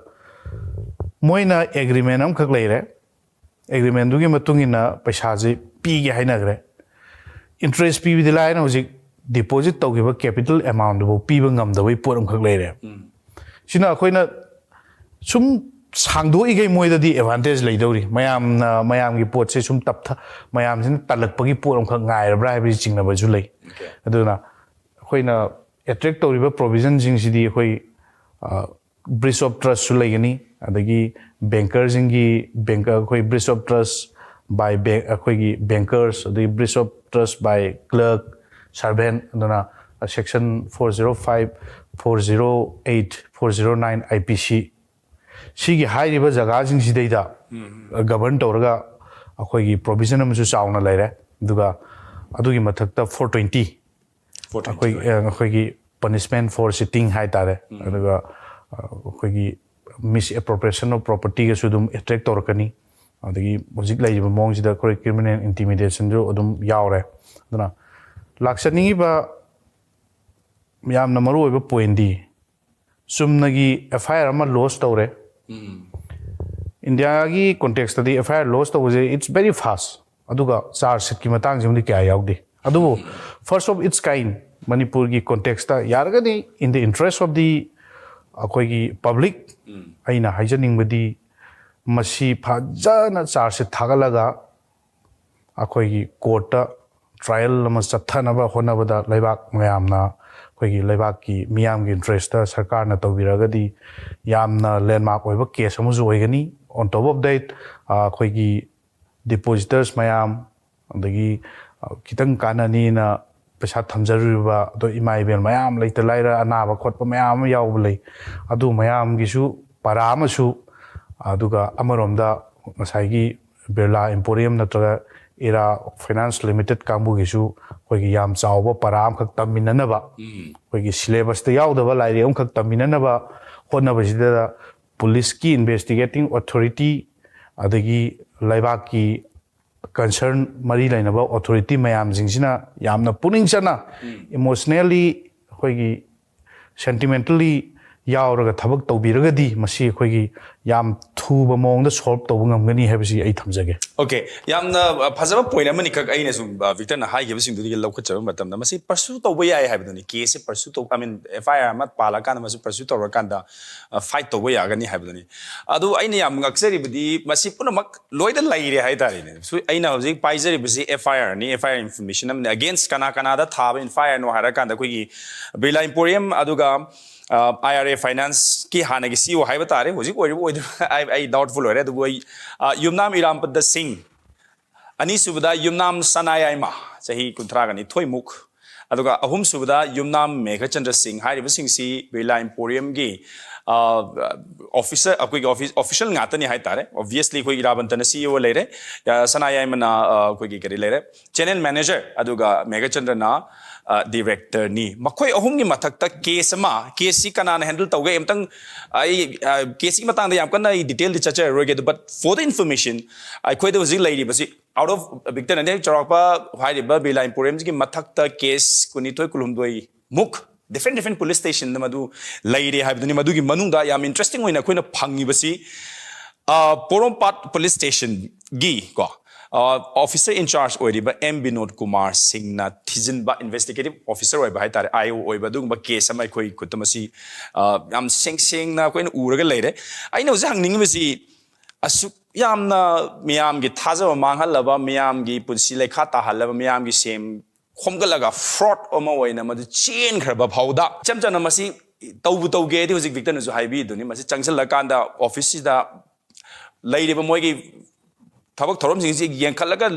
ꯃꯣꯏꯅ agreement ꯑꯃꯈꯛ ꯂꯩꯔꯦ, agreementꯗꯨꯒꯤ ꯃꯇꯨꯡ ꯏꯟꯅ ꯄꯩꯁꯥꯁꯤ ꯄꯤꯒꯦ ꯍꯥꯏꯅꯈ꯭ꯔꯦ꯫ interest ꯄꯤꯕꯗꯤ ꯂꯥꯏꯅ ꯍꯧꯖꯤꯛ deposit ꯇꯧꯈꯤꯕ capital amount ꯗꯨꯐꯥꯎ ꯄꯤꯕ ꯉꯝꯗꯕꯒꯤ ꯄꯣꯠ ꯑꯃꯈꯛ ꯂꯩꯔꯦ꯫ ꯁꯤꯅ ꯑꯩꯈꯣꯏꯅ ꯁꯨꯝ ꯁꯥꯡꯗꯣꯛꯏꯈꯩ ꯃꯣꯏꯗꯗꯤ advantage ꯂꯩꯗꯧꯔꯤ꯫ ꯃꯌꯥꯝꯅ, ꯃꯌꯥꯝꯒꯤ ꯄꯣꯠꯁꯦ ꯁꯨꯝ ꯇꯞꯊ-, ꯃꯌꯥꯝꯁꯤꯅ ꯇꯜꯂꯛꯄꯒꯤ ꯄꯣꯠ ꯑꯃꯈꯛ ꯉꯥꯏꯔꯕ꯭ꯔꯥ ꯍꯥꯏꯕꯒꯤ ꯆꯤꯡꯅꯕꯁꯨ ꯂꯩ꯫ ꯑꯗꯨꯅ ꯑꯩꯈꯣꯏꯅ attract ꯇꯧꯔꯤꯕ provision ꯁꯤꯡꯁꯤꯗꯤ ꯑꯩꯈꯣꯏ, ꯑ, breach of trust ꯁꯨ ꯂꯩꯒꯅꯤ, ꯑꯗꯒꯤ banker ꯁꯤꯡꯒꯤ bank, ꯑꯩꯈꯣꯏ breach of trust by bank, ꯑꯩꯈꯣꯏꯒꯤ bankers, ꯑꯗꯒꯤ breach of trust by clerk, servant, ꯑꯗꯨꯅ section four zero five, four zero eight, four zero nine I P C ꯁꯤꯒꯤ ꯍꯥꯏꯔꯤꯕ ꯖꯒꯥꯁꯤꯡꯁꯤꯗꯩꯗ govern ꯇꯧꯔꯒ ꯑꯩꯈꯣꯏꯒꯤ provision ꯑꯃꯁꯨ ꯆꯥꯎꯅ ꯂꯩꯔꯦ꯫ ꯑꯗꯨꯒ ꯑꯗꯨꯒꯤ ꯃꯊꯛꯇ four twenty, ꯑꯩꯈꯣꯏ, ꯑ, ꯑꯩꯈꯣꯏꯒꯤ punishment for cheating ꯍꯥꯏꯇꯥꯔꯦ꯫ ꯑꯗꯨꯒ, ꯑ, ꯑꯩꯈꯣꯏꯒꯤ misappropriation of property ꯒꯁꯨ ꯑꯗꯨꯝ attract ꯇꯧꯔꯛꯀꯅꯤ꯫ ꯑꯗꯒꯤ ꯍꯧꯖꯤꯛ ꯂꯩꯔꯤꯕ ꯃꯑꯣꯡꯁꯤꯗ ꯑꯩꯈꯣꯏ criminal intimidation ꯁꯨ ꯑꯗꯨꯝ ꯌꯥꯎꯔꯦ꯫ ꯑꯗꯨꯅ ꯂꯥꯛꯆꯅꯤꯡꯉꯤꯕ ꯌꯥꯝꯅ ꯃꯔꯨꯑꯣꯏꯕ point ꯗꯤ, ꯆꯨꯝꯅꯒꯤ F I R ꯑꯃ lodge ꯇꯧꯔꯦ꯫ India ꯒꯤ context ꯇꯗꯤ F I R lodge ꯇꯧꯕꯁꯦ it's very fast, ꯑꯗꯨꯒ charge sheet ꯀꯤ ꯃꯇꯥꯡꯁꯤꯃꯗꯤ ꯀꯌꯥ ꯌꯥꯎꯗꯦ꯫ ꯑꯗꯨꯕꯨ first of its kind ꯃꯅꯤꯄꯨꯔꯒꯤ context ꯇ ꯌꯥꯔꯒꯗꯤ, in the interest of the ꯑꯩꯈꯣꯏꯒꯤ public, ꯑꯩꯅ ꯍꯥꯏꯖꯅꯤꯡꯕꯗꯤ ꯃꯁꯤ ꯐꯖꯅ charge sheet ꯊꯥꯒꯠꯂꯒ ꯑꯩꯈꯣꯏꯒꯤ court ꯇ trial ꯑꯃ ꯆꯠꯊꯅꯕ ꯍꯣꯠꯅꯕꯗ ꯂꯩꯕꯥꯛ ꯃꯌꯥꯝꯅ, ꯑꯩꯈꯣꯏꯒꯤ ꯂꯩꯕꯥꯛꯀꯤ ꯃꯤꯌꯥꯝꯒꯤ interest ꯇ ꯁꯔꯀꯥꯔꯅ ꯇꯧꯕꯤꯔꯒꯗꯤ ꯌꯥꯝꯅ landmark ꯑꯣꯏꯕ case ꯑꯃꯁꯨ ꯑꯣꯏꯒꯅꯤ꯫ On top of that, ꯑ, ꯑꯩꯈꯣꯏꯒꯤ depositors ꯃꯌꯥꯝ, ꯑꯗꯒꯤ, ꯑ, ꯈꯤꯇꯪ ꯀꯥꯟꯅꯅꯤꯅ ꯄꯩꯁꯥ ꯊꯝꯖꯔꯨꯔꯤꯕ, ꯑꯗꯣ ꯏꯃꯥ ꯏꯕꯦꯜ ꯃꯌꯥꯝ, ꯂꯩꯇ ꯂꯥꯏꯔ, ꯑꯅꯥꯕ ꯈꯣꯠꯄ ꯃꯌꯥꯝ ꯑꯃ ꯌꯥꯎꯕ ꯂꯩ꯫ ꯑꯗꯨ ꯃꯌꯥꯝꯒꯤꯁꯨ ꯄꯔꯥ ꯑꯃꯁꯨ, ꯑꯗꯨꯒ ꯑꯃꯔꯣꯝꯗ ꯉꯁꯥꯏꯒꯤ Birla Emporium ꯅꯠꯇ꯭ꯔꯒ Era Finance Limited ꯀꯥꯡꯕꯨꯒꯤꯁꯨ ꯑꯩꯈꯣꯏꯒꯤ ꯌꯥꯝ ꯆꯥꯎꯕ ꯄꯔꯥ ꯑꯃꯈꯛ ꯇꯝꯃꯤꯟꯅꯅꯕ, ꯑꯩꯈꯣꯏꯒꯤ syllabus ꯇ ꯌꯥꯎꯗꯕ ꯂꯥꯏꯔꯤꯛ ꯑꯃꯈꯛ ꯇꯝꯃꯤꯟꯅꯅꯕ ꯍꯣꯠꯅꯕꯁꯤꯗ police ꯀꯤ investigating authority, ꯑꯗꯒꯤ ꯂꯩꯕꯥꯛꯀꯤ concern ꯃꯔꯤ ꯂꯩꯅꯕ authority ꯃꯌꯥꯝꯁꯤꯡꯁꯤꯅ ꯌꯥꯝꯅ ꯄꯨꯛꯅꯤꯡ ꯆꯪꯅ, emotionally, ꯑꯩꯈꯣꯏꯒꯤ sentimentally ꯌꯥꯎꯔꯒ ꯊꯕꯛ ꯇꯧꯕꯤꯔꯒꯗꯤ ꯃꯁꯤ ꯑꯩꯈꯣꯏꯒꯤ ꯌꯥꯝ ꯊꯨꯕ ꯃꯑꯣꯡꯗ ꯁꯣꯜꯕ ꯇꯧꯕ ꯉꯝꯒꯅꯤ ꯍꯥꯏꯕꯁꯤ ꯑꯩ ꯊꯝꯖꯒꯦ꯫ ꯑꯣꯀꯦ, ꯌꯥꯝꯅ ꯐꯖꯕ ꯄꯣꯏꯟ ꯑꯃꯅꯤꯈꯛ ꯑꯩꯅ ꯁꯨꯝ ꯕꯤꯛꯇꯔꯅ ꯍꯥꯏꯈꯤꯕꯁꯤꯡꯗꯨꯗꯒꯤ ꯂꯧꯈꯠꯆꯕ ꯃꯇꯝꯗ, ꯃꯁꯤ ꯄꯔꯁꯨ ꯇꯧꯕ ꯌꯥꯏ ꯍꯥꯏꯕꯗꯨꯅꯤ꯫ ꯀꯦꯁꯁꯦ ꯄꯔꯁꯨ ꯇꯧ ꯑꯥꯏ ꯃꯤꯟ ꯑꯦꯐ ꯑꯥꯏ ꯑꯥꯔ ꯑꯃ ꯄꯥꯜꯂꯀꯥꯟꯗ ꯃꯁꯤ ꯄꯔꯁꯨ ꯇꯧꯔꯀꯥꯟꯗ ꯐꯥꯏꯠ ꯇꯧꯕ ꯌꯥꯒꯅꯤ ꯍꯥꯏꯕꯗꯨꯅꯤ꯫ ꯑꯗꯨ ꯑꯩꯅ ꯌꯥꯝ ꯉꯛꯆꯔꯤꯕꯗꯤ ꯃꯁꯤ ꯄꯨꯝꯅꯃꯛ ꯂꯣꯏꯅ ꯂꯩꯔꯦ ꯍꯥꯏꯇꯥꯔꯦꯅꯦ꯫ ꯑꯩꯅ ꯍꯧꯖꯤꯛ ꯄꯥꯏꯖꯔꯤꯕꯁꯤ ꯑꯦꯐ ꯑꯥꯏ ꯑꯥꯔꯅꯤ꯫ ꯑꯦꯐ ꯑꯥꯏ ꯑꯥꯔ ꯏꯟꯐꯣꯔꯃꯦꯁꯟ ꯑꯃꯅꯤ꯫ ꯑꯒꯦꯟꯁ ꯀꯅꯥ ꯀꯅꯥꯗ ꯊꯥꯕ ꯑꯦꯐ ꯑꯥꯏ ꯑꯥꯔꯅꯣ ꯍꯥꯏꯔꯀꯥꯟꯗ ꯑꯩꯈꯣꯏꯒꯤ ꯕꯤꯔꯂꯥ ꯏꯝꯄꯣꯔꯤꯌꯝ ꯑꯗꯨꯒ ꯑꯥꯏ ꯑꯥꯔ ꯑꯦ ꯐꯥꯏꯅꯥꯟꯁꯀꯤ ꯍꯥꯟꯅꯒꯤ ꯁꯤ ꯏ ꯑꯣ ꯍꯥꯏꯕ ꯇꯥꯔꯦ, ꯍꯧꯖꯤꯛ ꯑꯣꯏꯔꯤꯕ ꯑꯣꯏꯗꯕ ꯑꯩ ꯗꯥꯎꯠꯐꯨꯜ ꯑꯣꯏꯔꯦ꯫ ꯑꯗꯨꯕꯨ ꯑꯩ ꯌꯨꯝꯅꯥꯝ ꯏꯔꯥꯝꯄꯗ ꯁꯤꯡ, ꯑꯅꯤꯁꯨꯕꯗ ꯌꯨꯝꯅꯥꯝ ꯁꯅꯥꯌꯥꯏꯃ, ꯆꯍꯤ ꯀꯨꯟꯊ꯭ꯔꯥꯒ ꯅꯤꯊꯣꯏꯃꯨꯛ, ꯑꯗꯨꯒ ꯑꯍꯨꯝꯁꯨꯕꯗ ꯌꯨꯝꯅꯥꯝ ꯃꯦꯘꯆꯟꯗ꯭ꯔ ꯁꯤꯡ꯫ ꯍꯥꯏꯔꯤꯕꯁꯤꯡꯁꯤ ꯕꯤꯔꯂꯥ ꯏꯝꯄꯣꯔꯤꯌꯝꯒꯤ ꯑꯣꯐꯤꯁꯔ, ꯑꯩꯈꯣꯏꯒꯤ ꯑꯣꯐꯤꯁꯤꯌꯦꯜ ꯉꯥꯛꯇꯅꯤ ꯍꯥꯏꯇꯥꯔꯦ꯫ ꯑꯣꯕꯤꯌꯁꯂꯤ ꯑꯩꯈꯣꯏ ꯏꯔꯥꯕꯟꯇꯅ ꯁꯤ ꯏ ꯑꯣ ꯂꯩꯔꯦ, ꯁꯅꯥꯌꯥꯏꯃꯅ ꯑꯩꯈꯣꯏꯒꯤ ꯀꯔꯤ ꯂꯩꯔꯦ, ꯆꯦꯅꯦꯜ ꯃꯦꯅꯦꯖꯔ, ꯑꯗꯨꯒ ꯃꯦꯘꯆꯟꯗ꯭ꯔꯅ ꯗꯤꯔꯦꯛꯇꯔꯅꯤ꯫ ꯃꯈꯣꯏ ꯑꯍꯨꯝꯒꯤ ꯃꯊꯛꯇ ꯀꯦꯁ ꯑꯃ, ꯀꯦꯁꯁꯤ ꯀꯅꯥꯅ ꯍꯦꯟꯗꯜ ꯇꯧꯒꯦ ꯑꯝꯇꯪ, ꯑꯩ ꯀꯦꯁꯀꯤ ꯃꯇꯥꯡꯗ ꯌꯥꯝ ꯀꯟꯅ ꯑꯩ ꯗꯤꯇꯦꯜꯗꯤ ꯆꯠꯆꯔꯔꯣꯏꯒꯦ꯫ ꯑꯗꯨ but for the information, ꯑꯩꯈꯣꯏꯗ ꯍꯧꯖꯤꯛ ꯂꯩꯔꯤꯕꯁꯤ out of ꯕꯤꯛꯇꯔꯅ ꯆꯥꯎꯔꯥꯛꯄ ꯍꯥꯏꯔꯤꯕ ꯕꯤꯔꯂꯥ ꯏꯝꯄꯣꯔꯤꯌꯝꯁꯤꯒꯤ ꯃꯊꯛꯇ ꯀꯦꯁ ꯀꯨꯟꯅꯤꯊꯣꯏ ꯀꯨꯟꯍꯨꯝꯗꯣꯏ ꯃꯨꯛ ꯗꯤꯐ꯭ꯔꯦꯟ ꯗꯤꯐ꯭ꯔꯦꯟ ꯄꯨꯂꯤꯁ ꯁ꯭ꯇꯦꯁꯟꯗ ꯃꯗꯨ ꯂꯩꯔꯦ ꯍꯥꯏꯕꯗꯨꯅꯤ꯫ ꯃꯗꯨꯒꯤ ꯃꯅꯨꯡꯗ ꯌꯥꯝ ꯏꯟꯇꯔꯦꯁꯇꯤꯡ ꯑꯣꯏꯅ ꯑꯩꯈꯣꯏꯅ ꯐꯪꯉꯤꯕꯁꯤ ꯄꯣꯔꯣꯝꯄꯥꯠ ꯄꯨꯂꯤꯁ ꯁ꯭ꯇꯦꯁꯟꯒꯤ ꯀꯣ ꯑꯣꯐꯤꯁꯔ ꯏꯟꯆꯥꯔꯖ ꯑꯣꯏꯔꯤꯕ ꯑꯦꯝ ꯕꯤꯅꯣꯗ ꯀꯨꯃꯥꯔ ꯁꯤꯡꯅ ꯊꯤꯖꯤꯟꯕ, ꯏꯟꯚꯦꯁꯇꯤꯒꯦꯇꯤꯚ ꯑꯣꯐꯤꯁꯔ ꯑꯣꯏꯕ ꯍꯥꯏꯇꯥꯔꯦ, ꯑꯥꯏ ꯑꯣ ꯑꯣꯏꯕ, ꯑꯗꯨꯒꯨꯝꯕ ꯀꯦꯁ ꯑꯃ ꯑꯩꯈꯣꯏ ꯈꯨꯠꯇ ꯃꯁꯤ ꯌꯥꯝ ꯁꯦꯡ ꯁꯦꯡꯅ ꯑꯩꯈꯣꯏꯅ ꯎꯔꯒ ꯂꯩꯔꯦ꯫ ꯑꯩꯅ ꯍꯧꯖꯤꯛ ꯍꯪꯅꯤꯡꯉꯤꯕꯁꯤ, ꯑꯁꯨꯛ ꯌꯥꯝꯅ ꯃꯤꯌꯥꯝꯒꯤ ꯊꯥꯖꯕ ꯃꯥꯡꯍꯜꯂꯕ, ꯃꯤꯌꯥꯝꯒꯤ ꯄꯨꯟꯁꯤ ꯂꯩꯈꯥ ꯇꯥꯍꯜꯂꯕ, ꯃꯤꯌꯥꯝꯒꯤ ꯁꯦꯝ ꯈꯣꯝꯒꯠꯂꯒ ꯐ꯭ꯔꯣꯗ ꯑꯃ ꯑꯣꯏꯅ ꯃꯗꯨ ꯆꯦꯟꯈ꯭ꯔꯕ ꯐꯥꯎꯗ, ꯏꯆꯝ ꯆꯝꯅ ꯃꯁꯤ ꯇꯧꯕꯨ ꯇꯧꯒꯦ ꯍꯥꯏꯗꯤ ꯍꯧꯖꯤꯛ ꯕꯤꯛꯇꯔꯅꯁꯨ ꯍꯥꯏꯕꯤꯗꯨꯅꯤ, ꯃꯁꯤ ꯆꯪꯁꯤꯜꯂꯀꯥꯟꯗ ꯑꯣꯐꯤꯁꯁꯤꯗ ꯂꯩꯔꯤꯕ ꯃꯣꯏꯒꯤ ꯊꯕꯛ ꯊꯧꯔꯝꯁꯤꯡꯁꯤ ꯌꯦꯡꯈꯠꯂꯒ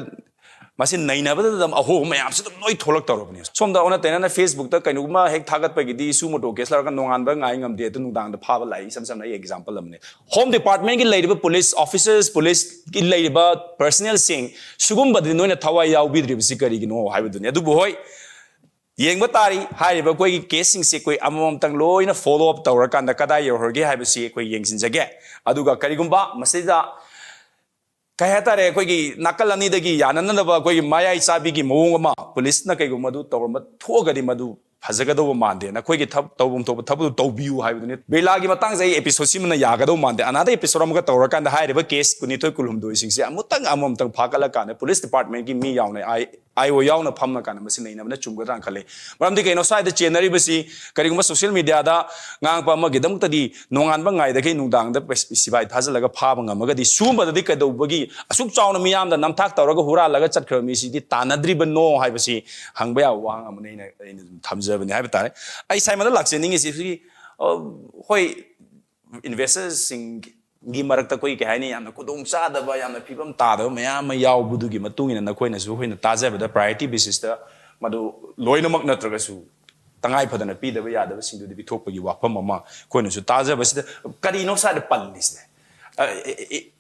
ꯃꯁꯤ ꯅꯩꯅꯕꯗ ꯑꯗꯨꯝ ꯑꯍꯣꯕ ꯃꯌꯥꯝꯁꯤ ꯑꯗꯨꯝ ꯂꯣꯏ ꯊꯣꯛꯂꯛꯇꯧꯔꯕꯅꯤ꯫ ꯁꯣꯝꯗ ꯑꯣꯟꯅ ꯇꯩꯅꯅ ꯐꯦꯁꯕꯨꯛꯇ ꯀꯩꯅꯣꯒꯨꯝꯕ ꯍꯦꯛ ꯊꯥꯒꯠꯄꯒꯤꯗꯤ ꯏꯁꯨ ꯃꯣꯇꯣ ꯀꯦꯁ ꯂꯧꯔꯒ ꯅꯣꯡꯉꯥꯟꯕ ꯉꯥꯏ ꯉꯝꯗꯦ, ꯑꯗꯨ ꯅꯨꯡꯗꯥꯡꯗ ꯐꯥꯕ ꯂꯥꯛꯏ꯫ ꯏꯁꯝ ꯁꯝꯅ ꯑꯩ ꯑꯦꯛꯖꯥꯝꯄꯜ ꯑꯃꯅꯤ꯫ ꯍꯣꯝ ꯗꯤꯄꯥꯔꯠꯃꯦꯟꯒꯤ ꯂꯩꯔꯤꯕ ꯄꯨꯂꯤꯁ ꯑꯣꯐꯤꯁꯔꯁ, ꯄꯨꯂꯤꯁꯀꯤ ꯂꯩꯔꯤꯕ ꯄꯔꯁꯅꯦꯜꯁꯤꯡ, ꯁꯤꯒꯨꯝꯕꯗꯤ ꯅꯣꯏꯅ ꯊꯋꯥꯏ ꯌꯥꯎꯕꯤꯗ꯭ꯔꯤꯕꯁꯤ ꯀꯔꯤꯒꯤꯅꯣ ꯍꯥꯏꯕꯗꯨꯅꯤ꯫ ꯑꯗꯨꯕꯨ ꯍꯣꯏ, ꯌꯦꯡꯕ ꯇꯥꯔꯤ꯫ ꯍꯥꯏꯔꯤꯕ ꯑꯩꯈꯣꯏꯒꯤ ꯀꯦꯁꯁꯤꯡꯁꯦ ꯑꯩꯈꯣꯏ ꯑꯃꯃꯝꯇꯪ ꯂꯣꯏꯅ ꯐꯣꯂꯣ ꯑꯞ ꯇꯧꯔꯀꯥꯟꯗ ꯀꯗꯥꯏ ꯌꯧꯔꯒꯦ ꯍꯥꯏꯕꯁꯤ ꯑꯩꯈꯣꯏ ꯌꯦꯡꯁꯤꯟꯖꯒꯦ꯫ ꯑꯗꯨꯒ ꯀꯔꯤꯒꯨꯝꯕ ꯃꯁꯤꯗ ꯀꯩ ꯍꯥꯏꯇꯥꯔꯦ, ꯑꯩꯈꯣꯏꯒꯤ ꯅꯥꯀꯜ ꯑꯅꯤꯗꯒꯤ ꯌꯥꯅꯅꯅꯕ ꯑꯩꯈꯣꯏꯒꯤ ꯃꯌꯥꯏ ꯆꯥꯕꯤꯒꯤ ꯃꯑꯣꯡ ꯑꯃ ꯄꯨꯂꯤꯁꯅ ꯀꯩꯒꯨꯝꯕ ꯑꯗꯨ ꯇꯧꯔꯝꯕ ꯊꯣꯛꯑꯒꯗꯤ ꯃꯗꯨ ꯐꯖꯒꯗꯧꯕ ꯃꯥꯟꯗꯦ꯫ ꯅꯈꯣꯏꯒꯤ ꯊꯕꯛ, ꯇꯧꯐꯝ ꯊꯣꯛꯄ ꯊꯕꯛꯇꯨ ꯇꯧꯕꯤꯌꯨ ꯍꯥꯏꯕꯗꯨꯅꯤ꯫ ꯕꯤꯔꯂꯥꯒꯤ ꯃꯇꯥꯡꯁꯦ ꯑꯩ episode ꯁꯤꯃꯅ ꯌꯥꯒꯗꯧ ꯃꯥꯟꯗꯦ꯫ ꯑꯅꯥꯗ episode ꯑꯃꯒ ꯇꯧꯔꯀꯥꯟꯗ ꯍꯥꯏꯔꯤꯕ case ꯀꯨꯟꯅꯤꯊꯣꯏ ꯀꯨꯟꯍꯨꯝꯗꯣꯏꯁꯤꯡꯁꯦ ꯑꯃꯨꯛꯇꯪ ꯑꯃꯃꯝꯇꯪ ꯐꯥꯒꯠꯂꯀꯥꯟꯗ police department ꯀꯤ ꯃꯤ ꯌꯥꯎꯅ, I, I O ꯌꯥꯎꯅ ꯐꯝꯃꯀꯥꯟꯗ ꯃꯁꯤ ꯅꯩꯅꯕꯅ ꯆꯨꯝꯒꯗ꯭ꯔꯥꯅ ꯈꯜꯂꯤ꯫ ꯃꯔꯝꯗꯤ ꯀꯩꯅꯣ, ꯁ꯭ꯋꯥꯏꯗ ꯆꯦꯟꯅꯔꯤꯕꯁꯤ ꯀꯔꯤꯒꯨꯝꯕ social media ꯗ ꯉꯥꯡꯕ ꯑꯃꯒꯤꯗꯃꯛꯇꯗꯤ ꯅꯣꯡꯉꯥꯟꯕ ꯉꯥꯏꯗꯈꯩ ꯅꯨꯡꯗꯥꯡꯗ ꯄꯩ-, ꯁꯤꯕꯥꯏ ꯊꯥꯖꯤꯜꯂꯒ ꯐꯥꯕ ꯉꯝꯃꯒꯗꯤ, ꯁꯤꯒꯨꯝꯕꯗꯗꯤ ꯀꯩꯗꯧꯕꯒꯤ ꯑꯁꯨꯛ ꯆꯥꯎꯅ ꯃꯤꯌꯥꯝꯗ ꯅꯝꯊꯥꯛ ꯇꯧꯔꯒ ꯍꯨꯔꯥꯜꯂꯒ ꯆꯠꯈ꯭ꯔꯕ ꯃꯤꯁꯤꯗꯤ ꯇꯥꯟꯅꯗ꯭ꯔꯤꯕꯅꯣ ꯍꯥꯏꯕꯁꯤ ꯍꯪꯕ ꯌꯥꯕ ꯋꯥꯍꯪ ꯑꯃꯅꯤ꯫ ꯑꯩꯅ, ꯑꯩꯅ ꯑꯗꯨꯝ ꯊꯝꯖꯕꯅꯤ ꯍꯥꯏꯕ ꯇꯥꯔꯦ꯫ ꯑꯩ ꯁꯥꯏꯃꯟꯗ ꯂꯥꯛꯆꯅꯤꯡꯉꯤꯁꯤ ꯁꯤꯒꯤ, ꯑ, ꯍꯣꯏ, investors ꯁꯤꯡꯒꯤ ꯃꯔꯛꯇ ꯑꯩꯈꯣꯏ ꯀꯩ ꯍꯥꯏꯅꯤ, ꯌꯥꯝꯅ ꯈꯨꯗꯣꯡ ꯆꯥꯗꯕ, ꯌꯥꯝꯅ ꯐꯤꯕꯝ ꯇꯥꯗꯕ ꯃꯌꯥꯝ ꯑꯃ ꯌꯥꯎꯕꯗꯨꯒꯤ ꯃꯇꯨꯡ ꯏꯟꯅ ꯅꯈꯣꯏꯅꯁꯨ ꯑꯩꯈꯣꯏꯅ ꯇꯥꯖꯕꯗ priority basis ꯇ ꯃꯗꯨ ꯂꯣꯏꯅꯃꯛ ꯅꯠꯇ꯭ꯔꯒꯁꯨ ꯇꯉꯥꯏ ꯐꯗꯅ ꯄꯤꯗꯕ ꯌꯥꯗꯕꯁꯤꯡꯗꯨꯗꯤ ꯄꯤꯊꯣꯛꯄꯒꯤ ꯋꯥꯐꯝ ꯑꯃ ꯑꯩꯈꯣꯏꯅꯁꯨ ꯇꯥꯖꯕꯁꯤꯗ, ꯀꯔꯤꯅꯣ ꯁ꯭ꯋꯥꯏꯗ ꯄꯜꯂꯤꯁꯦ? ꯑ, ꯑ,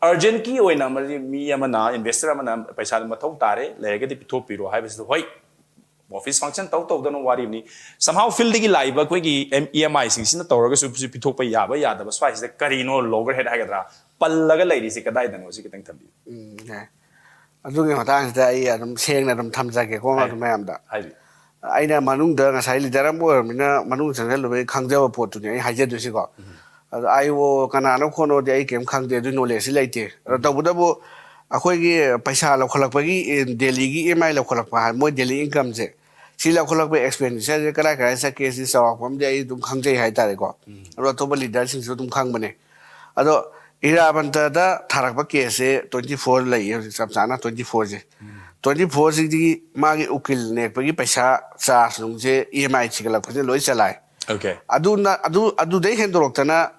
ꯑ, urgent ꯀꯤ ꯑꯣꯏꯅ ꯑꯃꯗꯤ ꯃꯤ ꯑꯃꯅ, investor ꯑꯃꯅ ꯄꯩꯁꯥꯗꯨ ꯃꯊꯧ ꯇꯥꯔꯦ, ꯂꯩꯔꯒꯗꯤ ꯄꯤꯊꯣꯛꯄꯤꯔꯣ ꯍꯥꯏꯕꯁꯤꯗ, ꯍꯣꯏ, office function ꯇꯧ ꯇꯧꯗꯅ ꯋꯥꯔꯤꯕꯅꯤ꯫ Somehow field ꯗꯒꯤ ꯂꯥꯛꯏꯕ ꯑꯩꯈꯣꯏꯒꯤ ꯑꯦꯝ-, E M I ꯁꯤꯡꯁꯤꯅ ꯇꯧꯔꯒꯁꯨ ꯁꯤ ꯄꯤꯊꯣꯛꯄ ꯌꯥꯕ ꯌꯥꯗꯕ ꯁ꯭ꯋꯥꯏꯁꯤꯗ ꯀꯔꯤꯅꯣ loggerhead ꯍꯥꯏꯒꯗ꯭ꯔꯥ, ꯄꯜꯂꯒ ꯂꯩꯔꯤꯁꯤ ꯀꯗꯥꯏꯗꯅꯣ, ꯁꯤ ꯈꯤꯇꯪ ꯊꯝꯕꯤꯌꯨ꯫ ꯎꯝ, ꯌꯥꯏ꯫ ꯑꯗꯨꯒꯤ ꯃꯇꯥꯡꯁꯤꯗ ꯑꯩ ꯑꯗꯨꯝ ꯁꯦꯡꯅ ꯑꯗꯨꯝ ꯊꯝꯖꯒꯦꯀꯣ, ꯍꯥꯏ-, ꯑꯗꯨꯝ ꯃꯌꯥꯝꯗ꯫ ꯍꯥꯏꯕꯤꯌꯨ꯫ ꯑꯩꯅ ꯃꯅꯨꯡꯗ ꯉꯁꯥꯏ leader ꯑꯃ ꯑꯣꯏꯔꯕꯅꯤꯅ ꯃꯅꯨꯡ ꯆꯪꯁꯤꯜꯂꯨꯕꯒꯤ ꯈꯪꯖꯕ ꯄꯣꯠꯇꯨꯅꯤ ꯑꯩ ꯍꯥꯏꯖꯗꯣꯏꯁꯤꯀꯣ꯫ ꯑꯗꯣ I O ꯀꯅꯥꯅꯣ ꯈꯣꯠꯅꯣꯗꯤ ꯑꯩ ꯀꯩꯝ ꯈꯪꯗꯦ, ꯑꯗꯨꯒꯤ knowledge ꯁꯤ ꯂꯩꯇꯦ꯫ ꯑꯗꯣ ꯇꯧꯕꯇꯕꯨ ꯑꯩꯈꯣꯏꯒꯤ ꯄꯩꯁꯥ ꯂꯧꯈꯠꯂꯛꯄꯒꯤ, ꯑꯦ, ꯗꯦꯜꯂꯤꯒꯤ E M I ꯂꯧꯈꯠꯂꯛꯄ ꯍꯥꯏ, ꯃꯣꯏ daily income ꯁꯦ, ꯁꯤ ꯂꯧꯈꯠꯂꯛꯄ expenditure ꯁꯦ ꯀꯗꯥꯏ ꯀꯗꯥꯏ ꯆꯠꯀꯦ, ꯁꯤ ꯆꯥꯎꯔꯥꯛꯄ ꯑꯃꯗꯤ ꯑꯩ ꯑꯗꯨꯝ ꯈꯪꯖꯩ ꯍꯥꯏꯇꯥꯔꯦꯀꯣ꯫ ꯑꯗꯣ ꯑꯇꯣꯞꯄ leader ꯁꯤꯡꯁꯨ ꯑꯗꯨꯝ ꯈꯪꯕꯅꯦ꯫ ꯑꯗꯣ ꯏꯔꯥꯕꯟꯇꯗ ꯊꯥꯔꯛꯄ case ꯁꯦ twenty four ꯂꯩꯌꯦ ꯍꯧꯖꯤꯛ, ꯆꯞ ꯆꯥꯅ twenty four ꯁꯦ꯫ Twenty four ꯁꯤꯗꯤ ꯃꯥꯒꯤ ꯎꯀꯤꯜ ꯅꯦꯛꯄꯒꯤ ꯄꯩꯁꯥ, charge ꯅꯨꯡꯁꯦ, E M I ꯊꯤꯒꯠꯂꯛꯄꯁꯦ ꯂꯣꯏ ꯆꯂꯥꯏ꯫ Okay꯫ ꯑꯗꯨꯅ, ꯑꯗꯨ, ꯑꯗꯨꯗꯩ ꯍꯦꯟꯗꯣꯔꯛꯇꯅ,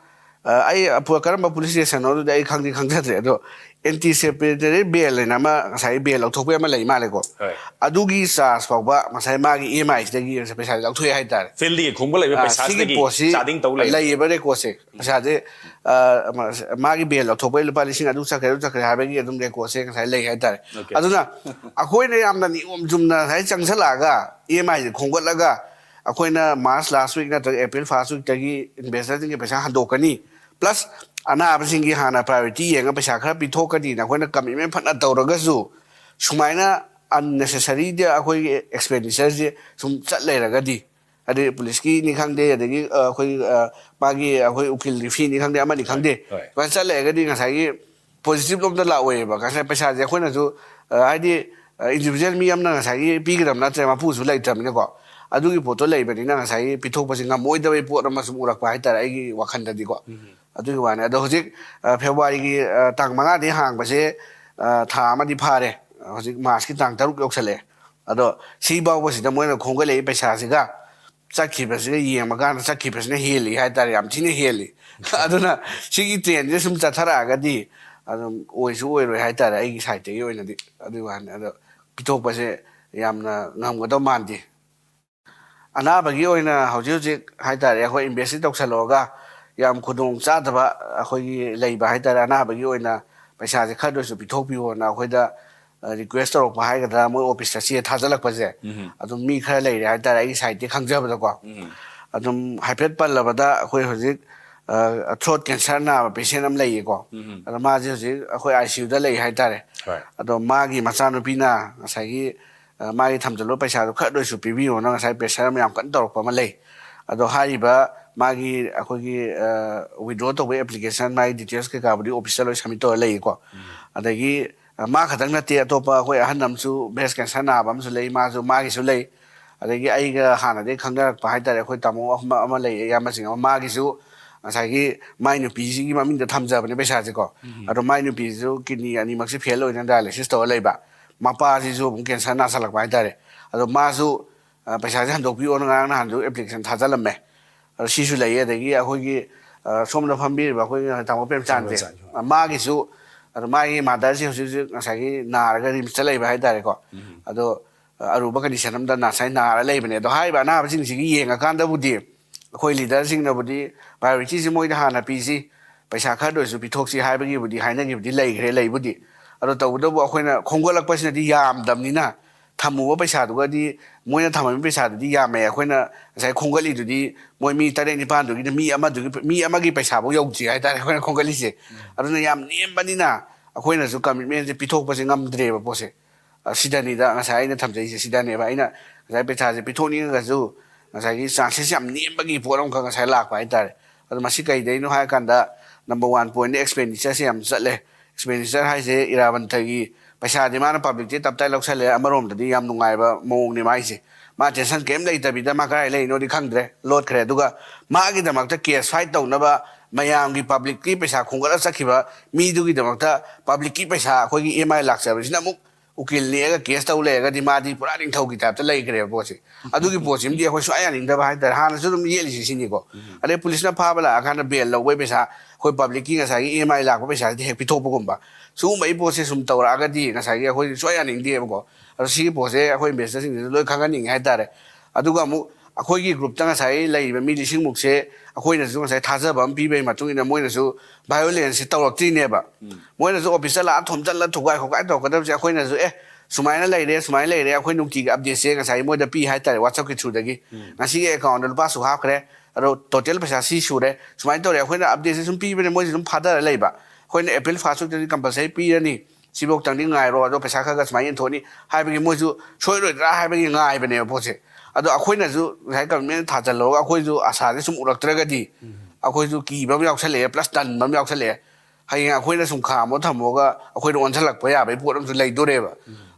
ꯑ, ꯑꯩ ꯑꯄꯨ-, ꯀꯔꯝꯕ police station ꯅꯣ ꯑꯗꯨꯗꯤ ꯑꯩ ꯈꯪꯗꯤ ꯈꯪꯖꯗ꯭ꯔꯦ꯫ ꯑꯗꯣ anticipatory bail ꯍꯥꯏꯅ ꯑꯃ, ꯉꯁꯥꯏ bail ꯂꯧꯊꯣꯛꯄꯩ ꯑꯃ ꯂꯩ ꯃꯥꯜꯂꯦꯀꯣ꯫ ꯍꯣꯏ꯫ ꯑꯗꯨꯒꯤ charge ꯐꯥꯎꯕ ꯉꯁꯥꯏ ꯃꯥꯒꯤ E M I ꯁꯤꯗꯒꯤ ꯄꯩꯁꯥ ꯂꯧꯊꯣꯛꯑꯦ ꯍꯥꯏꯇꯥꯔꯦ꯫ Field ꯗꯒꯤ ꯈꯣꯡꯕ ꯂꯩꯕ ꯑ, ꯄꯩꯁꯥꯁꯤꯗꯒꯤ ꯁꯤꯒꯤ ꯄꯣꯠꯁꯤ ꯆꯥꯗꯤꯡ ꯇꯧ ꯂꯩꯕ꯫ ꯂꯩꯌꯦꯕ record ꯁꯦ꯫ ꯄꯩꯁꯥꯁꯦ, ꯑ, ꯃꯥ-, ꯃꯥꯒꯤ bail ꯂꯧꯊꯣꯛꯄꯩ ꯂꯨꯄꯥ ꯂꯤꯁꯤꯡ ꯑꯗꯨ ꯆꯠꯈ꯭ꯔꯦ, ꯑꯗꯨ ꯆꯠꯈ꯭ꯔꯦ ꯍꯥꯏꯕꯒꯤ ꯑꯗꯨꯝ record ꯁꯦ ꯉꯁꯥꯏ ꯂꯩ ꯍꯥꯏꯇꯥꯔꯦ꯫ Okay꯫ ꯑꯗꯨꯅ ꯑꯩꯈꯣꯏꯅ ꯌꯥꯝꯅ ꯅꯤꯌꯣꯝ ꯆꯨꯝꯅ ꯉꯁꯥꯏ ꯆꯪꯁꯜꯂꯛꯑꯒ, E M I ꯁꯦ ꯈꯣꯝꯒꯠꯂꯒ, ꯑꯩꯈꯣꯏꯅ March last week ꯅꯠꯇ꯭ꯔꯒ April first week ꯇꯒꯤ investor ꯁꯤꯡꯒꯤ ꯄꯩꯁꯥ ꯍꯟꯗꯣꯛꯀꯅꯤ꯫ Plus ꯑꯅꯥꯕꯁꯤꯡꯒꯤ ꯍꯥꯟꯅ priority ꯌꯦꯡꯉ ꯄꯩꯁꯥ ꯈꯔ ꯄꯤꯊꯣꯛꯀꯅꯤꯅ ꯑꯩꯈꯣꯏꯅ commitment ꯐꯅ ꯇꯧꯔꯒꯁꯨ, ꯁꯨꯃꯥꯏꯅ unnecessary ꯗ ꯑꯩꯈꯣꯏꯒꯤ expenditure ꯁꯦ ꯁꯨꯝ ꯆꯠ ꯂꯩꯔꯒꯗꯤ, ꯑꯗꯩ ꯄꯨꯂꯤꯁꯀꯤꯅꯤ ꯈꯪꯗꯦ, ꯑꯗꯒꯤ ꯑ, ꯑꯩꯈꯣꯏ ꯑ, ꯃꯥꯒꯤ ꯑꯩꯈꯣꯏ ꯎꯀꯤꯜꯒꯤ ꯐꯤꯅꯤ ꯈꯪꯗꯦ, ꯑꯃꯅꯤ ꯈꯪꯗꯦ, ꯍꯣꯏ꯫ ꯑꯗꯨꯃꯥꯏꯅ ꯆꯠꯂꯛꯑꯒꯗꯤ ꯉꯁꯥꯏꯒꯤ ꯄꯣꯖꯤꯇꯤꯕ ꯂꯣꯝꯗ ꯂꯥꯛꯑꯣꯏꯕ꯫ ꯉꯁꯥꯏ ꯄꯩꯁꯥꯁꯦ ꯑꯩꯈꯣꯏꯅꯁꯨ ꯑ, ꯍꯥꯏꯗꯤ ꯏꯟꯗꯤꯕꯤꯖꯨꯋꯦꯜ ꯃꯤ ꯑꯃꯅ ꯉꯁꯥꯏꯒꯤ ꯄꯤꯒꯗꯕ ꯅꯠꯇ꯭ꯔꯦ, ꯃꯄꯨꯁꯨ ꯂꯩꯇ꯭ꯔꯕꯅꯤꯅꯀꯣ꯫ ꯑꯗꯨꯒꯤ ꯄꯣꯠꯇꯣ ꯂꯩꯕꯅꯤꯅ ꯉꯁꯥꯏꯒꯤ ꯄꯤꯊꯣꯛꯄꯁꯦ ꯉꯝꯃꯣꯏꯗꯕꯩ ꯄꯣꯠ ꯑꯃ ꯁꯨꯝ ꯎꯔꯛꯄ ꯍꯥꯏꯇꯥꯔꯦ ꯑꯩꯒꯤ ꯋꯥꯈꯜꯗꯗꯤꯀꯣ꯫ ꯑꯗꯨꯒꯤ ꯋꯥꯅꯤ꯫ ꯑꯗꯣ ꯍꯧꯖꯤꯛ ꯑ, ꯐꯦꯕ꯭ꯔꯨꯋꯥꯔꯤꯒꯤ ꯑ, ꯇꯥꯡ ꯃꯉꯥꯗꯒꯤ ꯍꯥꯡꯕꯁꯦ ꯑ, ꯊꯥ ꯑꯃꯗꯤ ꯐꯥꯔꯦ꯫ ꯍꯧꯖꯤꯛ ꯃꯥꯔꯁꯀꯤ ꯇꯥꯡ ꯇꯔꯨꯛ ꯌꯧꯁꯜꯂꯛꯑꯦ꯫ ꯑꯗꯣ ꯁꯤ ꯐꯥꯎꯕꯁꯤꯗ ꯃꯣꯏꯅ ꯈꯣꯝꯒꯠꯂꯛꯏ ꯄꯩꯁꯥꯁꯤꯒ ꯆꯠꯈꯤꯕꯁꯤꯒ ꯌꯦꯡꯕ ꯀꯥꯟꯗ ꯆꯠꯈꯤꯕꯁꯤꯅ ꯍꯦꯜꯂꯤ ꯍꯥꯏꯇꯥꯔꯦ, ꯌꯥꯝ ꯊꯤꯅ ꯍꯦꯜꯂꯤ꯫ ꯑꯗꯨꯅ ꯁꯤꯒꯤ ꯇ꯭ꯔꯦꯟꯁꯦ ꯁꯨꯝ ꯆꯠꯊꯔꯛꯑꯒꯗꯤ ꯑꯗꯨꯝ ꯑꯣꯏꯁꯨ ꯑꯣꯏꯔꯣꯏ ꯍꯥꯏꯇꯥꯔꯦ ꯑꯩꯒꯤ ꯁꯥꯏꯠꯇꯒꯤ ꯑꯣꯏꯅꯗꯤ꯫ ꯑꯗꯨꯒꯤ ꯋꯥꯅꯤ꯫ ꯑꯗꯣ ꯄꯤꯊꯣꯛꯄꯁꯦ ꯌꯥꯝꯅ ꯉꯝꯒꯗꯧ ꯃꯥꯟꯗꯦ꯫ ꯑꯅꯥꯕꯒꯤ ꯑꯣꯏꯅ ꯍꯧꯖꯤꯛ ꯍꯧꯖꯤꯛ ꯍꯥꯏꯇꯥꯔꯦ ꯑꯩꯈꯣꯏ ꯏꯟꯚꯦꯁꯇꯤ ꯇꯧꯁꯜꯂꯛꯑꯒ ꯌꯥꯝ ꯈꯨꯗꯣꯡ ꯆꯥꯗꯕ ꯑꯩꯈꯣꯏꯒꯤ ꯂꯩꯕ ꯍꯥꯏꯇꯥꯔꯦ, ꯑꯅꯥꯕꯒꯤ ꯑꯣꯏꯅ ꯄꯩꯁꯥꯁꯦ ꯈꯔꯗ ꯑꯣꯏꯔꯁꯨ ꯄꯤꯊꯣꯛꯄꯤꯌꯣꯅ ꯑꯩꯈꯣꯏꯗ ꯔꯤꯀ꯭ꯋꯦꯁ ꯇꯧꯔꯛꯄ ꯍꯥꯏꯒꯗ꯭ꯔꯥ, ꯃꯣꯏ ꯑꯣꯐꯤꯁꯇ ꯆꯦ ꯊꯥꯖꯤꯜꯂꯛꯄꯁꯦ ꯑꯗꯨꯝ ꯃꯤ ꯈꯔ ꯂꯩꯔꯦ ꯍꯥꯏꯇꯥꯔꯦ ꯑꯩꯒꯤ ꯁꯥꯏꯠꯇꯤ ꯈꯪꯖꯕꯗꯀꯣ꯫ ꯑꯗꯨꯝ ꯍꯥꯏꯐꯦꯠ ꯄꯜꯂꯕꯗ ꯑꯩꯈꯣꯏ ꯍꯧꯖꯤꯛ ꯊ꯭ꯔꯣꯠ ꯀꯦꯟꯁꯔ ꯅꯥꯕ ꯄꯦꯁꯦꯟ ꯑꯃ ꯂꯩꯌꯦꯀꯣ꯫ ꯑꯗꯣ ꯃꯥꯁꯦ ꯍꯧꯖꯤꯛ ꯑꯩꯈꯣꯏ ꯑꯥꯏ ꯁꯤ ꯌꯨꯗ ꯂꯩ ꯍꯥꯏꯇꯥꯔꯦ꯫ ꯍꯣꯏ꯫ ꯑꯗꯣ ꯃꯥꯒꯤ ꯃꯆꯥꯅꯨꯄꯤꯅ ꯉꯁꯥꯏꯒꯤ ꯑ, ꯃꯥꯒꯤ ꯊꯝꯖꯤꯜꯂꯨꯕ ꯄꯩꯁꯥꯗꯣ ꯈꯔꯗ ꯑꯣꯏꯁꯨ ꯄꯤꯕꯤꯌꯣꯅ ꯉꯁꯥꯏ ꯄ꯭ꯔꯦꯁꯔ ꯑꯃ ꯌꯥꯝ ꯀꯟꯅ ꯇꯧꯔꯛꯄ ꯑꯃ ꯂꯩ꯫ ꯑꯗꯣ ꯍꯥꯏꯔꯤꯕ ꯃꯥꯒꯤ ꯑꯩꯈꯣꯏꯒꯤ ꯋꯤꯗ꯭ꯔꯣ ꯇꯧꯕꯒꯤ ꯑꯦꯄ꯭ꯂꯤꯀꯦꯁꯟ, ꯃꯥꯒꯤ ꯗꯤꯇꯦꯜꯁ ꯀꯩꯀꯥꯕꯨꯗꯤ ꯑꯣꯐꯤꯁꯇ ꯂꯣꯏ ꯁꯕꯃꯤꯠ ꯇꯧꯔ ꯂꯩꯀꯣ꯫ ꯑꯗꯒꯤ ꯑ, ꯃꯥ ꯈꯛꯇꯪ ꯅꯠꯇꯦ, ꯑꯇꯣꯞꯄ ꯑꯩꯈꯣꯏ ꯑꯍꯟ ꯑꯃꯁꯨ ꯕ꯭ꯔꯦꯁ ꯀꯦꯟꯁꯔ ꯅꯥꯕ ꯑꯃꯁꯨ ꯂꯩ, ꯃꯥꯁꯨ ꯃꯥꯒꯤꯁꯨ ꯂꯩ꯫ ꯑꯗꯒꯤ ꯑꯩꯒ ꯍꯥꯟꯅꯗꯒꯤ ꯈꯪꯅꯔꯛꯄ ꯍꯥꯏꯇꯥꯔꯦ, ꯑꯩꯈꯣꯏ ꯇꯥꯃꯣ ꯑꯃ ꯑꯃ ꯂꯩ, ꯏꯌꯥꯝꯕꯁꯤꯡ ꯑꯃ, ꯃꯥꯒꯤꯁꯨ ꯉꯁꯥꯏꯒꯤ ꯃꯥꯏ ꯅꯨꯄꯤꯁꯤꯒꯤ ꯃꯃꯤꯡꯗ ꯊꯝꯖꯕꯅꯦ ꯄꯩꯁꯥꯁꯦꯀꯣ꯫ ꯑꯗꯣ ꯃꯥꯏ ꯅꯨꯄꯤꯁꯤꯁꯨ ꯀꯤꯗꯅꯤ ꯑꯅꯤꯃꯛꯁꯦ ꯐꯦꯜ ꯑꯣꯏꯅ ꯗꯥꯏꯂꯥꯏꯁꯤꯁ ꯇꯧꯔ ꯂꯩꯕ꯫ ꯃꯄꯥꯁꯤꯁꯨ ꯑꯃꯨꯛ ꯀꯦꯟꯁꯔ ꯅꯥꯁꯜꯂꯛꯄ ꯍꯥꯏꯇꯥꯔꯦ꯫ ꯑꯗꯣ ꯃꯥꯁꯨ ꯑ, ꯄꯩꯁꯥꯁꯦ ꯍꯟꯗꯣꯛꯄꯤꯌꯣꯅ ꯉꯔꯥꯡ ꯅꯍꯥꯟꯁꯨ ꯑꯦꯄ꯭ꯂꯤꯀꯦꯁꯟ ꯊꯥꯖꯤꯜꯂꯝꯃꯦ꯫ ꯑꯗꯣ ꯁꯤꯁꯨ ꯂꯩꯌꯦ꯫ ꯑꯗꯒꯤ ꯑꯩꯈꯣꯏꯒꯤ ꯑ, ꯁꯣꯝꯗ ꯐꯝꯕꯤꯔꯤꯕ ꯑꯩꯈꯣꯏꯒꯤ ꯇꯥꯃꯣ ꯄ꯭ꯔꯦꯝꯆꯥꯟꯁꯦ, ꯄ꯭ꯔꯦꯝꯆꯥꯟ, ꯍꯣꯏ꯫ ꯑ, ꯃꯥꯒꯤꯁꯨ, ꯑꯗꯣ ꯃꯥꯒꯤ ꯃꯥꯗꯔꯁꯦ ꯍꯧꯖꯤꯛ ꯍꯧꯖꯤꯛ ꯉꯁꯥꯏꯒꯤ ꯅꯥꯔꯒ ꯔꯤꯝꯁꯇ ꯂꯩꯕ ꯍꯥꯏꯇꯥꯔꯦꯀꯣ꯫ ꯑꯗꯣ ꯑ, ꯑꯔꯨꯕ ꯀꯟꯗꯤꯁꯟ ꯑꯃꯗ ꯉꯁꯥꯏ ꯅꯥꯔ ꯂꯩꯕꯅꯦ꯫ ꯑꯗꯣ ꯍꯥꯏꯔꯤꯕ ꯑꯅꯥꯕꯁꯤꯡꯁꯤꯒꯤ ꯌꯦꯡꯉꯀꯥꯟꯗꯕꯨꯗꯤ ꯑꯩꯈꯣꯏ ꯂꯤꯗꯔꯁꯤꯡꯅꯕꯨꯗꯤ ꯄ꯭ꯔꯥꯏꯌꯣꯔꯤꯇꯤꯁꯤ ꯃꯣꯏꯗ ꯍꯥꯟꯅ ꯄꯤꯁꯤ, ꯄꯩꯁꯥ ꯈꯔꯗ ꯑꯣꯏꯔꯁꯨ ꯄꯤꯊꯣꯛꯁꯤ ꯍꯥꯏꯕꯒꯤꯕꯨꯗꯤ ꯍꯥꯏꯅꯈꯤꯕꯗꯤ ꯂꯩꯈ꯭ꯔꯦ ꯂꯩꯕꯨꯗꯤ꯫ ꯑꯗꯣ ꯇꯧꯕꯇꯕꯨ ꯑꯩꯈꯣꯏꯅ ꯈꯣꯝꯒꯠꯂꯛꯄꯁꯤꯅꯗꯤ ꯌꯥꯝꯗꯕꯅꯤꯅ ꯊꯝꯃꯨꯕ ꯄꯩꯁꯥꯗꯨꯒꯗꯤ, ꯃꯣꯏꯅ ꯊꯝꯃꯝꯃꯤ ꯄꯩꯁꯥꯗꯨꯗꯤ ꯌꯥꯝꯃꯦ꯫ ꯑꯩꯈꯣꯏꯅ ꯉꯁꯥꯏ ꯈꯣꯝꯒꯠꯂꯤꯗꯨꯗꯤ ꯃꯣꯏ ꯃꯤ ꯇꯔꯦꯠ ꯅꯤꯄꯥꯟꯗꯨꯒꯤꯗꯤ ꯃꯤ ꯑꯃꯗꯨꯒꯤ, ꯃꯤ ꯑꯃꯒꯤ ꯄꯩꯁꯥꯐꯧ ꯌꯧꯗ꯭ꯔꯤ ꯍꯥꯏꯇꯥꯔꯦ ꯑꯩꯈꯣꯏꯅ ꯈꯣꯝꯒꯠꯂꯤꯁꯦ꯫ ꯑꯗꯨꯅ ꯌꯥꯝ ꯅꯦꯝꯕꯅꯤꯅ ꯑꯩꯈꯣꯏꯅꯁꯨ ꯀꯃꯤꯠꯃꯦꯟꯁꯦ ꯄꯤꯊꯣꯛꯄꯁꯦ ꯉꯝꯗ꯭ꯔꯦꯕ ꯄꯣꯠꯁꯦ꯫ ꯑ, ꯁꯤꯗꯅꯤꯗ ꯉꯁꯥꯏ ꯑꯩꯅ ꯊꯝꯖꯩꯁꯦ, ꯁꯤꯗꯅꯦꯕ꯫ ꯑꯩꯅ ꯉꯁꯥꯏ ꯄꯩꯁꯥꯁꯦ ꯄꯤꯊꯣꯛꯅꯤꯡꯉꯒꯁꯨ ꯉꯁꯥꯏꯒꯤ chances ꯌꯥꯝ ꯅꯦꯝꯕꯒꯤ ꯄꯣꯠ ꯑꯃꯈꯛ ꯉꯁꯥꯏ ꯂꯥꯛꯄ ꯍꯥꯏꯇꯥꯔꯦ꯫ ꯑꯗꯣ ꯃꯁꯤ ꯀꯩꯗꯩꯅꯣ ꯍꯥꯏꯔꯀꯥꯟꯗ, number one point expenditure ꯁꯦ ꯌꯥꯝ ꯆꯠꯂꯦ꯫ Expenditure ꯍꯥꯏꯁꯦ ꯏꯔꯥꯕꯟꯊꯒꯤ ꯄꯩꯁꯥꯗꯤ ꯃꯥꯅ public ꯇꯩ ꯇꯞꯇꯥꯏ ꯂꯧꯁꯜꯂꯦ꯫ ꯑꯃꯔꯣꯝꯗꯗꯤ ꯌꯥꯝ ꯅꯨꯡꯉꯥꯏꯕ ꯃꯑꯣꯡꯅꯤ ꯃꯥꯏꯁꯦ꯫ ꯃꯥ tension ꯀꯩꯝ ꯂꯩꯇꯕꯤꯗ ꯃꯥ ꯀꯗꯥꯏ ꯂꯩꯔꯤꯅꯣꯗꯤ ꯈꯪꯗ꯭ꯔꯦ, ꯂꯣꯠꯈ꯭ꯔꯦ꯫ ꯑꯗꯨꯒ ꯃꯥꯒꯤꯗꯃꯛꯇ case fight ꯇꯧꯅꯕ ꯃꯌꯥꯝꯒꯤ, public ꯀꯤ ꯄꯩꯁꯥ ꯈꯣꯝꯒꯠꯂ ꯆꯠꯈꯤꯕ ꯃꯤꯗꯨꯒꯤꯗꯃꯛꯇ public ꯀꯤ ꯄꯩꯁꯥ ꯑꯩꯈꯣꯏꯒꯤ EMI ꯂꯥꯛꯆꯕꯁꯤꯅ ꯑꯃꯨꯛ ꯎꯀꯤꯜ ꯅꯦꯛꯑꯒ case ꯇꯧ ꯂꯩꯔꯒꯗꯤ ꯃꯥꯗꯤ ꯄꯨꯔꯥ ꯅꯤꯡꯊꯧꯒꯤ type ꯇ ꯂꯩꯈ꯭ꯔꯦꯕ ꯄꯣꯠꯁꯦ꯫ ꯑꯗꯨꯒꯤ ꯄꯣꯠꯁꯤꯃꯗꯤ ꯑꯩꯈꯣꯏ ꯁꯨꯡꯌꯥ ꯌꯥꯅꯤꯡꯗꯕ ꯍꯥꯏꯇꯥꯔꯦ꯫ ꯍꯥꯟꯅꯁꯨ ꯑꯗꯨꯝ ꯌꯦꯠꯂꯤꯁꯤ ꯁꯤꯅꯤꯀꯣ꯫ ꯑꯗꯩ police ꯅ ꯐꯥꯕ ꯂꯥꯛꯑꯀꯥꯟꯗ bail ꯂꯧꯕꯒꯤ ꯄꯩꯁꯥ, ꯑꯩꯈꯣꯏ public ꯀꯤ ꯉꯁꯥꯏꯒꯤ EMI ꯂꯥꯛꯄ ꯄꯩꯁꯥꯁꯤꯗꯤ ꯍꯦꯛ ꯄꯤꯊꯣꯛꯄꯒꯨꯝꯕ, ꯁꯤꯒꯨꯝꯕꯒꯤ ꯄꯣꯠꯁꯦ ꯁꯨꯝ ꯇꯧꯔꯛꯑꯒꯗꯤ ꯉꯁꯥꯏꯒꯤ ꯑꯩꯈꯣꯏ ꯁꯨꯡꯌꯥ ꯌꯥꯅꯤꯡꯗꯦꯕꯀꯣ꯫ ꯑꯗꯣ ꯁꯤꯒꯤ ꯄꯣꯠꯁꯦ ꯑꯩꯈꯣꯏ investor ꯁꯤꯡꯁꯤꯗ ꯂꯣꯏ ꯈꯪꯍꯟꯅꯤꯡꯉꯦ ꯍꯥꯏꯇꯥꯔꯦ꯫ ꯑꯗꯨꯒ ꯑꯃꯨꯛ ꯑꯩꯈꯣꯏꯒꯤ group ꯇ ꯉꯁꯥꯏ ꯂꯩꯔꯤꯕ ꯃꯤ ꯂꯤꯁꯤꯡ ꯃꯨꯛꯁꯦ ꯑꯩꯈꯣꯏꯅꯁꯨ ꯉꯁꯥꯏ ꯊꯥꯖꯕ ꯑꯃ ꯄꯤꯕꯒꯤ ꯃꯇꯨꯡ ꯏꯟꯅ ꯃꯣꯏꯅꯁꯨ violence ꯁꯦ ꯇꯧꯔꯛꯇ꯭ꯔꯤꯅꯦꯕ꯫ ꯃꯣꯏꯅꯁꯨ office ꯇ ꯂꯥꯛꯑ ꯊꯣꯝꯖꯤꯜꯂ ꯊꯨꯒꯥꯏ ꯈꯣꯠꯀꯥꯏ ꯇꯧꯔꯛꯀꯗꯕꯁꯦ ꯑꯩꯈꯣꯏꯅꯁꯨ, "ꯑꯦ, ꯁꯨꯃꯥꯏꯅ ꯂꯩꯔꯦ, ꯁꯨꯃꯥꯏꯅ ꯂꯩꯔꯦ", ꯑꯩꯈꯣꯏ ꯅꯨꯡꯇꯤꯒꯤ update ꯁꯦ ꯉꯁꯥꯏ ꯃꯣꯏꯗ ꯄꯤ ꯍꯥꯏꯇꯥꯔꯦ, WhatsApp ꯀꯤ through ꯗꯒꯤ꯫ "ꯉꯁꯤꯒꯤ account ꯇ ꯂꯨꯄꯥ ꯁꯨꯛ ꯍꯥꯞꯈ꯭ꯔꯦ, ꯑꯗꯣ total ꯄꯩꯁꯥ ꯁꯤ ꯁꯨꯔꯦ", ꯁꯨꯃꯥꯏꯅ ꯇꯧꯔꯦ꯫ ꯑꯩꯈꯣꯏꯅ update ꯁꯦ ꯁꯨꯝ ꯄꯤꯕꯅꯦ, ꯃꯣꯏꯁꯨ ꯑꯗꯨꯝ ꯐꯥꯊꯔ ꯂꯩꯕ꯫ ꯑꯩꯈꯣꯏꯅ April first week ꯇꯗꯤ compulsory ꯄꯤꯔꯅꯤ, ꯁꯤꯐꯧꯇꯪꯗꯤ ꯉꯥꯏꯔꯣ, ꯑꯗꯣ ꯄꯩꯁꯥ ꯈꯔ ꯈꯔ ꯁꯨꯃꯥꯏꯅ ꯌꯦꯟꯊꯣꯛꯑꯅꯤ ꯍꯥꯏꯕꯒꯤ ꯃꯣꯏꯁꯨ ꯁꯣꯏꯔꯣꯏꯗ꯭ꯔꯥ ꯍꯥꯏꯕꯒꯤ ꯉꯥꯏꯕꯅꯦꯕ ꯄꯣꯠꯁꯦ꯫ ꯑꯗꯣ ꯑꯩꯈꯣꯏꯅꯁꯨ ꯉꯁꯥꯏ government ꯅ ꯊꯥꯖꯤꯜꯂꯨꯔꯒ ꯑꯩꯈꯣꯏꯁꯨ ꯑꯁꯥꯁꯦ ꯁꯨꯝ ꯎꯔꯛꯇ꯭ꯔꯒꯗꯤ ꯑꯩꯈꯣꯏꯁꯨ ꯀꯤꯕ ꯑꯃ ꯌꯥꯎꯁꯜꯂꯛꯑꯦ, plus ꯇꯟꯕ ꯑꯃ ꯌꯥꯎꯁꯜꯂꯛꯑꯦ꯫ ꯍꯌꯦꯡ ꯑꯩꯈꯣꯏꯅ ꯁꯨꯝ ꯈꯥꯝꯃꯣ ꯊꯝꯃꯣꯒ ꯑꯩꯈꯣꯏꯗ ꯑꯣꯟꯁꯤꯜꯂꯛꯄ ꯌꯥꯕꯒꯤ ꯄꯣꯠ ꯑꯃꯁꯨ ꯂꯩꯗꯣꯔꯦꯕ꯫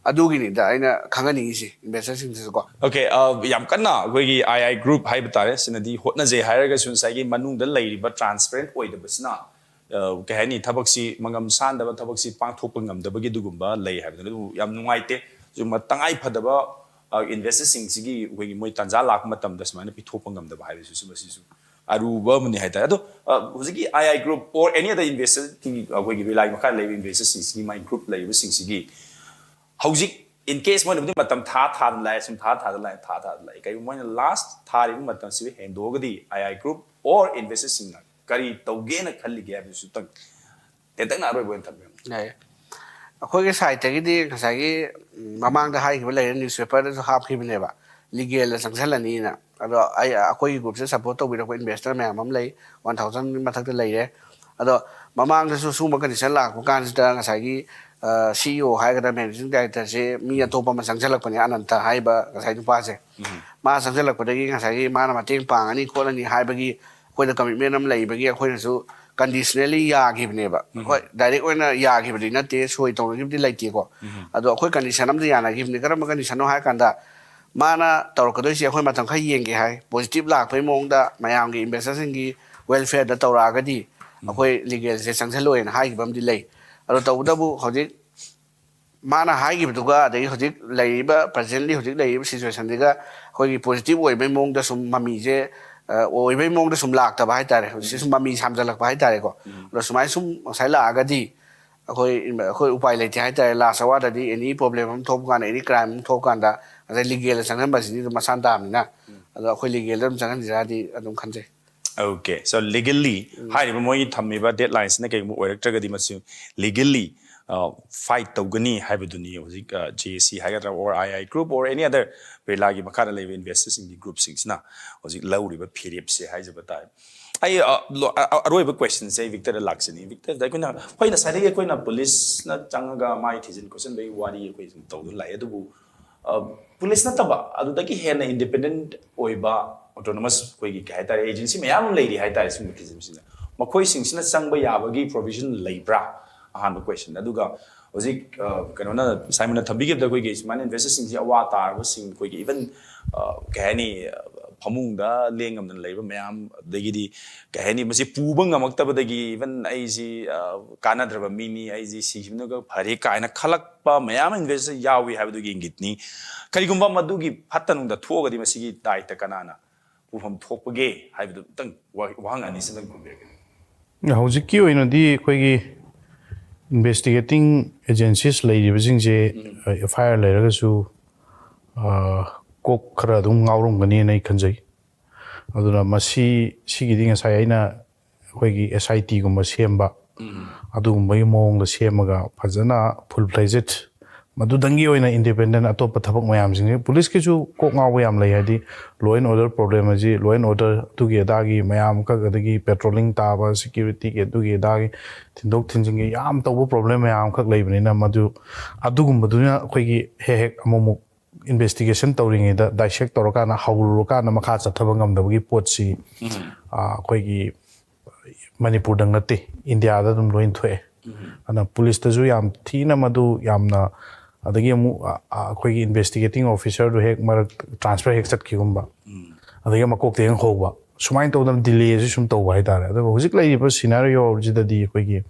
ꯑꯗꯨꯒꯤꯅꯤꯗ ꯑꯩꯅ ꯈꯪꯍꯟꯅꯤꯡꯉꯤꯁꯦ investor ꯁꯤꯡꯁꯤꯁꯨꯀꯣ꯫ Okay, ꯌꯥꯝ ꯀꯟꯅ ꯑꯩꯈꯣꯏꯒꯤ ꯑꯥꯏ ꯑꯥꯏ group ꯍꯥꯏꯕ ꯇꯥꯔꯦ, ꯁꯤꯅꯗꯤ ꯍꯣꯠꯅꯖꯩ ꯍꯥꯏꯔꯒꯁꯨ ꯉꯁꯥꯏꯒꯤ ꯃꯅꯨꯡꯗ ꯂꯩꯔꯤꯕ transparent ꯑꯣꯏꯗꯕꯁꯤꯅ, ꯑ, ꯀꯩ ꯍꯥꯏꯅꯤ, ꯊꯕꯛꯁꯤ ꯃꯉꯝ ꯁꯥꯟꯗꯕ, ꯊꯕꯛꯁꯤ ꯄꯥꯡꯊꯣꯛꯄ ꯉꯝꯗꯕꯒꯤ ꯑꯗꯨꯒꯨꯝꯕ ꯂꯩ ꯍꯥꯏꯕꯗꯨꯅ ꯑꯗꯨꯕꯨ ꯌꯥꯝ ꯅꯨꯡꯉꯥꯏꯇꯦ꯫ ꯁꯤꯒꯨꯝꯕ ꯇꯉꯥꯏ ꯐꯗꯕ, ꯑ, investor ꯁꯤꯡꯁꯤꯒꯤ ꯑꯩꯈꯣꯏꯒꯤ ꯃꯣꯏ ꯇꯥꯟꯖꯥ ꯂꯥꯛꯄ ꯃꯇꯝꯗ ꯁꯨꯃꯥꯏꯅ ꯄꯤꯊꯣꯛꯄ ꯉꯝꯗꯕ ꯍꯥꯏꯕꯁꯤꯁꯨ ꯃꯁꯤꯁꯨ ꯑꯔꯨꯕ ꯑꯃꯅꯤ ꯍꯥꯏꯇꯥꯔꯦ꯫ ꯑꯗꯣ, ꯑ, ꯍꯧꯖꯤꯛꯀꯤ ꯑꯥꯏ ꯑꯥꯏ group or any other investor ꯀꯤ ꯑꯩꯈꯣꯏꯒꯤ ꯔꯤꯂꯥꯏ ꯃꯈꯥ ꯂꯩꯕ investor ꯁꯤꯡꯁꯤꯒꯤ ꯃꯥꯏ group ꯂꯩꯔꯤꯕꯁꯤꯡꯁꯤꯒꯤ ꯍꯧꯖꯤꯛ in case ꯃꯣꯏꯅꯕꯨꯗꯤ ꯃꯇꯝ ꯊꯥ ꯊꯥꯗꯅ ꯂꯥꯛꯑꯦ, ꯁꯨꯝ ꯊꯥ ꯊꯥꯗꯅ ꯂꯥꯛꯑꯦ, ꯊꯥ ꯊꯥꯗꯅ ꯂꯥꯛꯑꯦ, ꯀꯩꯒꯨꯝꯕ ꯃꯣꯏꯅ last ꯊꯥꯔꯤꯕ ꯃꯇꯝꯁꯤꯕꯨ ꯍꯦꯟꯗꯣꯛꯑꯒꯗꯤ ꯑꯥꯏ ꯑꯥꯏ group or investor ꯁꯤꯡꯅ ꯀꯔꯤ ꯇꯧꯒꯦꯅ ꯈꯜꯂꯤꯒꯦ ꯍꯥꯏꯕꯗꯨꯁꯨ ꯇꯪ ꯇꯦꯟꯇꯛꯅ ꯑꯔꯣꯏꯕ ꯑꯣꯏꯅ ꯊꯝꯕꯤꯔꯝꯃꯨ꯫ ꯌꯥꯏꯌꯦ꯫ ꯑꯩꯈꯣꯏꯒꯤ side ꯇꯒꯤꯗꯤ ꯉꯁꯥꯏꯒꯤ, ꯎꯝ, ꯃꯃꯥꯡꯗ ꯍꯥꯏꯈꯤꯕ ꯂꯩꯔꯦ, newspaper ꯗꯁꯨ ꯍꯥꯞꯈꯤꯕꯅꯦꯕ, legal ꯗ ꯆꯪꯁꯤꯜꯂꯅꯤꯅ꯫ ꯑꯗꯣ ꯑꯩ, ꯑꯩꯈꯣꯏꯒꯤ group ꯁꯦ support ꯇꯧꯕꯤꯔꯛꯄ investor ꯃꯌꯥꯝ ꯑꯃ ꯂꯩ, one thousand ꯒꯤ ꯃꯊꯛꯇ ꯂꯩꯔꯦ꯫ ꯑꯗꯣ ꯃꯃꯥꯡꯗꯁꯨ ꯁꯤꯒꯨꯝꯕ condition ꯂꯥꯛꯄ ꯀꯥꯟꯁꯤꯗ ꯉꯁꯥꯏꯒꯤ, ꯁꯤ ꯏ ꯑꯣ ꯍꯥꯏꯒꯗ꯭ꯔꯥ, ꯃꯦꯅꯦꯖꯤꯡ ꯗꯥꯏꯔꯦꯛꯇꯔꯁꯦ ꯃꯤ ꯑꯇꯣꯞꯄ ꯑꯃ ꯆꯪꯁꯤꯜꯂꯛꯄꯅꯦ, ꯑꯅꯟꯇ ꯍꯥꯏꯕ ꯉꯁꯥꯏ ꯅꯨꯄꯥꯁꯦ꯫ ꯃꯥ ꯆꯪꯁꯤꯜꯂꯛꯄꯗꯒꯤ ꯉꯁꯥꯏꯒꯤ ꯃꯥꯅ ꯃꯇꯦꯡ ꯄꯥꯡꯉꯅꯤ ꯈꯣꯠꯂꯅꯤ ꯍꯥꯏꯕꯒꯤ ꯑꯩꯈꯣꯏꯗ ꯀꯃꯤꯠꯃꯦꯟ ꯑꯃ ꯂꯩꯕꯒꯤ ꯑꯩꯈꯣꯏꯅꯁꯨ ꯀꯟꯗꯤꯁꯅꯦꯜꯂꯤ ꯌꯥꯈꯤꯕꯅꯦꯕ꯫ ꯍꯣꯏ, ꯗꯥꯏꯔꯦꯛ ꯑꯣꯏꯅ ꯌꯥꯈꯤꯕꯗꯤ ꯅꯠꯇꯦ, ꯁꯣꯏ ꯇꯧꯅꯈꯤꯕꯗꯤ ꯂꯩꯇꯦꯀꯣ꯫ ꯑꯗꯣ ꯑꯩꯈꯣꯏ ꯀꯟꯗꯤꯁꯟ ꯑꯃꯗ ꯌꯥꯅꯈꯤꯕꯅꯤ꯫ ꯀꯔꯝꯕ ꯀꯟꯗꯤꯁꯟꯅꯣ ꯍꯥꯏ ꯀꯥꯟꯗ, ꯃꯥꯅ ꯇꯧꯔꯛꯀꯗꯣꯏꯁꯦ ꯑꯩꯈꯣꯏ ꯃꯇꯝ ꯈꯔ ꯌꯦꯡꯒꯦ ꯍꯥꯏ, ꯄꯣꯖꯤꯇꯤꯚ ꯂꯥꯛꯄꯒꯤ ꯃꯑꯣꯡꯗ ꯃꯌꯥꯝꯒꯤ ꯏꯟꯚꯦꯁꯇꯔꯁꯤꯡꯒꯤ ꯋꯦꯜꯐꯤꯌꯔꯗ ꯇꯧꯔꯛꯑꯒꯗꯤ ꯑꯩꯈꯣꯏ ꯂꯤꯒꯦꯜꯁꯦ ꯆꯪꯁꯤꯜꯂꯣꯏꯅ ꯍꯥꯏꯈꯤꯕ ꯑꯃꯗꯤ ꯂꯩ꯫ ꯑꯗꯣ ꯇꯧꯕꯇꯕꯨ ꯍꯧꯖꯤꯛ ꯃꯥꯅ ꯍꯥꯏꯈꯤꯕꯗꯨꯒ ꯑꯗꯒꯤ ꯍꯧꯖꯤꯛ ꯂꯩꯔꯤꯕ, ꯄ꯭ꯔꯖꯦꯟꯂꯤ ꯍꯧꯖꯤꯛ ꯂꯩꯔꯤꯕ ꯁꯤꯆꯨꯋꯦꯁꯟꯁꯤꯒ ꯑꯩꯈꯣꯏꯒꯤ ꯄꯣꯖꯤꯇꯤꯚ ꯑꯣꯏꯕꯩ ꯃꯑꯣꯡꯗ ꯁꯨꯝ ꯃꯃꯤꯁꯦ, ꯑ, ꯑꯣꯏꯕꯩ ꯃꯑꯣꯡꯗ ꯁꯨꯝ ꯂꯥꯛꯇꯕ ꯍꯥꯏꯇꯥꯔꯦ꯫ ꯍꯧꯖꯤꯛꯁꯦ ꯁꯨꯝ ꯃꯃꯤ ꯁꯥꯝꯖꯜꯂꯛꯄ ꯍꯥꯏꯇꯥꯔꯦꯀꯣ꯫ ꯑꯗꯣ ꯁꯨꯃꯥꯏꯅ ꯁꯨꯝ ꯉꯁꯥꯏ ꯂꯥꯛꯑꯒꯗꯤ ꯑꯩꯈꯣꯏ, ꯑꯩꯈꯣꯏ ꯎꯄꯥꯏ ꯂꯩꯇꯦ ꯍꯥꯏꯇꯥꯔꯦ꯫ ꯂꯥꯁ ꯑꯋꯥꯔꯗꯗꯤ ꯑꯦꯅꯤ ꯄ꯭ꯔꯣꯕ꯭ꯂꯦꯝ ꯑꯃ ꯊꯣꯛꯄ ꯀꯥꯟꯗ, ꯑꯦꯅꯤ ꯀ꯭ꯔꯥꯏꯝ ꯑꯃ ꯊꯣꯛꯄ ꯀꯥꯟꯗ ꯉꯁꯥꯏ ꯂꯤꯒꯦꯜꯗ ꯆꯪꯍꯟꯕꯁꯤꯗꯤ ꯑꯗꯨꯝ ꯃꯁꯥꯟ ꯇꯥꯕꯅꯤꯅ, ꯑꯗꯣ ꯑꯩꯈꯣꯏ ꯂꯤꯒꯦꯜꯗ ꯑꯗꯨꯝ ꯆꯪꯍꯟꯁꯤꯔꯗꯤ ꯑꯗꯨꯝ ꯈꯟꯖꯩ꯫ Okay, so legally ꯍꯥꯏꯔꯤꯕ ꯃꯣꯏꯒꯤ ꯊꯝꯃꯤꯕ deadlinesꯅ ꯀꯩꯒꯨꯝꯕ ꯑꯣꯏꯔꯛꯇ꯭ꯔꯒꯗꯤ ꯃꯁꯤ legally fight ꯇꯧꯒꯅꯤ ꯍꯥꯏꯕꯗꯨꯅꯤ ꯍꯧꯖꯤꯛ J A C ꯍꯥꯏꯒꯗ꯭ꯔꯥ, or I I group or any other ꯕꯤꯔꯂꯥꯒꯤ ꯃꯈꯥꯗ ꯂꯩꯕ ꯏꯟꯚꯦꯁꯇꯔꯁꯤꯡꯒꯤ ꯒ꯭ꯔꯨꯞꯁꯤꯡꯁꯤꯅ ꯍꯧꯖꯤꯛ ꯂꯧꯔꯤꯕ ꯐꯤꯔꯦꯞꯁꯦ ꯍꯥꯏꯖꯕ ꯇꯥꯔꯦ꯫ ꯑꯩ ꯑ, ꯂꯣ-, ꯑ, ꯑ, ꯑꯔꯣꯏꯕ questionꯁꯦ ꯑꯩ ꯚꯤꯛꯇꯔꯗ ꯂꯥꯛꯆꯅꯤ꯫ ꯚꯤꯛꯇꯔꯗ ꯑꯩꯈꯣꯏꯅ, ꯑꯩꯈꯣꯏ ꯉꯁꯥꯏꯗꯒꯤ ꯑꯩꯈꯣꯏꯅ ꯄꯨꯂꯤꯁꯅ ꯆꯪꯉꯒ ꯃꯥꯒꯤ ꯊꯤꯖꯤꯟ ꯈꯣꯠꯆꯤꯟꯕꯒꯤ ꯋꯥꯔꯤ ꯑꯩꯈꯣꯏ ꯁꯨꯝ ꯇꯧꯗꯨꯅ ꯂꯥꯛꯑꯦ, ꯑꯗꯨꯕꯨ ꯄꯨꯂꯤꯁ ꯅꯠꯇꯕ ꯑꯗꯨꯗꯒꯤ ꯍꯦꯟꯅ ꯏꯟꯗꯤꯄꯦꯟꯗꯦꯟ ꯑꯣꯏꯕ ꯑꯣꯇꯣꯅꯣꯃꯁ ꯑꯩꯈꯣꯏꯒꯤ ꯀꯩ ꯍꯥꯏꯇꯥꯔꯦ, ꯑꯦꯖꯦꯟꯁꯤ ꯃꯌꯥꯝ ꯑꯃ ꯂꯩꯔꯤ ꯍꯥꯏꯇꯥꯔꯦ꯫ ꯁꯤꯒꯨꯝꯕ ꯊꯤꯖꯤꯟꯁꯤꯅ ꯃꯈꯣꯏꯁꯤꯡꯁꯤꯅ ꯆꯪꯕ ꯌꯥꯕꯒꯤ ꯄ꯭ꯔꯣꯕꯤꯖꯟ ꯂꯩꯕ꯭ꯔꯥ? ꯑꯍꯥꯟꯕ ꯀꯣꯏꯁꯟ꯫ ꯑꯗꯨꯒ ꯍꯧꯖꯤꯛ ꯀꯩꯅꯣꯅ, ꯁꯥꯏꯃꯟꯅ ꯊꯝꯕꯤꯈꯤꯕꯗ ꯑꯩꯈꯣꯏꯒꯤ ꯁꯨꯃꯥꯏꯅ ꯏꯟꯚꯦꯁꯇꯔꯁꯤꯡꯁꯤ ꯑꯋꯥ ꯇꯥꯔꯕꯁꯤꯡ, ꯑꯩꯈꯣꯏꯒꯤ ꯏꯚꯟ ꯀꯩ ꯍꯥꯏꯅꯤ, ꯐꯃꯨꯡꯗ ꯂꯦꯡꯉꯝꯗꯅ ꯂꯩꯕ ꯃꯌꯥꯝ, ꯑꯗꯒꯤꯗꯤ ꯀꯩ ꯍꯥꯏꯅꯤ, ꯃꯁꯤ ꯄꯨꯕ ꯉꯝꯃꯛꯇꯕꯗꯒꯤ ꯏꯚꯟ ꯑꯩꯁꯤ ꯀꯥꯟꯅꯗ꯭ꯔꯕ ꯃꯤꯅꯤ, ꯑꯩꯁꯤ ꯁꯤꯈꯤꯕꯅꯒ ꯐꯔꯦ ꯀꯥꯏꯅ ꯈꯜꯂꯛꯄ ꯃꯌꯥꯝ ꯏꯟꯚꯦꯁꯇꯔ ꯌꯥꯎꯏ ꯍꯥꯏꯕꯗꯨꯒꯤ ꯏꯪꯒꯤꯠꯅꯤ꯫ ꯀꯔꯤꯒꯨꯝꯕ ꯃꯗꯨꯒꯤ ꯐꯠꯇ ꯅꯨꯡꯗ ꯊꯣꯛꯑꯒꯗꯤ ꯃꯁꯤꯒꯤ ꯗꯥꯏꯇ ꯀꯅꯥꯅ ꯄꯨꯐꯝ ꯊꯣꯛꯄꯒꯦ ꯍꯥꯏꯕꯗꯨ ꯑꯃꯨꯛꯇꯪ ꯋꯥ-, ꯋꯥꯍꯪ ꯑꯅꯤꯁꯤꯗꯪ ꯈꯨꯝꯕꯤꯔꯒꯦ꯫ ꯍꯧꯖꯤꯛꯀꯤ ꯑꯣꯏꯅꯗꯤ ꯑꯩꯈꯣꯏꯒꯤ investigating agencies ꯂꯩꯔꯤꯕꯁꯤꯡꯁꯦ F I R ꯂꯩꯔꯒꯁꯨ ꯀꯣꯛ ꯈꯔ ꯑꯗꯨꯝ ꯉꯥꯎꯔꯝꯒꯅꯤꯅ ꯑꯩ ꯈꯟꯖꯩ꯫ ꯑꯗꯨꯅ ꯃꯁꯤ, ꯁꯤꯒꯤꯗꯤ ꯉꯁꯥꯏ ꯑꯩꯅ ꯑꯩꯈꯣꯏꯒꯤ S I T ꯒꯨꯝꯕ ꯁꯦꯝꯕ, ꯑꯗꯨꯒꯨꯝꯕꯒꯤ ꯃꯑꯣꯡꯗ ꯁꯦꯝꯃꯒ ꯐꯖꯅ full fledged ꯃꯗꯨꯗꯪꯒꯤ ꯑꯣꯏꯅ ꯏꯟꯗꯤꯄꯦꯟꯗꯦꯟ ꯑꯇꯣꯞꯄ ꯊꯕꯛ ꯃꯌꯥꯝꯁꯤꯡꯁꯦ, ꯄꯨꯂꯤꯁꯀꯤꯁꯨ ꯀꯣꯛ ꯉꯥꯎꯕ ꯌꯥꯝ ꯂꯩ꯫ ꯍꯥꯏꯗꯤ law and order problem ꯑꯁꯤ, law and order ꯑꯗꯨꯒꯤ ꯑꯗꯥꯒꯤ ꯃꯌꯥꯝ ꯑꯃꯈꯛ, ꯑꯗꯒꯤ patrolling ꯇꯥꯕ, securityꯒꯤ ꯑꯗꯨꯒꯤ ꯑꯗꯥꯒꯤ ꯊꯤꯟꯗꯣꯛ ꯊꯤꯟꯖꯤꯟꯒꯤ ꯌꯥꯝ ꯇꯧꯕ problem ꯃꯌꯥꯝ ꯑꯃꯈꯛ ꯂꯩꯕꯅꯤꯅ, ꯃꯗꯨ ꯑꯗꯨꯒꯨꯝꯕꯗꯨꯅ ꯑꯩꯈꯣꯏꯒꯤ ꯍꯦꯛ ꯍꯦꯛ ꯑꯃꯨꯛ ꯑꯃꯨꯛ investigation ꯇꯧꯔꯤꯉꯩꯗ, dissect ꯇꯧꯔꯀꯥꯟꯗ, ꯍꯧꯔꯨꯔꯀꯥꯟꯗ ꯃꯈꯥ ꯆꯠꯊꯕ ꯉꯝꯗꯕꯒꯤ ꯄꯣꯠꯁꯤ ꯑꯩꯈꯣꯏꯒꯤ ꯃꯅꯤꯄꯨꯔꯗꯪ ꯅꯠꯇꯦ, ꯏꯟꯗꯤꯌꯥꯗ ꯑꯗꯨꯝ ꯂꯣꯏ ꯊꯣꯛꯑꯦ꯫ ꯑꯗꯨꯅ ꯄꯨꯂꯤꯁꯇꯁꯨ ꯌꯥꯝ ꯊꯤꯅ ꯃꯗꯨ ꯌꯥꯝꯅ, ꯑꯗꯒꯤ ꯑꯃꯨꯛ ꯑ, ꯑ, ꯑꯩꯈꯣꯏꯒꯤ investigating officerꯗꯨ ꯍꯦꯛ ꯃꯔꯛ transfer ꯍꯦꯛ ꯆꯠꯈꯤꯒꯨꯝꯕ, ꯑꯗꯒꯤ ꯃꯀꯣꯛꯇ ꯍꯦꯛ ꯍꯧꯕ, ꯁꯨꯃꯥꯏꯅ ꯇꯧꯗꯅ delayꯁꯨ ꯁꯨꯝ ꯇꯧꯕ ꯍꯥꯏꯇꯥꯔꯦ꯫ ꯑꯗꯨꯒ ꯍꯧꯖꯤꯛ ꯂꯩꯔꯤꯕ scenario ꯁꯤꯗꯗꯤ ꯑꯩꯈꯣꯏꯒꯤ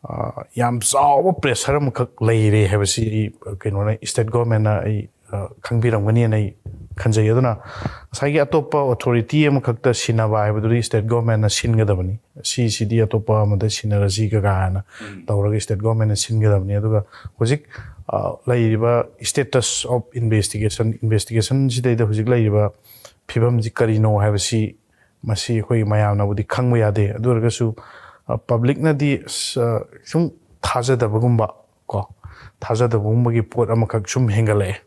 ꯑ, ꯌꯥꯝ ꯆꯥꯎꯕ pressure ꯑꯃꯈꯛ ꯂꯩꯔꯦ ꯍꯥꯏꯕꯁꯤ ꯑꯩ, ꯀꯩꯅꯣꯅ, state governmentꯅ ꯑꯩ ꯑ, ꯈꯪꯕꯤꯔꯝꯒꯅꯤꯅ ꯑꯩ ꯈꯟꯖꯩ꯫ ꯑꯗꯨꯅ ꯉꯁꯥꯏꯒꯤ ꯑꯇꯣꯞꯄ authority ꯑꯃꯈꯛꯇ ꯁꯤꯟꯅꯕ ꯍꯥꯏꯕꯗꯨꯗꯤ state governmentꯅ ꯁꯤꯟꯒꯗꯕꯅꯤ꯫ ꯁꯤꯁꯤꯗꯤ ꯑꯇꯣꯞꯄ ꯑꯃꯗ ꯁꯤꯟꯅꯔꯁꯤ ꯀꯀꯥ ꯍꯥꯏꯅ ꯇꯧꯔꯒ state governmentꯅ ꯁꯤꯟꯒꯗꯕꯅꯤ꯫ ꯑꯗꯨꯒ ꯍꯧꯖꯤꯛ ꯑ, ꯂꯩꯔꯤꯕ status of investigation, investigationꯁꯤꯗꯩꯗ ꯍꯧꯖꯤꯛ ꯂꯩꯔꯤꯕ ꯐꯤꯕꯝꯁꯤ ꯀꯔꯤꯅꯣ ꯍꯥꯏꯕꯁꯤ, ꯃꯁꯤ ꯑꯩꯈꯣꯏ ꯃꯌꯥꯝꯅꯕꯨꯗꯤ ꯈꯪꯕ ꯌꯥꯗꯦ꯫ ꯑꯗꯨ ꯑꯣꯏꯔꯒꯁꯨ ꯑ, publicꯅꯗꯤ ꯑꯁ, ꯑ, ꯁꯨꯝ ꯊꯥꯖꯗꯕꯒꯨꯝꯕ ꯀꯣ, ꯊꯥꯖꯗꯕꯒꯨꯝꯕꯒꯤ ꯄꯣꯠ ꯑꯃꯈꯛ ꯁꯨꯝ ꯍꯦꯟꯒꯠꯂꯛꯑꯦ꯫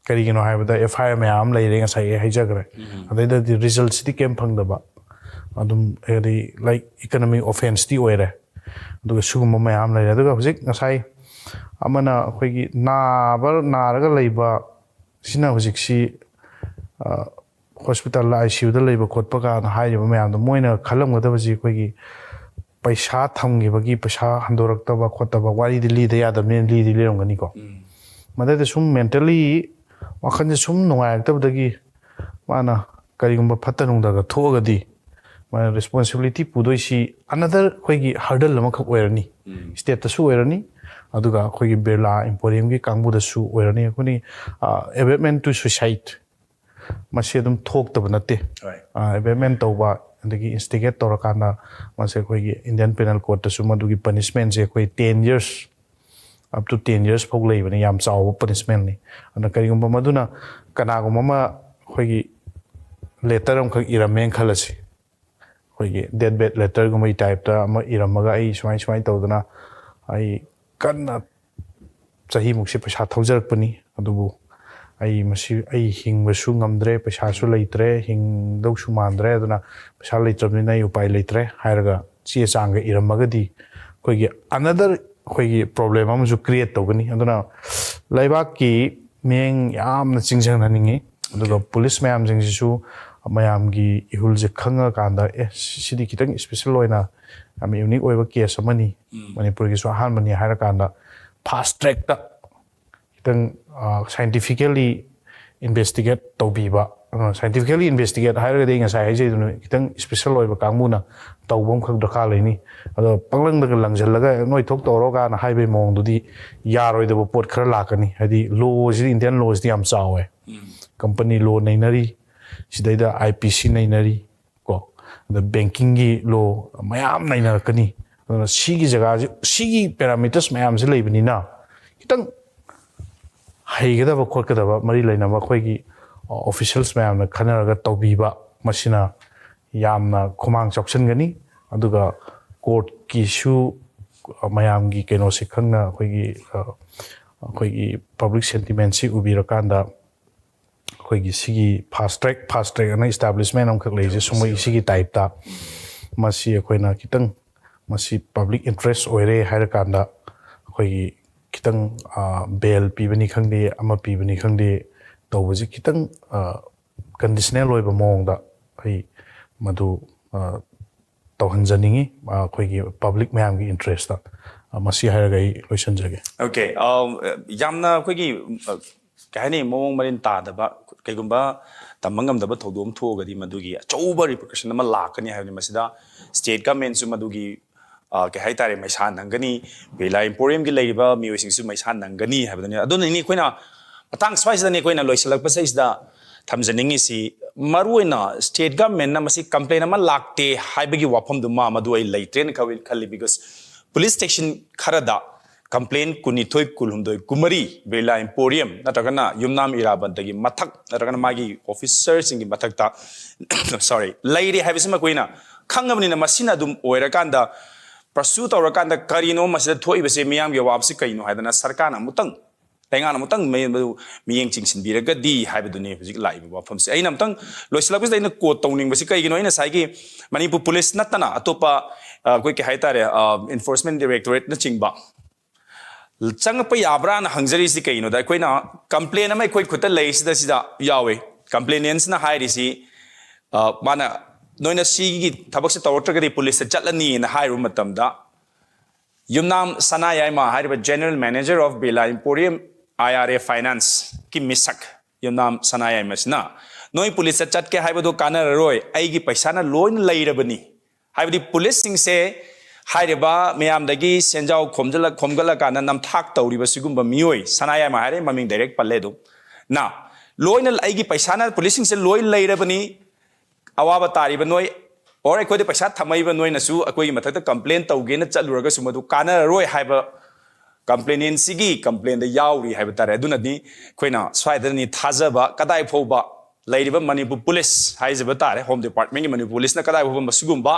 ꯀꯔꯤꯒꯤꯅꯣ ꯍꯥꯏꯕꯗ FIR ꯃꯌꯥꯝ ꯑꯃ ꯂꯩꯔꯦ, ꯉꯁꯥꯏ ꯑꯩ ꯍꯥꯏꯖꯈ꯭ꯔꯦ꯫ ꯑꯗꯩꯗꯗꯤ resultꯁꯤꯗꯤ ꯀꯩꯝ ꯐꯪꯗꯕ, ꯑꯗꯨꯝ ꯍꯥꯏꯗꯤ, like, economic offenceꯇꯤ ꯑꯣꯏꯔꯦ꯫ ꯑꯗꯨꯒ ꯁꯤꯒꯨꯝꯕ ꯃꯌꯥꯝ ꯂꯩꯔꯦ꯫ ꯑꯗꯨꯒ ꯍꯧꯖꯤꯛ ꯉꯁꯥꯏ ꯑꯃꯅ ꯑꯩꯈꯣꯏꯒꯤ ꯅꯥꯕ, ꯅꯥꯔꯒ ꯂꯩꯕ ꯁꯤꯅ ꯍꯧꯖꯤꯛꯁꯤ, ꯑ, hospitalꯗ, ICUꯗ ꯂꯩꯕ ꯈꯣꯠꯄ ꯀꯥꯏꯅ ꯍꯥꯏꯔꯤꯕ ꯃꯌꯥꯝꯗꯣ, ꯃꯣꯏꯅ ꯈꯜꯂꯝꯒꯗꯕꯁꯤ ꯑꯩꯈꯣꯏꯒꯤ ꯄꯩꯁꯥ ꯊꯝꯈꯤꯕꯒꯤ ꯄꯩꯁꯥ ꯍꯟꯗꯣꯔꯛꯇꯕ ꯈꯣꯠꯇꯕ ꯋꯥꯔꯤꯗꯤ ꯂꯤꯗ ꯌꯥꯗꯕꯅꯤꯅ ꯂꯤꯗꯤ ꯂꯤꯔꯝꯒꯅꯤꯀꯣ꯫ ꯃꯗꯩꯗ ꯁꯨꯝ mentally ꯋꯥꯈꯜꯁꯦ ꯁꯨꯝ ꯅꯨꯡꯉꯥꯏꯔꯛꯇꯕꯗꯒꯤ ꯃꯥꯅ ꯀꯔꯤꯒꯨꯝꯕ ꯐꯠꯇ ꯅꯨꯡꯗꯒ ꯊꯣꯛꯑꯒꯗꯤ ꯃꯥꯅ responsibility ꯄꯨꯗꯣꯏꯁꯤ another ꯑꯩꯈꯣꯏꯒꯤ hurdle ꯑꯃꯈꯛ ꯑꯣꯏꯔꯅꯤ꯫ Stateꯇꯁꯨ ꯑꯣꯏꯔꯅꯤ, ꯑꯗꯨꯒ ꯑꯩꯈꯣꯏꯒꯤ Birla Emporiumꯒꯤ ꯀꯥꯡꯕꯨꯗꯁꯨ ꯑꯣꯏꯔꯅꯤ꯫ ꯑꯩꯈꯣꯏꯅ, ꯑ, abetment to suicide ꯃꯁꯤ ꯑꯗꯨꯝ ꯊꯣꯛꯇꯕ ꯅꯠꯇꯦ꯫ Right. ꯑ, abetment ꯇꯧꯕ, ꯑꯗꯒꯤ instigate ꯇꯧꯔꯀꯥꯟꯗ ꯃꯁꯤ ꯑꯩꯈꯣꯏꯒꯤ Indian Penal Codeꯇꯁꯨ ꯃꯗꯨꯒꯤ punishmentꯁꯦ ꯑꯩꯈꯣꯏ ten years, up to ten years ꯐꯥꯎ ꯂꯩꯕꯅꯤ, ꯌꯥꯝ ꯆꯥꯎꯕ punishmentꯅꯤ꯫ ꯑꯗꯨꯅ ꯀꯔꯤꯒꯨꯝꯕ ꯃꯗꯨꯅ ꯀꯅꯥꯒꯨꯝꯕ ꯑꯃ ꯑꯩꯈꯣꯏꯒꯤ letter ꯑꯃꯈꯛ ꯏꯔꯝꯃꯦꯅ ꯈꯜꯂꯁꯤ, ꯑꯩꯈꯣꯏꯒꯤ death bed letterꯒꯨꯝꯕꯒꯤ typeꯇ ꯑꯃ ꯏꯔꯝꯃꯒ, "ꯑꯩ ꯁꯨꯃꯥꯏ ꯁꯨꯃꯥꯏꯅ ꯇꯧꯗꯅ ꯑꯩ ꯀꯟꯅ ꯆꯍꯤꯃꯨꯛꯁꯦ ꯄꯩꯁꯥ ꯊꯧꯖꯔꯛꯄꯅꯤ꯫ ꯑꯗꯨꯕꯨ ꯑꯩ ꯃꯁꯤ, ꯑꯩ ꯍꯤꯡꯕꯁꯨ ꯉꯝꯗ꯭ꯔꯦ, ꯄꯩꯁꯥꯁꯨ ꯂꯩꯇ꯭ꯔꯦ, ꯍꯤꯡꯗꯧꯁꯨ ꯃꯥꯟꯗ꯭ꯔꯦ, ꯑꯗꯨꯅ ꯄꯩꯁꯥ ꯂꯩꯇ꯭ꯔꯕꯅꯤꯅ ꯑꯩ ꯎꯄꯥꯏ ꯂꯩꯇ꯭ꯔꯦ ꯍꯥꯏꯔꯒ ꯆꯦ ꯆꯥꯡꯒ ꯏꯔꯝꯃꯒꯗꯤ ꯑꯩꯈꯣꯏꯒꯤ another ꯑꯩꯈꯣꯏꯒꯤ problem ꯑꯃꯁꯨ create ꯇꯧꯒꯅꯤ꯫ ꯑꯗꯨꯅ ꯂꯩꯕꯥꯛꯀꯤ ꯃꯤꯠꯌꯦꯡ ꯌꯥꯝꯅ ꯆꯤꯡꯁꯤꯟꯍꯟꯅꯤꯡꯉꯤ꯫ ꯑꯗꯨꯒ ꯄꯨꯂꯤꯁ ꯃꯌꯥꯝꯁꯤꯡꯁꯤꯁꯨ ꯃꯌꯥꯝꯒꯤ ꯏꯍꯨꯜꯁꯦ ꯈꯪꯉꯀꯥꯟꯗ, "ꯑꯦ, ꯁꯤꯗꯤ ꯈꯤꯇꯪ special ꯑꯣꯏꯅ ꯌꯥꯝ unique ꯑꯣꯏꯕ case ꯑꯃꯅꯤ, ꯃꯅꯤꯄꯨꯔꯒꯤꯁꯨ ꯑꯍꯥꯟꯕꯅꯤ" ꯍꯥꯏꯔꯀꯥꯟꯗ fast trackꯇ ꯈꯤꯇꯪ, ꯑ, scientifically investigate ꯇꯧꯕꯤꯕ꯫ ꯑ, scientifically investigate ꯍꯥꯏꯔꯒꯗꯤ ꯑꯩ ꯉꯁꯥꯏ ꯍꯥꯏꯖꯩꯗꯨꯅ ꯈꯤꯇꯪ special ꯑꯣꯏꯕ ꯀꯥꯡꯕꯨꯅ ꯇꯧꯕ ꯑꯃꯈꯛ ꯗꯔꯀꯥꯔ ꯂꯩꯅꯤ꯫ ꯑꯗꯣ ꯄꯪꯂꯪꯗꯒ ꯂꯪꯁꯤꯜꯂꯒ "ꯅꯣꯏ ꯊꯣꯛ ꯇꯧꯔꯣ" ꯀꯥꯏꯅ ꯍꯥꯏꯕꯒꯤ ꯃꯑꯣꯡꯗꯨꯗꯤ ꯌꯥꯔꯣꯏꯗꯕ ꯄꯣꯠ ꯈꯔ ꯂꯥꯛꯀꯅꯤ꯫ ꯍꯥꯏꯗꯤ lawꯁꯤꯗꯤ, Indian lawꯁꯤꯗꯤ ꯌꯥꯝ ꯆꯥꯎꯋꯦ꯫ Company law ꯅꯩꯅꯔꯤ, ꯁꯤꯗꯩꯗ I P C ꯅꯩꯅꯔꯤ, ꯀꯣ, ꯑꯗ bankingꯒꯤ law ꯃꯌꯥꯝ ꯅꯩꯅꯔꯛꯀꯅꯤ꯫ ꯑꯗꯨꯅ ꯁꯤꯒꯤ ꯖꯒꯥꯁꯤ, ꯁꯤꯒꯤ parameters ꯃꯌꯥꯝꯁꯤ ꯂꯩꯕꯅꯤꯅ ꯈꯤꯇꯪ ꯍꯩꯒꯗꯕ ꯈꯣꯠꯀꯗꯕ ꯃꯔꯤ ꯂꯩꯅꯕ ꯑꯩꯈꯣꯏꯒꯤ officials ꯃꯌꯥꯝꯅ ꯈꯟꯅꯔꯒ ꯇꯧꯕꯤꯕ, ꯃꯁꯤꯅ ꯌꯥꯝꯅ ꯈꯨꯃꯥꯡ ꯆꯥꯎꯁꯤꯟꯒꯅꯤ꯫ ꯑꯗꯨꯒ courtꯀꯤꯁꯨ ꯃꯌꯥꯝꯒꯤ ꯀꯩꯅꯣꯁꯤ ꯈꯪꯅ ꯑꯩꯈꯣꯏꯒꯤ, ꯑ, ꯑꯩꯈꯣꯏꯒꯤ public sentimentꯁꯤ ꯎꯕꯤꯔꯀꯥꯟꯗ ꯑꯩꯈꯣꯏꯒꯤ ꯁꯤꯒꯤ fast track, fast track ꯑꯅ establishment ꯑꯃꯈꯛ ꯂꯩꯔꯤꯁꯦ, ꯁꯨꯝꯃꯩ ꯁꯤꯒꯤ typeꯇ ꯃꯁꯤ ꯑꯩꯈꯣꯏꯅ ꯈꯤꯇꯪ, ꯃꯁꯤ public interest ꯑꯣꯏꯔꯦ ꯍꯥꯏꯔꯀꯥꯟꯗ ꯑꯩꯈꯣꯏꯒꯤ ꯈꯤꯇꯪ, ꯑ, bail ꯄꯤꯕꯅꯤ ꯈꯪꯗꯦ, ꯑꯃ ꯄꯤꯕꯅꯤ ꯈꯪꯗꯦ, ꯇꯧꯕꯁꯤ ꯈꯤꯇꯪ, ꯑ, conditional ꯑꯣꯏꯕ ꯃꯑꯣꯡꯗ ꯑꯩ ꯃꯗꯨ, ꯑ, ꯇꯧꯍꯟꯖꯅꯤꯡꯉꯤ, ꯑ, ꯑꯩꯈꯣꯏꯒꯤ public ꯃꯌꯥꯝꯒꯤ interestꯇ꯫ ꯑ, ꯃꯁꯤ ꯍꯥꯏꯔꯒ ꯑꯩ ꯂꯣꯏꯁꯤꯟꯖꯒꯦ꯫ Okay, ꯑ, ꯌꯥꯝꯅ ꯑꯩꯈꯣꯏꯒꯤ, ꯑ, ꯀꯩ ꯍꯥꯏꯅꯤ, ꯃꯑꯣꯡ ꯃꯔꯤꯟ ꯇꯥꯗꯕ, ꯀꯩꯒꯨꯝꯕ ꯇꯝꯕ ꯉꯝꯗꯕ ꯊꯧꯗꯣꯛ ꯑꯃ ꯊꯣꯛꯑꯒꯗꯤ ꯃꯗꯨꯒꯤ ꯑꯆꯧꯕ repercussion ꯑꯃ ꯂꯥꯛꯀꯅꯤ ꯍꯥꯏꯕꯅꯤ꯫ ꯃꯁꯤꯗ state governmentꯁꯨ ꯃꯗꯨꯒꯤ, ꯑ, ꯀꯩ ꯍꯥꯏꯇꯥꯔꯦ, ꯃꯩꯁꯥ ꯅꯪꯒꯅꯤ, Birla Emporiumꯒꯤ ꯂꯩꯔꯤꯕ ꯃꯤꯑꯣꯏꯁꯤꯡꯁꯨ ꯃꯩꯁꯥ ꯅꯪꯒꯅꯤ ꯍꯥꯏꯕꯗꯨꯅꯤ꯫ ꯑꯗꯨꯅꯅꯤ ꯑꯩꯈꯣꯏꯅ ꯃꯇꯥꯡ ꯁ꯭ꯋꯥꯏꯁꯤꯗꯅꯤ ꯑꯩꯈꯣꯏꯅ ꯂꯣꯏꯁꯤꯜꯂꯛꯄꯁꯤꯗꯩꯁꯤꯗ ꯊꯝꯖꯅꯤꯡꯉꯤꯁꯤ, ꯃꯔꯨꯑꯣꯏꯅ state governmentꯅ ꯃꯁꯤ complain ꯑꯃ ꯂꯥꯛꯇꯦ ꯍꯥꯏꯕꯒꯤ ꯋꯥꯐꯝꯗꯨꯃ ꯃꯗꯨ ꯑꯩ ꯂꯩꯇ꯭ꯔꯦꯅ ꯈꯜꯂꯤ, ꯈꯜꯂꯤ, because police station ꯈꯔꯗ complain ꯀꯨꯟꯅꯤꯊꯣꯏ, ꯀꯨꯟꯍꯨꯝꯗꯣꯏ, ꯀꯨꯟꯃꯔꯤ Birla Emporium ꯅꯠꯇ꯭ꯔꯒꯅ ꯌꯨꯝꯅꯥꯝ ꯏꯔꯥꯕꯣꯠꯇꯒꯤ ꯃꯊꯛ ꯅꯠꯇ꯭ꯔꯒꯅ ꯃꯥꯒꯤ officerꯁꯤꯡꯒꯤ ꯃꯊꯛꯇ, sorry, ꯂꯩꯔꯦ ꯍꯥꯏꯕꯁꯤꯃ ꯑꯩꯈꯣꯏꯅ ꯈꯪꯉꯕꯅꯤꯅ, ꯃꯁꯤꯅ ꯑꯗꯨꯝ ꯑꯣꯏꯔꯀꯥꯟꯗ ꯄꯔꯁꯨ ꯇꯧꯔꯀꯥꯟꯗ ꯀꯔꯤꯅꯣ ꯃꯁꯤꯗ ꯊꯣꯛꯏꯕꯁꯦ, ꯃꯤꯌꯥꯝꯒꯤ ꯑꯋꯥꯕꯁꯤ ꯀꯩꯅꯣ ꯍꯥꯏꯗꯅ ꯁꯔꯀꯥꯔꯅ ꯑꯃꯨꯛꯇꯪ, ꯂꯩꯉꯥꯛꯅ ꯑꯃꯨꯛꯇꯪ ꯃꯌꯦꯡ ꯆꯤꯡꯁꯤꯟꯕꯤꯔꯒꯗꯤ ꯍꯥꯏꯕꯗꯨꯅꯤ ꯍꯧꯖꯤꯛ ꯂꯥꯛꯏꯕ ꯋꯥꯐꯝꯁꯦ꯫ ꯑꯩꯅ ꯑꯃꯨꯛꯇꯪ ꯂꯣꯏꯁꯤꯜꯂꯛꯄꯁꯤꯗ ꯑꯩꯅ ꯀꯣꯠ ꯇꯧꯅꯤꯡꯕꯁꯤ ꯀꯩꯒꯤꯅꯣ, ꯑꯩꯅ ꯉꯁꯥꯏꯒꯤ ꯃꯅꯤꯄꯨꯔ ꯄꯨꯂꯤꯁ ꯅꯠꯇꯅ ꯑꯇꯣꯞꯄ ꯑꯩꯈꯣꯏ ꯀꯩ ꯍꯥꯏꯇꯥꯔꯦ, ꯏꯟꯐꯣꯔꯁꯃꯦꯟ ꯗꯥꯏꯔꯦꯛꯇꯣꯔꯦꯠꯅꯆꯤꯡꯕ ꯆꯪꯉꯛꯄ ꯌꯥꯕ꯭ꯔꯥꯅ ꯍꯪꯖꯔꯤꯁꯤ ꯀꯩꯒꯤꯅꯣꯗ, ꯑꯩꯈꯣꯏꯅ ꯀꯝꯄ꯭ꯂꯦꯟ ꯑꯃ ꯑꯩꯈꯣꯏ ꯈꯨꯠꯇ ꯂꯩꯔꯤꯁꯤꯗ ꯁꯤꯗ ꯌꯥꯎꯋꯦ꯫ ꯀꯝꯄ꯭ꯂꯦꯅꯦꯟꯁꯅ ꯍꯥꯏꯔꯤꯁꯤ, ꯃꯥꯅ ꯅꯣꯏꯅ ꯁꯤꯒꯤ ꯊꯕꯛꯁꯦ ꯇꯧꯔꯛꯇ꯭ꯔꯒꯗꯤ ꯄꯨꯂꯤꯁꯇ ꯆꯠꯂꯅꯤꯅ ꯍꯥꯏꯔꯨꯕ ꯃꯇꯝꯗ, ꯌꯨꯝꯅꯥꯝ ꯁꯅꯥꯌꯥꯏꯃ ꯍꯥꯏꯔꯤꯕ General Manager of Birla Emporium, I R A Financeꯀꯤ ꯃꯤꯁꯛ ꯌꯨꯝꯅꯥꯝ ꯁꯅꯥꯌꯥꯏꯃꯁꯤꯅ ꯅꯣꯏ ꯄꯨꯂꯤꯁꯇ ꯆꯠꯀꯦ ꯍꯥꯏꯕꯗꯣ ꯀꯥꯟꯅꯔꯔꯣꯏ, ꯑꯩꯒꯤ ꯄꯩꯁꯥꯅ ꯂꯣꯏꯅ ꯂꯩꯔꯕꯅꯤ꯫ ꯍꯥꯏꯕꯗꯤ ꯄꯨꯂꯤꯁꯁꯤꯡꯁꯦ ꯍꯥꯏꯔꯤꯕ ꯃꯌꯥꯝꯗꯒꯤ ꯁꯦꯟꯖꯥꯎ ꯈꯣꯝꯖꯤꯜꯂ ꯈꯣꯝꯒꯠꯂꯀꯥꯟꯗ ꯅꯝꯊꯥꯛ ꯇꯧꯔꯤꯕ ꯁꯤꯒꯨꯝꯕ ꯃꯤꯑꯣꯏ, ꯁꯅꯥꯌꯥꯏꯃ ꯍꯥꯏꯔꯦ, ꯃꯃꯤꯡ ꯗꯥꯏꯔꯦꯛ ꯄꯜꯂꯦ ꯑꯗꯨꯝ, ꯅ ꯂꯣꯏꯅ ꯑꯩꯒꯤ ꯄꯩꯁꯥꯅ ꯄꯨꯂꯤꯁꯁꯤꯡꯁꯦ ꯂꯣꯏ ꯂꯩꯔꯕꯅꯤ, ꯑꯋꯥꯕ ꯇꯥꯔꯤꯕ ꯅꯣꯏ, or ꯑꯩꯈꯣꯏꯗ ꯄꯩꯁꯥ ꯊꯝꯃꯛꯏꯕ ꯅꯣꯏꯅꯁꯨ ꯑꯩꯈꯣꯏꯒꯤ ꯃꯊꯛꯇ ꯀꯝꯄ꯭ꯂꯦꯟ ꯇꯧꯒꯦꯅ ꯆꯠꯂꯨꯔꯒꯁꯨ ꯃꯗꯨ ꯀꯥꯟꯅꯔꯔꯣꯏ ꯍꯥꯏꯕ ꯀꯝꯄ꯭ꯂꯦꯅꯦꯟꯁꯤꯒꯤ ꯀꯝꯄ꯭ꯂꯦꯟꯗ ꯌꯥꯎꯔꯤ ꯍꯥꯏꯕ ꯇꯥꯔꯦ꯫ ꯑꯗꯨꯅꯗꯤ ꯑꯩꯈꯣꯏꯅ ꯁ꯭ꯋꯥꯏꯗꯅꯤ ꯊꯥꯖꯕ ꯀꯗꯥꯏ ꯐꯥꯎꯕ ꯂꯩꯔꯤꯕ ꯃꯅꯤꯄꯨꯔ ꯄꯨꯂꯤꯁ ꯍꯥꯏꯖꯕ ꯇꯥꯔꯦ, ꯍꯣꯝ ꯗꯤꯄꯥꯔꯠꯃꯦꯟꯒꯤ ꯃꯅꯤꯄꯨꯔ ꯄꯨꯂꯤꯁꯅ ꯀꯗꯥꯏ ꯐꯥꯎꯕ ꯃꯁꯤꯒꯨꯝꯕ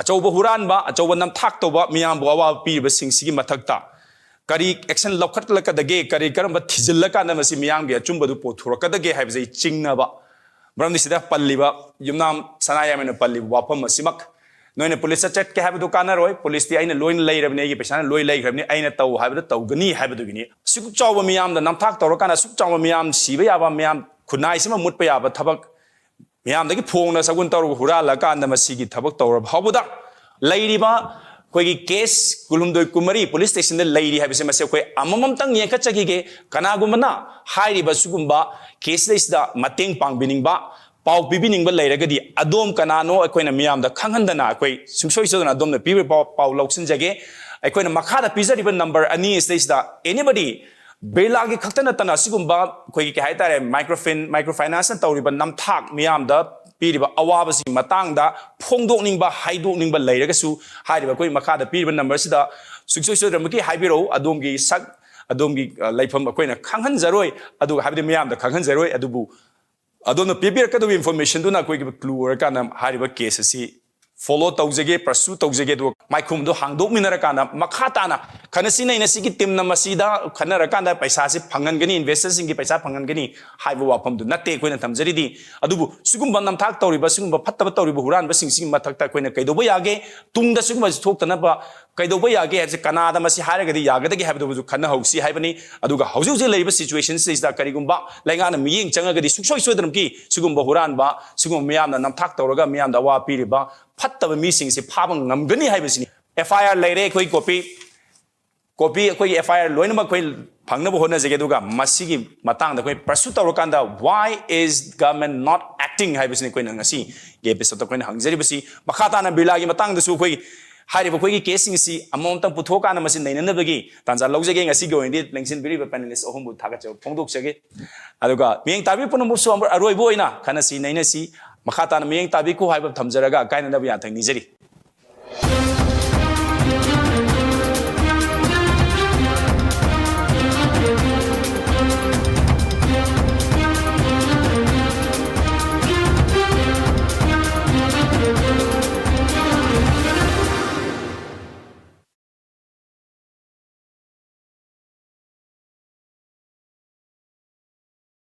ꯑꯆꯧꯕ ꯍꯨꯔꯥꯟꯕ, ꯑꯆꯧꯕ ꯅꯝꯊꯥꯛ ꯇꯧꯕ, ꯃꯤꯌꯥꯝꯕꯨ ꯑꯋꯥꯕ ꯄꯤꯔꯤꯕꯁꯤꯡꯁꯤꯒꯤ ꯃꯊꯛꯇ ꯀꯔꯤ ꯑꯦꯛꯁꯟ ꯂꯧꯈꯠꯂꯛꯀꯗꯒꯦ, ꯀꯔꯤ ꯀꯔꯝꯕ ꯊꯤꯖꯤꯜꯂꯀꯥꯟꯗ ꯃꯁꯤ ꯃꯤꯌꯥꯝꯒꯤ ꯑꯆꯨꯝꯕꯗꯨ ꯄꯨꯊꯣꯔꯛꯀꯗꯒꯦ ꯍꯥꯏꯕꯁꯦ ꯑꯩ ꯆꯤꯡꯅꯕ꯫ ꯃꯔꯝꯗꯤ ꯁꯤꯗ ꯄꯜꯂꯤꯕ, ꯌꯨꯝꯅꯥꯝ ꯁꯅꯥꯌꯥꯏꯃꯅ ꯄꯜꯂꯤꯕ ꯋꯥꯐꯝ ꯑꯁꯤꯃꯛ, ꯅꯣꯏꯅ ꯄꯨꯂꯤꯁꯇ ꯆꯠꯀꯦ ꯍꯥꯏꯕꯗꯨ ꯀꯥꯟꯅꯔꯣꯏ, ꯄꯨꯂꯤꯁꯇꯤ ꯑꯩꯅ ꯂꯣꯏꯅ ꯂꯩꯔꯕꯅꯤ, ꯑꯩꯒꯤ ꯄꯩꯁꯥꯅ ꯂꯣꯏ ꯂꯩꯈ꯭ꯔꯕꯅꯤ, ꯑꯩꯅ ꯇꯧ ꯍꯥꯏꯕꯗ ꯇꯧꯒꯅꯤ ꯍꯥꯏꯕꯗꯨꯒꯤꯅꯤ꯫ ꯑꯁꯨꯛ ꯆꯥꯎꯕ ꯃꯤꯌꯥꯝꯗ ꯅꯝꯊꯥꯛ ꯇꯧꯔꯀꯥꯟꯗ ꯑꯁꯨꯛ ꯆꯥꯎꯕ ꯃꯤꯌꯥꯝ ꯁꯤꯕ ꯌꯥꯕ, ꯃꯤꯌꯥꯝ ꯈꯨꯟꯅꯥꯏꯁꯤꯃ ꯃꯨꯠꯄ ꯌꯥꯕ ꯊꯕꯛ, ꯃꯤꯌꯥꯝꯗꯒꯤ ꯐꯣꯡꯅ ꯁꯒꯨꯟ ꯇꯧꯔꯒ ꯍꯨꯔꯥꯜꯂꯀꯥꯟꯗ ꯃꯁꯤꯒꯤ ꯊꯕꯛ ꯇꯧꯔꯕ ꯐꯥꯎꯕꯗ ꯂꯩꯔꯤꯕ ꯑꯩꯈꯣꯏꯒꯤ ꯀꯦꯁ ꯀꯨꯟꯍꯨꯝꯗꯣꯏ ꯀꯨꯟꯃꯔꯤ ꯄꯨꯂꯤꯁ ꯁ꯭ꯇꯦꯁꯟꯗ ꯂꯩꯔꯤ ꯍꯥꯏꯕꯁꯦ ꯃꯁꯤ ꯑꯩꯈꯣꯏ ꯑꯃꯃꯝꯇꯪ ꯌꯦꯡꯈꯠꯆꯈꯤꯒꯦ꯫ ꯀꯅꯥꯒꯨꯝꯕꯅ ꯍꯥꯏꯔꯤꯕ ꯁꯤꯒꯨꯝꯕ ꯀꯦꯁꯁꯤꯗꯩꯁꯤꯗ ꯃꯇꯦꯡ ꯄꯥꯡꯕꯤꯅꯤꯡꯕ, ꯄꯥꯎ ꯄꯤꯕꯤꯅꯤꯡꯕ ꯂꯩꯔꯒꯗꯤ ꯑꯗꯣꯝ ꯀꯅꯥꯅꯣ ꯑꯩꯈꯣꯏꯅ ꯃꯤꯌꯥꯝꯗ ꯈꯪꯍꯟꯗꯅ ꯑꯩꯈꯣꯏ ꯁꯨꯡꯁꯣꯏ ꯁꯣꯏꯗꯅ ꯑꯗꯣꯝꯅ ꯄꯤꯕ ꯄꯥꯎ, ꯄꯥꯎ ꯂꯧꯁꯤꯟꯖꯒꯦ꯫ ꯑꯩꯈꯣꯏꯅ ꯃꯈꯥꯗ ꯄꯤꯖꯔꯤꯕ ꯅꯝꯕꯔ ꯑꯅꯤ ꯑꯁꯤꯗꯩꯁꯤꯗ anybody, ꯕꯤꯔꯂꯥꯒꯤ ꯈꯛꯇ ꯅꯠꯇꯅ ꯑꯁꯤꯒꯨꯝꯕ ꯑꯩꯈꯣꯏꯒꯤ ꯀꯩ ꯍꯥꯏꯇꯥꯔꯦ, ꯃꯥꯏꯀ꯭ꯔꯣꯐꯤꯟ, ꯃꯥꯏꯀ꯭ꯔꯣ ꯐꯥꯏꯅꯥꯟꯁꯅ ꯇꯧꯔꯤꯕ ꯅꯝꯊꯥꯛ ꯃꯤꯌꯥꯝꯗ ꯄꯤꯔꯤꯕ ꯑꯋꯥꯕꯁꯤꯒꯤ ꯃꯇꯥꯡꯗ ꯐꯣꯡꯗꯣꯛꯅꯤꯡꯕ, ꯍꯥꯏꯗꯣꯛꯅꯤꯡꯕ ꯂꯩꯔꯒꯁꯨ ꯍꯥꯏꯔꯤꯕ ꯑꯩꯈꯣꯏ ꯃꯈꯥꯗ ꯄꯤꯔꯤꯕ ꯅꯝꯕꯔꯁꯤꯗ ꯁꯨꯡꯁꯣꯏ ꯁꯣꯏꯗꯅꯃꯛꯀꯤ ꯍꯥꯏꯕꯤꯔꯛꯎ꯫ ꯑꯗꯣꯝꯒꯤ ꯁꯛ, ꯑꯗꯣꯝꯒꯤ, ꯑ, ꯂꯩꯐꯝ ꯑꯩꯈꯣꯏꯅ ꯈꯪꯍꯟꯖꯔꯣꯏ, ꯑꯗꯨꯒ ꯍꯥꯏꯕꯗꯤ ꯃꯤꯌꯥꯝꯗ ꯈꯪꯍꯟꯖꯔꯣꯏ, ꯑꯗꯨꯕꯨ ꯑꯗꯣꯝꯅ ꯄꯤꯕꯤꯔꯛꯀꯗꯕ ꯏꯟꯐꯣꯔꯃꯦꯁꯟꯗꯨꯅ ꯑꯩꯈꯣꯏꯒꯤ ꯀ꯭ꯂꯨ ꯑꯣꯏꯔꯀꯥꯟꯗ ꯍꯥꯏꯔꯤꯕ ꯀꯦꯁ ꯑꯁꯤ follow ꯇꯧꯖꯒꯦ, pursue ꯇꯧꯖꯒꯦ, ꯑꯗꯨꯒ ꯃꯥꯏꯈꯨꯝꯗꯣ ꯍꯥꯡꯗꯣꯛꯃꯤꯟꯅꯔꯀꯥꯟꯗ ꯃꯈꯥ ꯇꯥꯅ ꯈꯟꯅꯁꯤ ꯅꯩꯅꯁꯤꯒꯤ teamꯅ ꯃꯁꯤꯗ ꯈꯟꯅꯔꯀꯥꯟꯗ ꯄꯩꯁꯥꯁꯤ ꯐꯪꯍꯟꯒꯅꯤ, investorꯁꯤꯡꯒꯤ ꯄꯩꯁꯥ ꯐꯪꯍꯟꯒꯅꯤ ꯍꯥꯏꯕ ꯋꯥꯐꯝꯗꯨ ꯅꯠꯇꯦ ꯑꯩꯈꯣꯏꯅ ꯊꯝꯖꯔꯤꯗꯤ꯫ ꯑꯗꯨꯕꯨ ꯁꯤꯒꯨꯝꯕ ꯅꯝꯊꯥꯛ ꯇꯧꯔꯤꯕ, ꯁꯤꯒꯨꯝꯕ ꯐꯠꯇꯕ ꯇꯧꯔꯤꯕ ꯍꯨꯔꯥꯟꯕꯁꯤꯡꯁꯤꯒꯤ ꯃꯊꯛꯇ ꯑꯩꯈꯣꯏꯅ ꯀꯩꯗꯧꯕ ꯌꯥꯒꯦ, ꯇꯨꯡꯗ ꯁꯤꯒꯨꯝꯕꯁꯤ ꯊꯣꯛꯇꯅꯕ ꯀꯩꯗꯧꯕ ꯌꯥꯒꯦ ꯍꯥꯏꯕꯁꯦ ꯀꯅꯥꯗ ꯃꯁꯤ ꯍꯥꯏꯔꯒꯗꯤ ꯌꯥꯒꯗꯒꯦ ꯍꯥꯏꯕꯗꯨꯕꯨꯁꯨ ꯈꯟꯅꯍꯧꯁꯤ ꯍꯥꯏꯕꯅꯤ꯫ ꯑꯗꯨꯒ ꯍꯧꯖꯤꯛ ꯍꯧꯖꯤꯛ ꯂꯩꯔꯤꯕ situationꯁꯤꯗ ꯀꯔꯤꯒꯨꯝꯕ ꯂꯩꯉꯥꯛꯅ ꯃꯤꯠꯌꯦꯡ ꯆꯪꯉꯒꯗꯤ ꯁꯨꯡꯁꯣꯏ ꯁꯣꯏꯗꯅꯃꯛꯀꯤ ꯁꯤꯒꯨꯝꯕ ꯍꯨꯔꯥꯟꯕ, ꯁꯤꯒꯨꯝꯕ ꯃꯤꯌꯥꯝꯅ ꯅꯝꯊꯥꯛ ꯇꯧꯔꯒ ꯃꯤꯌꯥꯝꯗ ꯑꯋꯥ ꯄꯤꯔꯤꯕ ꯐꯠꯇꯕ ꯃꯤꯁꯤꯡꯁꯤ ꯐꯥꯕ ꯉꯝꯒꯅꯤ ꯍꯥꯏꯕꯁꯤꯅꯤ꯫ FIR ꯂꯩꯔꯦ, ꯑꯩꯈꯣꯏ copy, copy, ꯑꯩꯈꯣꯏꯒꯤ FIR ꯂꯣꯏꯅꯃꯛ ꯑꯩꯈꯣꯏ ꯐꯪꯅꯕ ꯍꯣꯠꯅꯖꯒꯦ꯫ ꯑꯗꯨꯒ ꯃꯁꯤꯒꯤ ꯃꯇꯥꯡꯗ ꯑꯩꯈꯣꯏ pursue ꯇꯧꯔꯀꯥꯟꯗ, "Why is government not acting?" ꯍꯥꯏꯕꯁꯤꯅꯤ ꯑꯩꯈꯣꯏꯅ ꯉꯁꯤꯒꯤ episodeꯇ ꯑꯩꯈꯣꯏꯅ ꯍꯪꯖꯔꯤꯕꯁꯤ꯫ ꯃꯈꯥ ꯇꯥꯅ ꯕꯤꯔꯂꯥꯒꯤ ꯃꯇꯥꯡꯗꯁꯨ ꯑꯩꯈꯣꯏ ꯍꯥꯏꯔꯤꯕ ꯑꯩꯈꯣꯏꯒꯤ caseꯁꯤꯡꯁꯤ ꯑꯃꯃꯝꯇꯪ ꯄꯨꯊꯣꯛꯑꯀꯥꯟꯗ ꯃꯁꯤ ꯅꯩꯅꯅꯕꯒꯤ ꯇꯥꯟꯖꯥ ꯂꯧꯖꯒꯦ꯫ ꯉꯁꯤꯒꯤ ꯑꯣꯏꯅꯗꯤ ꯂꯦꯡꯁꯤꯟꯕꯤꯔꯤꯕ panelist ꯑꯍꯨꯝꯕꯨ ꯊꯥꯒꯠꯆꯕ ꯐꯣꯡꯗꯣꯛꯆꯒꯦ꯫ ꯑꯗꯨꯒ ꯃꯤꯠꯌꯦꯡ ꯇꯥꯕꯤꯕ ꯄꯨꯝꯅꯃꯛꯁꯨ ꯑꯔꯣꯏꯕ ꯑꯣꯏꯅ ꯈꯟꯅꯁꯤ ꯅꯩꯅꯁꯤ꯫ ꯃꯈꯥ ꯇꯥꯅ ꯃꯤꯠꯌꯦꯡ ꯇꯥꯕꯤꯀꯣ ꯍꯥꯏꯕ ꯊꯝꯖꯔꯒ ꯀꯥꯏꯅꯅꯕ ꯌꯥꯊꯪ ꯅꯤꯖꯔꯤ꯫